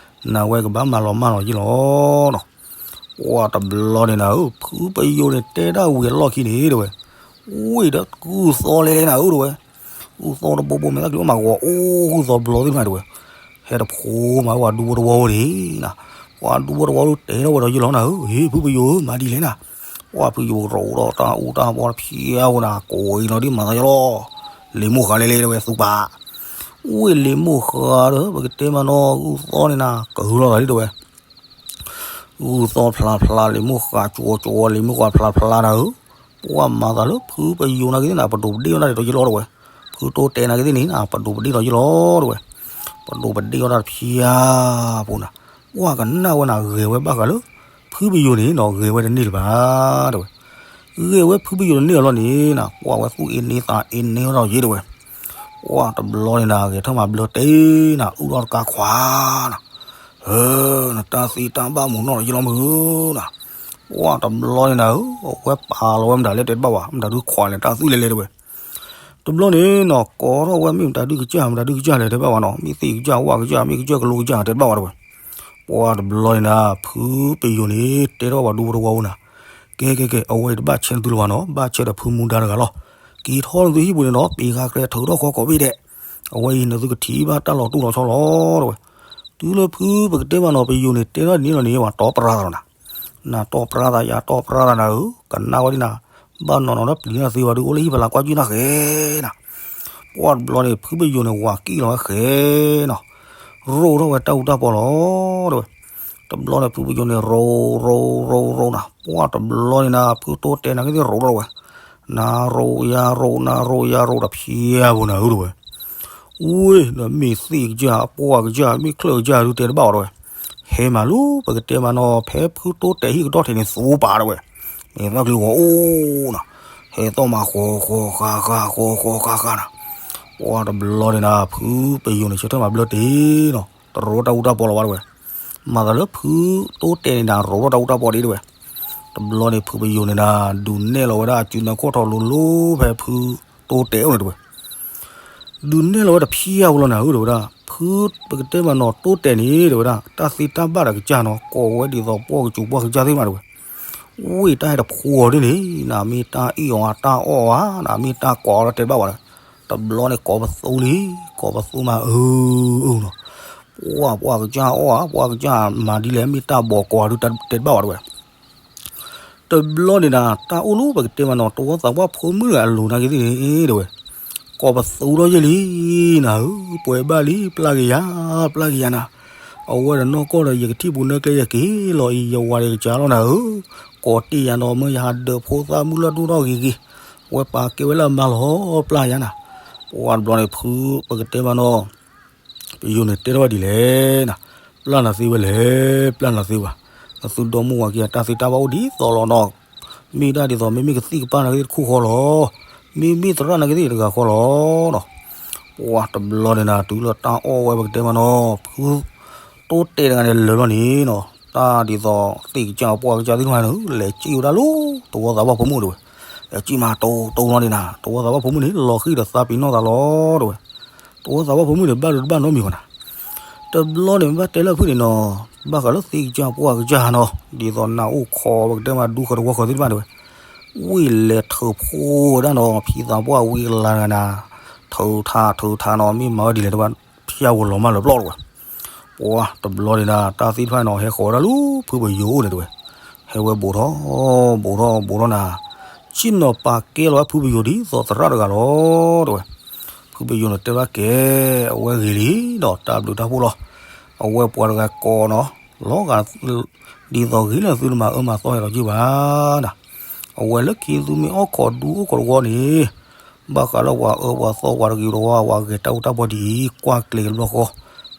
နဝဲကဘၣ်မၤလီၤမၢ်လီၤယံၤလီၤနီၤ. ပှၤတဘျီန့ၣ်နၤဧၢ ဖုပယိၤန့ၣ်တဲဒၣ်ဝံၤအလီၢ်ခံန့ၣ်တဲဝဲ, ဝ့ၢ်ဒီးကူၣ်သီလဲၤလဲၤနၤဧၢတဲဝဲ, ကူၣ်သီတဘိဘိ မဲာ်သၣ်ချံအိၣ်မးဂီၤအိၣ် ကူၣ်သီဘျီသ့ၣ်တဖၣ်တဲဝဲ, ဟဲတဖိမးပှၤဒူဖိတဝီဧိၤန့ၣ်နၤ, ပှၤဒူဖိတဝီဧိၤတဲထီၣ်ဝဲဒီးယံၤလီၤနၤဧၢ, ဟ့ၣ် ဖုပယိၤဧၢ မၤဒ်လဲၣ်နၤ, ပှၢ်ဖုယိၤရိးဒီးတၢ်အူတၢ်ပီတဖျၢၣ်အဃိန့ၣ် ကိးအံၤနီၤဒ်မၤသးယလီၤ, လံာ်မိၢ်ဃါလဲၤလဲၤတဲဝဲသူပာ်, ဝ့ၢ်လံာ်မိၢ်ဃါဒီး ပကတဲမးနီၤ ဂုၢ်သီန့ၣ်နၤ ကဟုလီၤသးလံတဲဝဲ ဂုၢ်သီဖျါဖျါ လံာ်မိၢ်ဃါကၠီကၠီ လံာ်မိၢ်ဃါဖျါဖျါနၤဧၢ, ပှၢ်မၤသးလၢဖုပယိၤနာ်က့ၤသ့ၣ်နၤ ပဒိးပဒ့ၣ်အီၣ်တၢ်ဒ်သိးယလီၤတဲဝဲ, ဖုတိတဲာ်နာ်က့ၤသ့ၣ်န့ၣ်နၤ ပဒိးပဒ့ၣ်ဒီးယလီၤတဲဝဲ, ပဒိးပဒ့ၣ်အီၣ်တၢ်တဖျၢၣ်ဖိနၤ, ပှၢ်ကနၣ်ဝဲနၤ ဂဲၤဝဲဘၣ်ဃးလၢ ဖုပယိၤန့ၣ်နီၤ ဂဲၤဝဲတန့ၢ်လၢၤဘၣ်တဲဝဲ, ဂဲၤဝဲဖုပယိၤတန့ၢ်အလီၢ်န့ၣ်နၤ ပှၢ်ဝဲသူၣ်အ့န့သးအ့န့ထီၣ်ယဲတဲဝဲ, ပှၢ်တဘျီန့ၣ်နၤ ဂဲၤထၢၣ်မၤဘျၢတ့ၢ်နၤ အုၣ်ထီၣ်တကါခွါနၤ, နတၢ်သ့တၢ်ဘၣ်မုာ်နီၢ်ဒီးယလီၤမုာ်နၤ, ပှၢ်တဘျီန့ၣ်နၤဧၢ, အဝဲပာ်လီၤဝဲမတၤလဲၣ်တဲတဘၣ်ဝဲ မတၤဒုးခွါလဲၣ် တၢ်သူၣ်လဲၤလဲၤတဲဝဲ, တဘျီန့ၣ်နီၤ ကိးထီၣ်ဝဲမ့ၢ်မတၤဒုးကစၢ် မတၤဒုးကစၢ်လဲၣ်တဲဘၣ်ဝဲနီၤ မ့ၢ်သ့ၣ်ကစၢ် ဝၣ်ကစၢ် မ့ၢ်ကစၢၢ်ကလိကစၢ်တဲတဘၣ်ဝဲတဲဝဲ, ပှၢ်တဘျီန့ၣ်နၤ ဖုပယိၤန့ၣ် တဲထီၣ်ပှၤဒူဖိတဝီဖိနၤ, ကဲကဲကဲ အဝဲအံၤတဘၣ်ဆဲးနသုလၢၤဘၣ်နီၤ ဘၣ်ဆဲးဒီးဖုမူဒါတဂၤလီၤ, က့ၤထီၣ်နသုဟံၣ်ပူၤန့ၣ်နီၤ ပ့ၤဃာ်ကြဲးထုးထီၣ်ဃီကိးဘ့ၣ်ဒဲး, အဝဲအံၤနသုကထံၣ်ဘၣ်တၢ်လီၤတူၢ်လီၤဆီလီၤတဲဝဲ, တုၤလၢဖုပကတဲမးနီၤ ပယိၤန့ၣ် တဲထီၣ်န့ၣ်လီၤန့ၣ် ပှၤတီပရၢသးလီၤနၤ, နတီပရၢသး ယတီပရၢသးနၤဧၢ, ကနၣ်ဝဲဒ်နၤ, ဘၣ်နီၢ်နီၢ်ဒီးပျံၤနၢ်သ့ဝဲဒုး အိၣ်လၢဟံၣ်ဖီလာ်ကွၢ်ကၠုၢ်နၢ်ဃဲနၤ, ပှၢ်တဘျီန့ၣ် ဖုပယိၤန့ၣ် ဝၤကံၣ်လီၤဝဲဃဲနီၤ, ရိးထီၣ်ဝဲတၢ်အူတၢ်ပီလီၤတဲဝဲ, တဘျီန့ၣ် ဖုပယိၤန့ၣ် ရိးရိးရိးရိးနၤ, ပှၢ်တဘျီန့ၣ်နၤ ဖုတိတဲာ်နာ်က့ၤသ့ၣ်ရိးထီၣ်ဝဲ, နၤရိးယၤရိး နၤရိးယၤရိးတဖျၢၣ်ဖိနၤဧၢတဲဝဲ ဝ့ၢ် ဒီးမ့ၢ်သ့ၣ်ကစၢ် ပှၢ်ကစၢ် မ့ၢ်ချၢၣ်ကစၢ်ဒုးတဲတဘၣ်အီၤတဲဝဲ, ဟဲမးလၢပကတဲမးနီၤ ဖဲဖုတိတဲာ်ဟံၣ်ကတီၢ်ထံးန့ၣ် သူပာ်တဲဝဲ, မ့ၢ်သၣ်ချံဂီၤအိၣ်နၤ, ဟဲသီၣ်မၤဃီဃီဃါဃါဃီဃီဃါဃါနၤ, ပှၢ်တဘျီန့ၣ်နၤ ဖုပယိၤန့ၣ် ဆၢထၢၣ်မၤဘျၢတ့ၢ်နီၤ တရိးတၢ်အူတၢ်ပီလီၤဘၣ်တဲဝဲ, မၤသးလၢဖုတိတဲာ်န့ၣ်နၤ ရိးထီၣ်တၢ်အူတၢ်ပီဒံးတဲဝဲ, တဘျီန့ၣ် ဖုပယိၤန့ၣ်နၤ ဒုးနဲၣ်လီၤဝဲဒၣ်အစုနၢခီၣ်ထီၣ်လိၤလိၤဖဲဖုတိတဲာ်အိၣ်န့ၣ်တဲဝဲ ဒုးနဲၣ်လီၤဝဲတဖျၢၣ်ဖိလီၤနၤဧၢတဲဝဲဒၣ်, ဖု ပကတဲမးနီၤတိတဲာ်န့ၣ်တဲဝဲဒၣ် တၢ်သ့တၢ်ဘၣ်ဒီးကစၢ်နီၤ ကိးဝဲဒ်သိးပှၢ်ကစူၤပှၢ်ကစၢ်သ့ၣ်မးတဲဝဲ, ဝ့ၢ်တၢ်ဟဲတဖိအီၤဒ်န့ၣ် နမ့ၢ်တၢ်အ့ၣ်အီၤတၢ်အီၣ်အီၤ နမ့ၢ်တၢ်ကိးအီၤလီၤတဲတဘၣ်ဝဲဒီး, တဘျီန့ၣ်ကိးပသူလံ, ကိးပသူမးအၢအၢနီၤ, ပှၢ်ပှၢ်ကစၢ်အီၣ်ဧါ ပှၢ်ကစၢ်မၤဒ်လဲၣ် မ့ၢ်တၢ်ဘီးကိးအီၤဒုးတဲတဘၣ်ဝဲတဲဝဲ တဘျီန့ၣ်ဒၣ် တၢ်အိၣ်လၢပကတဲမးနီၤ တဝီသးပှၢ်ဖိမုၣ်တဂၤအလိၤနာ်က့ၤသ့ၣ်န့ၣ်တဲဝဲ, ကိးပသူထီၣ်ယဲၢ်လံနၤဧၢ, ပှဲၤဘၣ်လံ ပျၢ်က့ၤယၤ, ပျၢ်က့ၤယၤနၤ, အဝဲဒီးနီၢ်ကီၢ်ဒီး ယကထံၣ်ပူၤနၢကျဲယက့ၤလီၤအံၤ ယဝၤဒီးယကစၢ်လီၤနၤဧၢ, ကိးတ့ၢ်ယၤနီၤ မၢယဟးဒၢးဖိသၣ်မုၣ်လၢဒိၣ်ထီၣ်ဂ့ၤဂ့ၤ, အဝဲပာ်ကဲဝဲလၢအမါလီၤ ပျၢ်ယၤနၤ, ပှၢ်တဘျီန့ၣ် ဖု ပကတဲမးနီၤ ပယိၤန့ၣ်တဲထီၣ်ဝဲဒ်လဲၣ်နၤ, ပျၢ်နၤသ့ဝဲလဲၣ်, ပျၢ်နၤသ့ဝဲ, နသုဒီမါဝၤခံဂၤတၢ်သ့တၢ်ဘၣ်အိၣ်ဒ်သိးလီၤနီၤ, မ့ၢ်ဒၣ်ဒ်သိး မ့မ့ၢ်ကသံၣ်ကပၢ်နာ်က့ၤသ့ၣ်တခီဃီလီၤ, မ့မ့ၢ်သရၣ်နာ်က့ၤသ့ၣ်တဂၤဃီလီၤနီၤ, ပှၢ်တဘျီန့ၣ်နၤ တုၤလၢတၢ်အီၣ်ဝဲပကတဲမးနီၤ ဖု တိတဲာ်တဂၤန့ၣ်လၢာ်လီၤန့ၣ်နီၤ, တၢ်ဒ်သိးသ့ၣ်ကစၢ်ပှၢ်ကစၢ်သ့ၣ်တဖၣ်န့ၣ် လဲၤစံၣ်ဝဲဒၣ်လၢ တဝီသးပှၢ်ဖိမုၣ်တဲဝဲ, လဲၤစံၣ်မးတိတိလီၤန့ၣ်နၤ, တဝီသးပှၢ်ဖိမုၣ်န့ၣ် လီၤဃံၤဒီးသးပ့ၤနီၣ်သးလီၤတဲဝဲ, တဝီသးပှၢ်ဖိမုၣ်န့ၣ် ဘၣ်ဒိတဘၣ်နီတမံၤဘၣ်နၤ, တဘျီန့ၣ် မ့ၢ်ဘၣ်တဲလၢဖုန့ၣ်နီၤ, ဘၣ်ဃးလၢသ့ၣ်ကစၢ်ပှၢ်ကစၢ်နီၤ, ဒ်သိးနၤအိၣ်ခိး ပကတဲမးဒူဃီတဝီဃီသ့ၣ်တဖၣ်တဲဝဲ, ဝ့ၢ်လဲၤထုးဖှိၣ်ဝဲဒၣ်နီၤ ဖံသးပှၢ်ဝံအလၤတဂၤနၤ, ထုးထးထုးထးနီၤ မ့ၢ်မၤဝဲဒ်လဲၣ်တဲဝဲ, ဖၠၣ်ဝဲလီၤမၢ်လၢပျီၢ်တဲဝဲ ပှၢ်တဘျီန့ၣ်နၤ တၢ်သ့ၣ်တဖၣ်နီၤ ဟဲဃီၤဝဲဒၣ်လၢဖုပယိၤအိၣ်န့ၣ်တဲဝဲ, ဟဲဝဲဘူးထီၣ် ဘူးထီၣ် ဘူးထီၣ်နၤ, ဆ့ၣ်နီၤပာ်ကဲလီၤဝဲဖုပယိၤဒ်သိးသရၣ်တဂၤလီၤတဲဝဲ, ဖုပယိၤန့ၣ်တဲဘၣ်ကဲ, အဝဲဂ့ၤလံဒီးတၢ်ဘျုးတၢ်ဖှိၣ်လီၤ, အဝဲပှၤတဂၤကိးနီၤ, လီၤဂာ် ဒ်သိးဂ့ၤလၢသုတမၤအၢမၤသီဟဲလီၤက့ၤဘၣ်နၤ, အဝဲလၢခံသုမ့ၢ်အီၣ်ခိးဒူအိၣ်ခိးတဝီန့ၣ် ဘၣ်ဃးလၢပှၤအၢပှၤသီပှၤတဂ့ၤတဝီ ပှၤဂဲၤတၢ်အူတၢ်ပီဒ်အံၤ ကွၢ်ကျဲၤကဘျီဃီ,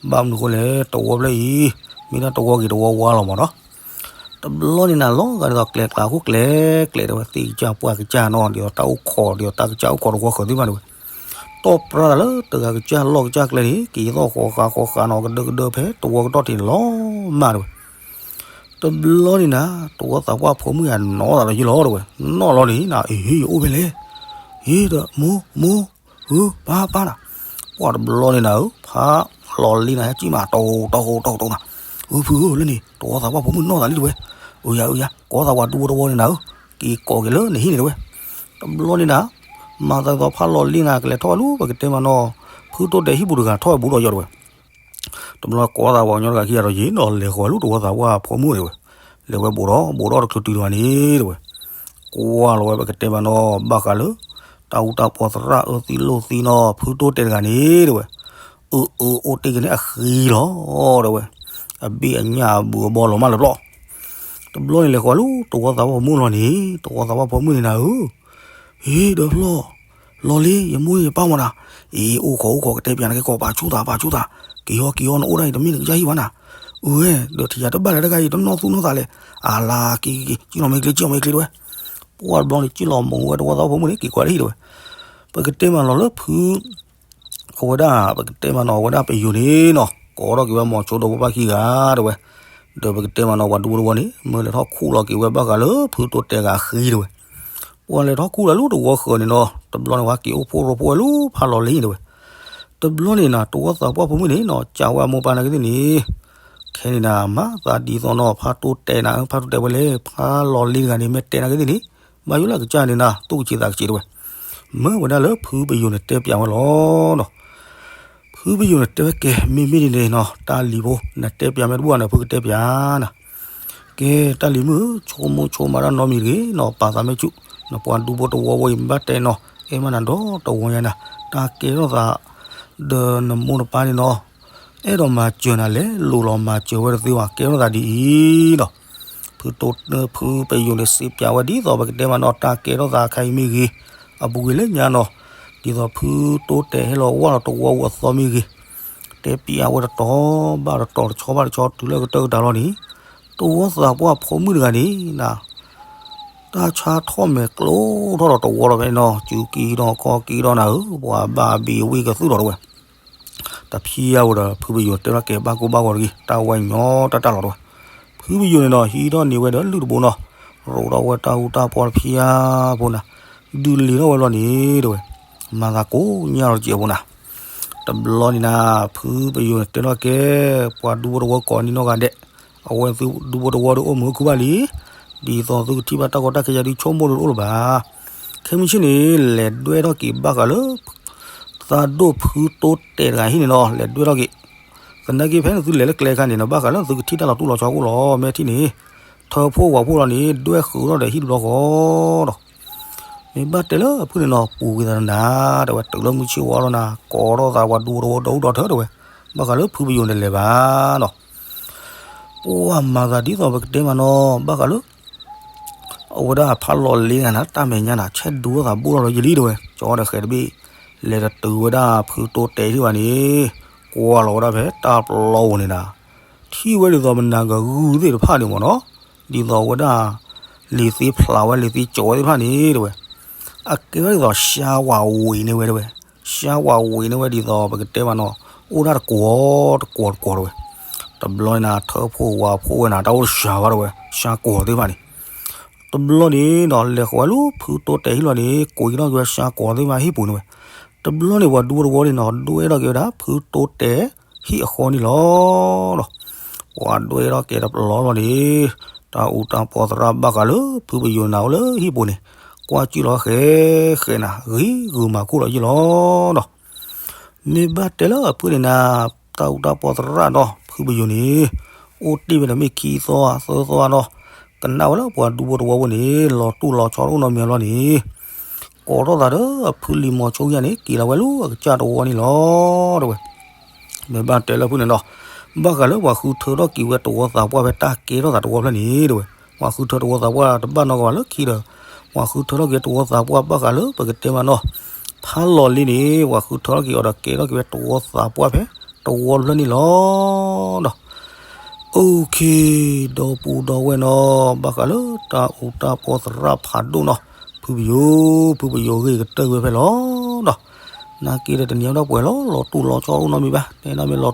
ဘၣ်မနုၤဃိလဲၣ် တဝီဖျၢၣ်အံၤ မ့ၢ်ဒၣ်တဝီဂ့ၤတဝီဝါလီၤမးနီၤ, တဘျီန့ၣ်နၤ လီၤဂာ်ဒ်သိးကျဲၤကျါဟိကျဲၤကျဲၤတဲဝဲ သ့ၣ်ကစၢ်ပှၢ်ကစၢ်နီၤ ဒ်သိးတၢ်အိၣ်ခိး ဒ်သိးတၢ်ကစၢ်အိၣ်ခိးတဝီဃၢၤသ့ၣ်တဖၣ်တဲဝဲ, တီၢ်ပြၢတၢ်လၢတဂၤကစၢ်လီၢ်ကစၢ်ကျဲန့ၣ် က့ၤသီၣ်ဃီၤဃာ်ဃီၤဃာ်နီၤ ကဒၢကဒၢဖဲတဝီကတီၢ်ထံးန့ၣ်လီၤမၢ်တဲဝဲ တဘျီန့ၣ်နၤ တဝီသးပှၢ်ဖိမုၣ်ယၤနီၢ်သးဒီးယလီၤတဲဝဲ, နီၢ်လီၤန့ၣ်နၤ အ့ ယအိၣ်ဖဲလဲၣ်, အ့ ဒီးမိၢ်မိၢ် ဧၢ ပၢ်ပၢ်နၤ, ပှၢ်တဘျီန့ၣ်နၤဧၢ ဖးလီၤလံနၤ ဟဲကံၣ်မးတိတိတိတိနၤ, အၢ ဖုဧၢ လၢန့ၣ် တဝီသးပှၢ်ဖိမုၣ်နီၢ်သးလံတဲဝဲ, အၢ ယၤ အၢ ယၤ ကိးသးပှၢ်ဒူဖိတဝီန့ၣ်နၤဧၢ, က့ၤကိးက့ၤလၢနဟံၣ်န့ၣ်တဲဝဲ, တဘျီန့ၣ်နၤ မၤသးဒ်သိးဖးလီၤလံနၤ ကလဲၤထီၣ်ဝဲလၢပကတဲမးနီၤ, ဖုတိတဲာ်ဟံၣ်ပူၤတဂၤထီၣ်ဝဲဘူးဒီးယီၤတဲဝဲ တဘျီကိးသးပှၢ်ကညီတဂၤခံဂၤဒီးယံၤနီၤ လဲၤဃီၤဝဲလၢတဝီသးပှၢ်ဖိမုၣ်တဲဝဲ, လဲၤဝဲဘူးဒီး ဘူးဒီးတချုးတုၤတဂၤန့ၣ်တဲဝဲ, ကွၢ်လီၤဝဲပကတဲမးနီၤ ဘၣ်ဃးလၢ တၢ်အူတၢ်ပီသရၣ်အၢသံလိာ်သံနီၤ ဖုတိတဲာ်တဂၤန့ၣ် တဲဝဲ, အၢ အၢ အိၣ်တ့ၢ်က့ၤန့ၣ်အဃံလီၤ တဲဝဲ, အဘ့ၣ်အညၣ်အဘူးအဘီလီၤမးလၢၤဘျီ. တဘျီန့ၣ်လဲၤဃီၤလၢတဝီသးပှၢ်ဖိမုၣ်လီၤန့ၣ် တဝီသးပှၢ်ဖိမုၣ်န့ၣ်နၤဧၢ ဟ့ၣ်ဒီးဖျီၣ်, လီၤလံ ယမိၢ်ယပၢ်မးနၤ, အ့ အိၣ်ခိးအိၣ်ခိး ကတဲပၠးနက့ၤကီး ပာ်ဆူၣ်သး ပာ်ဆူၣ်သး, က့ၤဟီက့ၤဟီ နအိၣ်ဒၣ်အံၤ တမ့ၢ်နကစၢ်ဟံၣ်ဘၣ်နၤ, အၢဝဲ ဒီးထံၣ်ယၤတဘၣ်လၢတဂၤအံၤ တနီၢ်သူၣ်နီၢ်သးလဲၣ်, အလါက့ၤက့ၤက့ၤ ကံၣ်လီၤမ့ၢ်ချ့ ကံၣ်လီၤမ့ၢ်ချ့တဲဝဲ, ပှၢ်တဘျီန့ၣ် ကံၣ်လီၤမ့ၢ်ဝဲတဝီသးပှၢ်ဖိမုၣ်န့ၣ် က့ၤကွၢ်တဟံၣ်တဲဝဲ, ပကတဲမးနီၤလၢဖု အဝဲဒၣ် ပကတဲမးနီၤ အဝဲဒၣ်ပယိၤန့ၣ်နီၤ ကိးထီၣ်က့ၤဝဲမိၤဆိဒီဖိပၢ်ခံဂၤတဲဝဲ, ဒီးပကတဲမးနီၤ ပှၤဒူဖိတဝီန့ၣ် မ့ၢ်လဲၤထီၣ်ခူၣ်လီၤက့ၤဝဲဘၣ်ဃးလၢဖုတိတဲာ်ဂၤအဃံတဲဝဲ, ပှၤလဲၤထီၣ်ခူၣ်လီၤလၢတဝီဃၢၤန့ၣ်နီၤ တဘျီန့ၣ် ပှၤက့ၤအိၣ်ဖှိၣ်ရိဖှိၣ်ဝဲလၢဖးလီၤလံတဲဝဲ, တဘျီန့ၣ်နၤ တဝီသးပှၢ်ဖိမုၣ်န့ၣ်နီၤ ကးဝဲအမိၢ်ပၢ်နာ်က့သ့ၣ်န့ၣ် ခဲန့ၣ်နၤ မၤသးဒ်သိးနီၤ ဖးတိတဲာ်နၤ ဖးတိတဲာ်ဝဲလဲၣ် ဖးလီၤလံတဂၤန့ၣ် မ့ၢ်တဲနာ်က့သ့ၣ်န့ၣ် ဘၣ်ယိၣ်လၢအကစၢ်န့ၣ်နၤ သူၣ်ကဆံးသးကဆံးတဲဝဲ, မ့ၢ်ဝဲဒၣ်လၢဖုပယိၤန့ၣ်တဲပၠးဝဲလီၤနီၤ ဖုပယိၤန့ၣ်တဲဝဲကဲ မ့မ့ၢ်ဒ်န့ၣ်နီၤ တၢ်လံၤဖိ နတဲပၠးမ့ၢ်တဘူၣ်န့ၣ် ဖုကတဲပၠးနၤ, ကဲ တၢ်လံၤမုၣ်ဧၢ ဆိကမိၣ်ဆိကမးတၢ်နီတမံၤတဂ့ၤနီၤ ပာ်သးမ့ၢ်ဆူၣ်, နပှၤဒူဖိတဝီဝဲအံၤ မ့ၢ်ဘၣ်တဲနီၤ အဲၣ်မးနၤဒီးတဝီညါနၤ, တၢ်ကဲထီၣ်သး ဒီးနမိၢ်နပၢ်န့ၣ်နီၤ အဲၣ်ဒိးမၤစၢၤနၤလဲၣ် လိၣ်လီၤမၤစၢၤဝဲတသ့ဘၣ် ကဲထီၣ်သးဒ်အံၤနီၤ ဖုတိ ဖုပယိၤန့ၣ်စံးပၠးဝဲ ဒ်သိးပကတဲမးနီၤ တၢ်ကဲထီၣ်သးခါအံၤမ့ၢ်ဂ့ၤ, အပူၤကွံာ်လၢညါနီၤ, ဒ်သိးဖုတိတဲာ်ဟဲလီၤဝဲလီၤတဝီပူၤအသီမ့ၢ်ဂ့ၤ, တဲပၠးဝဲတတီၤဘၣ်တတီၤ တဆီဘၣ်တဆီ တုၤလၢကတၢၢ်ကတၢၢ်လီၤန့ၣ်, တဝီသးပှၢ်ဖိမုၣ်တဂၤန့ၣ်နၤ တၢ်ဆါထီၣ်မဲာ်ကျိထီၣ်ဒီးတဝီလီၤဖဲန့ၣ်နီၤ, စုကံဒီးခီကံဒီးနၤဧၢ, ပှၤဘၣ်ဘံၤဝံၣ်ကသုၣ်လီၤတဲဝဲ တဖံးအဝဲဒီး ဖုပယိၤတဲဘၣ်ကဲဘၣ်ကိၢ်ဘၣ်ဂီၤတဂ့ၤ, တၢ်ဝဲညီတၢ်တၢ်လီၤတဲဝဲ, ဖုပယိၤန့ၣ်ဒီး ဟံးထီၣ်န့ၢ်ဝဲဒီးလုၢ်တဘိနီၤ, ရိးထီၣ်ဝဲတၢ်အူတၢ်ပီတဖံးအဖိနၤ, ဒုးလံၤထီၣ်ဝဲလီၤန့ၣ်တဲဝဲ, မၤသးကိးညါလီၤတစဲးဖိနၤ, တဘျီန့ၣ်နၤ ဖုပယိၤန့ၣ်တဲထီၣ်ကဲ, ပှၤဒူဖိတဝီကိးနံၤနီၢ်ဂၤဒဲး, အဝဲသုဒူဖိတဝီဒီးအိၣ်မုာ်ခုၣ်ဘၣ်လံ ဒ်သိးသုကထံၣ်ဘၣ်တၢ်ကီတၢ်ခဲယၤဒုးဆိကမိၣ်ဒုးတအိၣ်လၢၤဘၣ်. ခဲမုၢ်ဆ့ၣ်န့ၣ် လဲၤဒွဲၣ်ထီၣ်က့ၤဘၣ်ဃးလၢ သးဒိၣ်ဖုတိတဲာ်တဂၤဟံၣ်န့ၣ်နီၤ လဲၤဒွဲၣ်ထီၣ်က့ၤ, သနာ်က့ဖဲန့ၣ်သုလဲၤလၢကျဲခါန့ၣ်နီၤ ဘၣ်ဃးလၢသုကထံၣ်တၢ်လီၤတူၢ်လီၤဆီအိၣ်လီၤ မ့ၢ်ထံၣ်န့ၣ်, ထၢဖှိၣ်ဝၤဖှိၣ်လီၤန့ၣ် ဒွဲၣ်ဃုာ်ထီၣ်ဒီးဟံၣ်တဘျီဃီဒီး မ့ၢ်ဘၣ်တဲလၢအဖုၣ်န့ၣ်နီၤ ပူၤကွံာ်သးနၤ တဲဝဲ တုၤလၢမုၢ်ဆ့ၣ်ဝါလီၤနၤ ကိးထီၣ်သးပှၤဒူဖိတဝီဒီဒူၣ်ဒီထၢတဲဝဲ, ဘၣ်ဃးလၢဖုပယိၤန့ၣ်လဲၤဘၣ်နီၤ ပှၤမၤသးဒ်သိးပကတဲမးနီၤ ဘၣ်ဃးလၢ အဝဲဒၣ်ဖးလီၤလ့နၤ တၢ်မဲာ်ညါနၤ ဆဲးဒူထီၣ်သးဘိၣ်ထီၣ်လီၤယလံတဲဝဲ, ကၠီဒီးဃဲၤတဘ့ၣ် လဲၤတတုၤဝဲဒၣ်ဖုတိတဲာ်ဟံၣ်ဘၣ်န့ၣ်, ကွၢ်လီၤဝဲဒၣ်ဖဲတၢ်ပျီဧိၤန့ၣ်နၤ, ထံၣ်ဝဲဒ်သိးမနၤကဂုၢ်သ့ၣ်တဖၣ်န့ၣ်မ့ၢ်နီၤ, ဒ်သိးဝဲဒၣ် လံာ်သ့ဖျးဝဲ လံာ်သ့ကၠီဝဲသ့ၣ်တဖၣ်န့ၣ်တဲဝဲ, အကဲဝဲဒ်သိး ရှါဝးဝ့ၤန့ၢ်ဝဲတဲဝဲ, ရှါဝးဝ့ၤန့ၢ်ဝဲဒ်သိး ပကတဲမးနီၤ အိၣ်ဒၣ်တကွီၤတကွီၤတကွီၤတဲဝဲ, တဘျီန့ၣ်နၤ ထၢဖှိၣ်ဝၤဖှိၣ်ဝဲနၤ တၢ်အိၣ်တစှၤဘၣ်တဲဝဲ ရှါကွီၤသ့ၣ်တဖၣ်န့ၣ်, တဘျီန့ၣ်နီၤ လဲၤဃီၤဝဲလၢဖုတိတဲာ်ဟံၣ်လီၤန့ၣ် ကိးက့ၤထီၣ်က့ၤဝဲရှါကွီၤသ့ၣ်တဖၣ်ဟံၣ်ပူၤန့ၣ်ဝဲ, တဘျီန့ၣ် ပှၤဒူဖိတဝီန့ၣ်နီၤ ဒွဲၣ်ထီၣ်က့ၤဝဲဒၣ် ဖုတိတဲာ်ဟံၣ်အဃီန့ၣ်လီၤ. ပှၤဒွဲၣ်ထီၣ်က့ၤတဘျီလီၤန့ၣ်, တၢ်အူတၢ်ပီသရၣ်ဘၣ်ဃးလၢ ဖုပယိၤနၤအိၣ်လၢဟံၣ်ပူၤန့ၣ်, ကွၢ်ကၠုၣ်လီၤဃဲဃဲနၤ ဂ့ၤဂုာ်မၤခိၣ်လီၤယံၣ်လီၤနီၤ. မ့ၢ်ဘၣ်တဲလၢအဖုၣ်န့ၣ်နၤ, တၢ်အူတၢ်ပီသရၣ်ဒီး ဖုပယိၤန့ၣ် အိၣ်တ့ၢ်ဝဲဒီးမ့ၢ်ခံသီသၢသီနီၤ, ကနၣ်ဝဲလၢပှၤဒူဖိတဝီဖိန့ၣ် လီၤတူၢ်လီၤဆီတအိၣ်နီတမံၤလီၤန့ၣ်, ကိးထီၣ်သးဒီးအဖုလံၤမီၤဆိယါန့ၣ် က့ၤလီၤဝဲလၢအကစၢ်တဝီန့ၣ်လီၤ တဲဝဲ. မ့ၢ်ဘၣ်တဲလၢဖုၣ်န့ၣ်နီၤ, ဘၣ်ဃးလၢပှၤဃုထၢထီၣ်က့ၤဝဲတဝီသးပှၢ်ဖဲတၢ်ကဲထီၣ်သးတဝီဖျၢၣ်န့ၣ် တဲဝဲ, ပှၤဃုထၢတဝီသးပှၢ်တဘၣ်နီတဂၤဘၣ်လၢခံဒီး, ပှၤဃုထၢထီၣ်က့ၤတဝီသးပှၢ်ဘၣ်ဃးလၢပကတဲမးနီၤ, ဖးလီၤလံန့ၣ် ပှၤဃုထၢထီၣ်က့ၤအီၤဒီးကဲထီၣ်က့ၤဝဲတဝီသးပှၢ်ဖဲတဝီဖျၢၣ်န့ၣ်လီၤ. ဒီး OK, ဒီပုၢ်ဒီဝဲၢ်နီၤ, ဘၣ်ဃးလၢတၢ်အူတၢ်ပီသရၣ်ဖးဒိၣ်နီၤ, ဖုပယိၤ, ဖုပယိၤဂ့ၢ်ကတၢၢ်ဝဲဖဲလီၤဒီး, နာ်က့ဒီးတနံၤအံၤဒီးပှဲၤလီၤ, လီၤတူၢ်လီၤဆီအိၣ်နီတမံၤဘၣ်,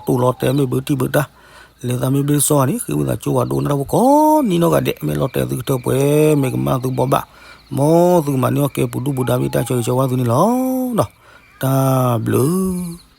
တဲနီတမံၤလီၤတူၢ်လီၤတဲမ့ၢ်ဘုထံၣ်ဘုတၢ်, လဲၤသးမ့ၢ်ဘျ့စီဂၤန့ၣ် ဃ့ဝံသးစူၤပှၤဒိကနၣ်တၢ်ဖိကိးနံၤနီၢ်ဂၤဒဲး, မ့ၢ်လီၤတဲာ်သုကထၢပှဲၤ, မ့ၢ်ကမၣ်သုဘီဘၣ်, မ်သုကမၤန့ၢ်အီၣ်ကဲပူၤဒူၣ်ပူၤဒါမ့ၢ်တၢ်ဆၢဂ့ၤဆၢဝါသုန့ၣ်လီၤ. ဒီး တၢ်ဘျုး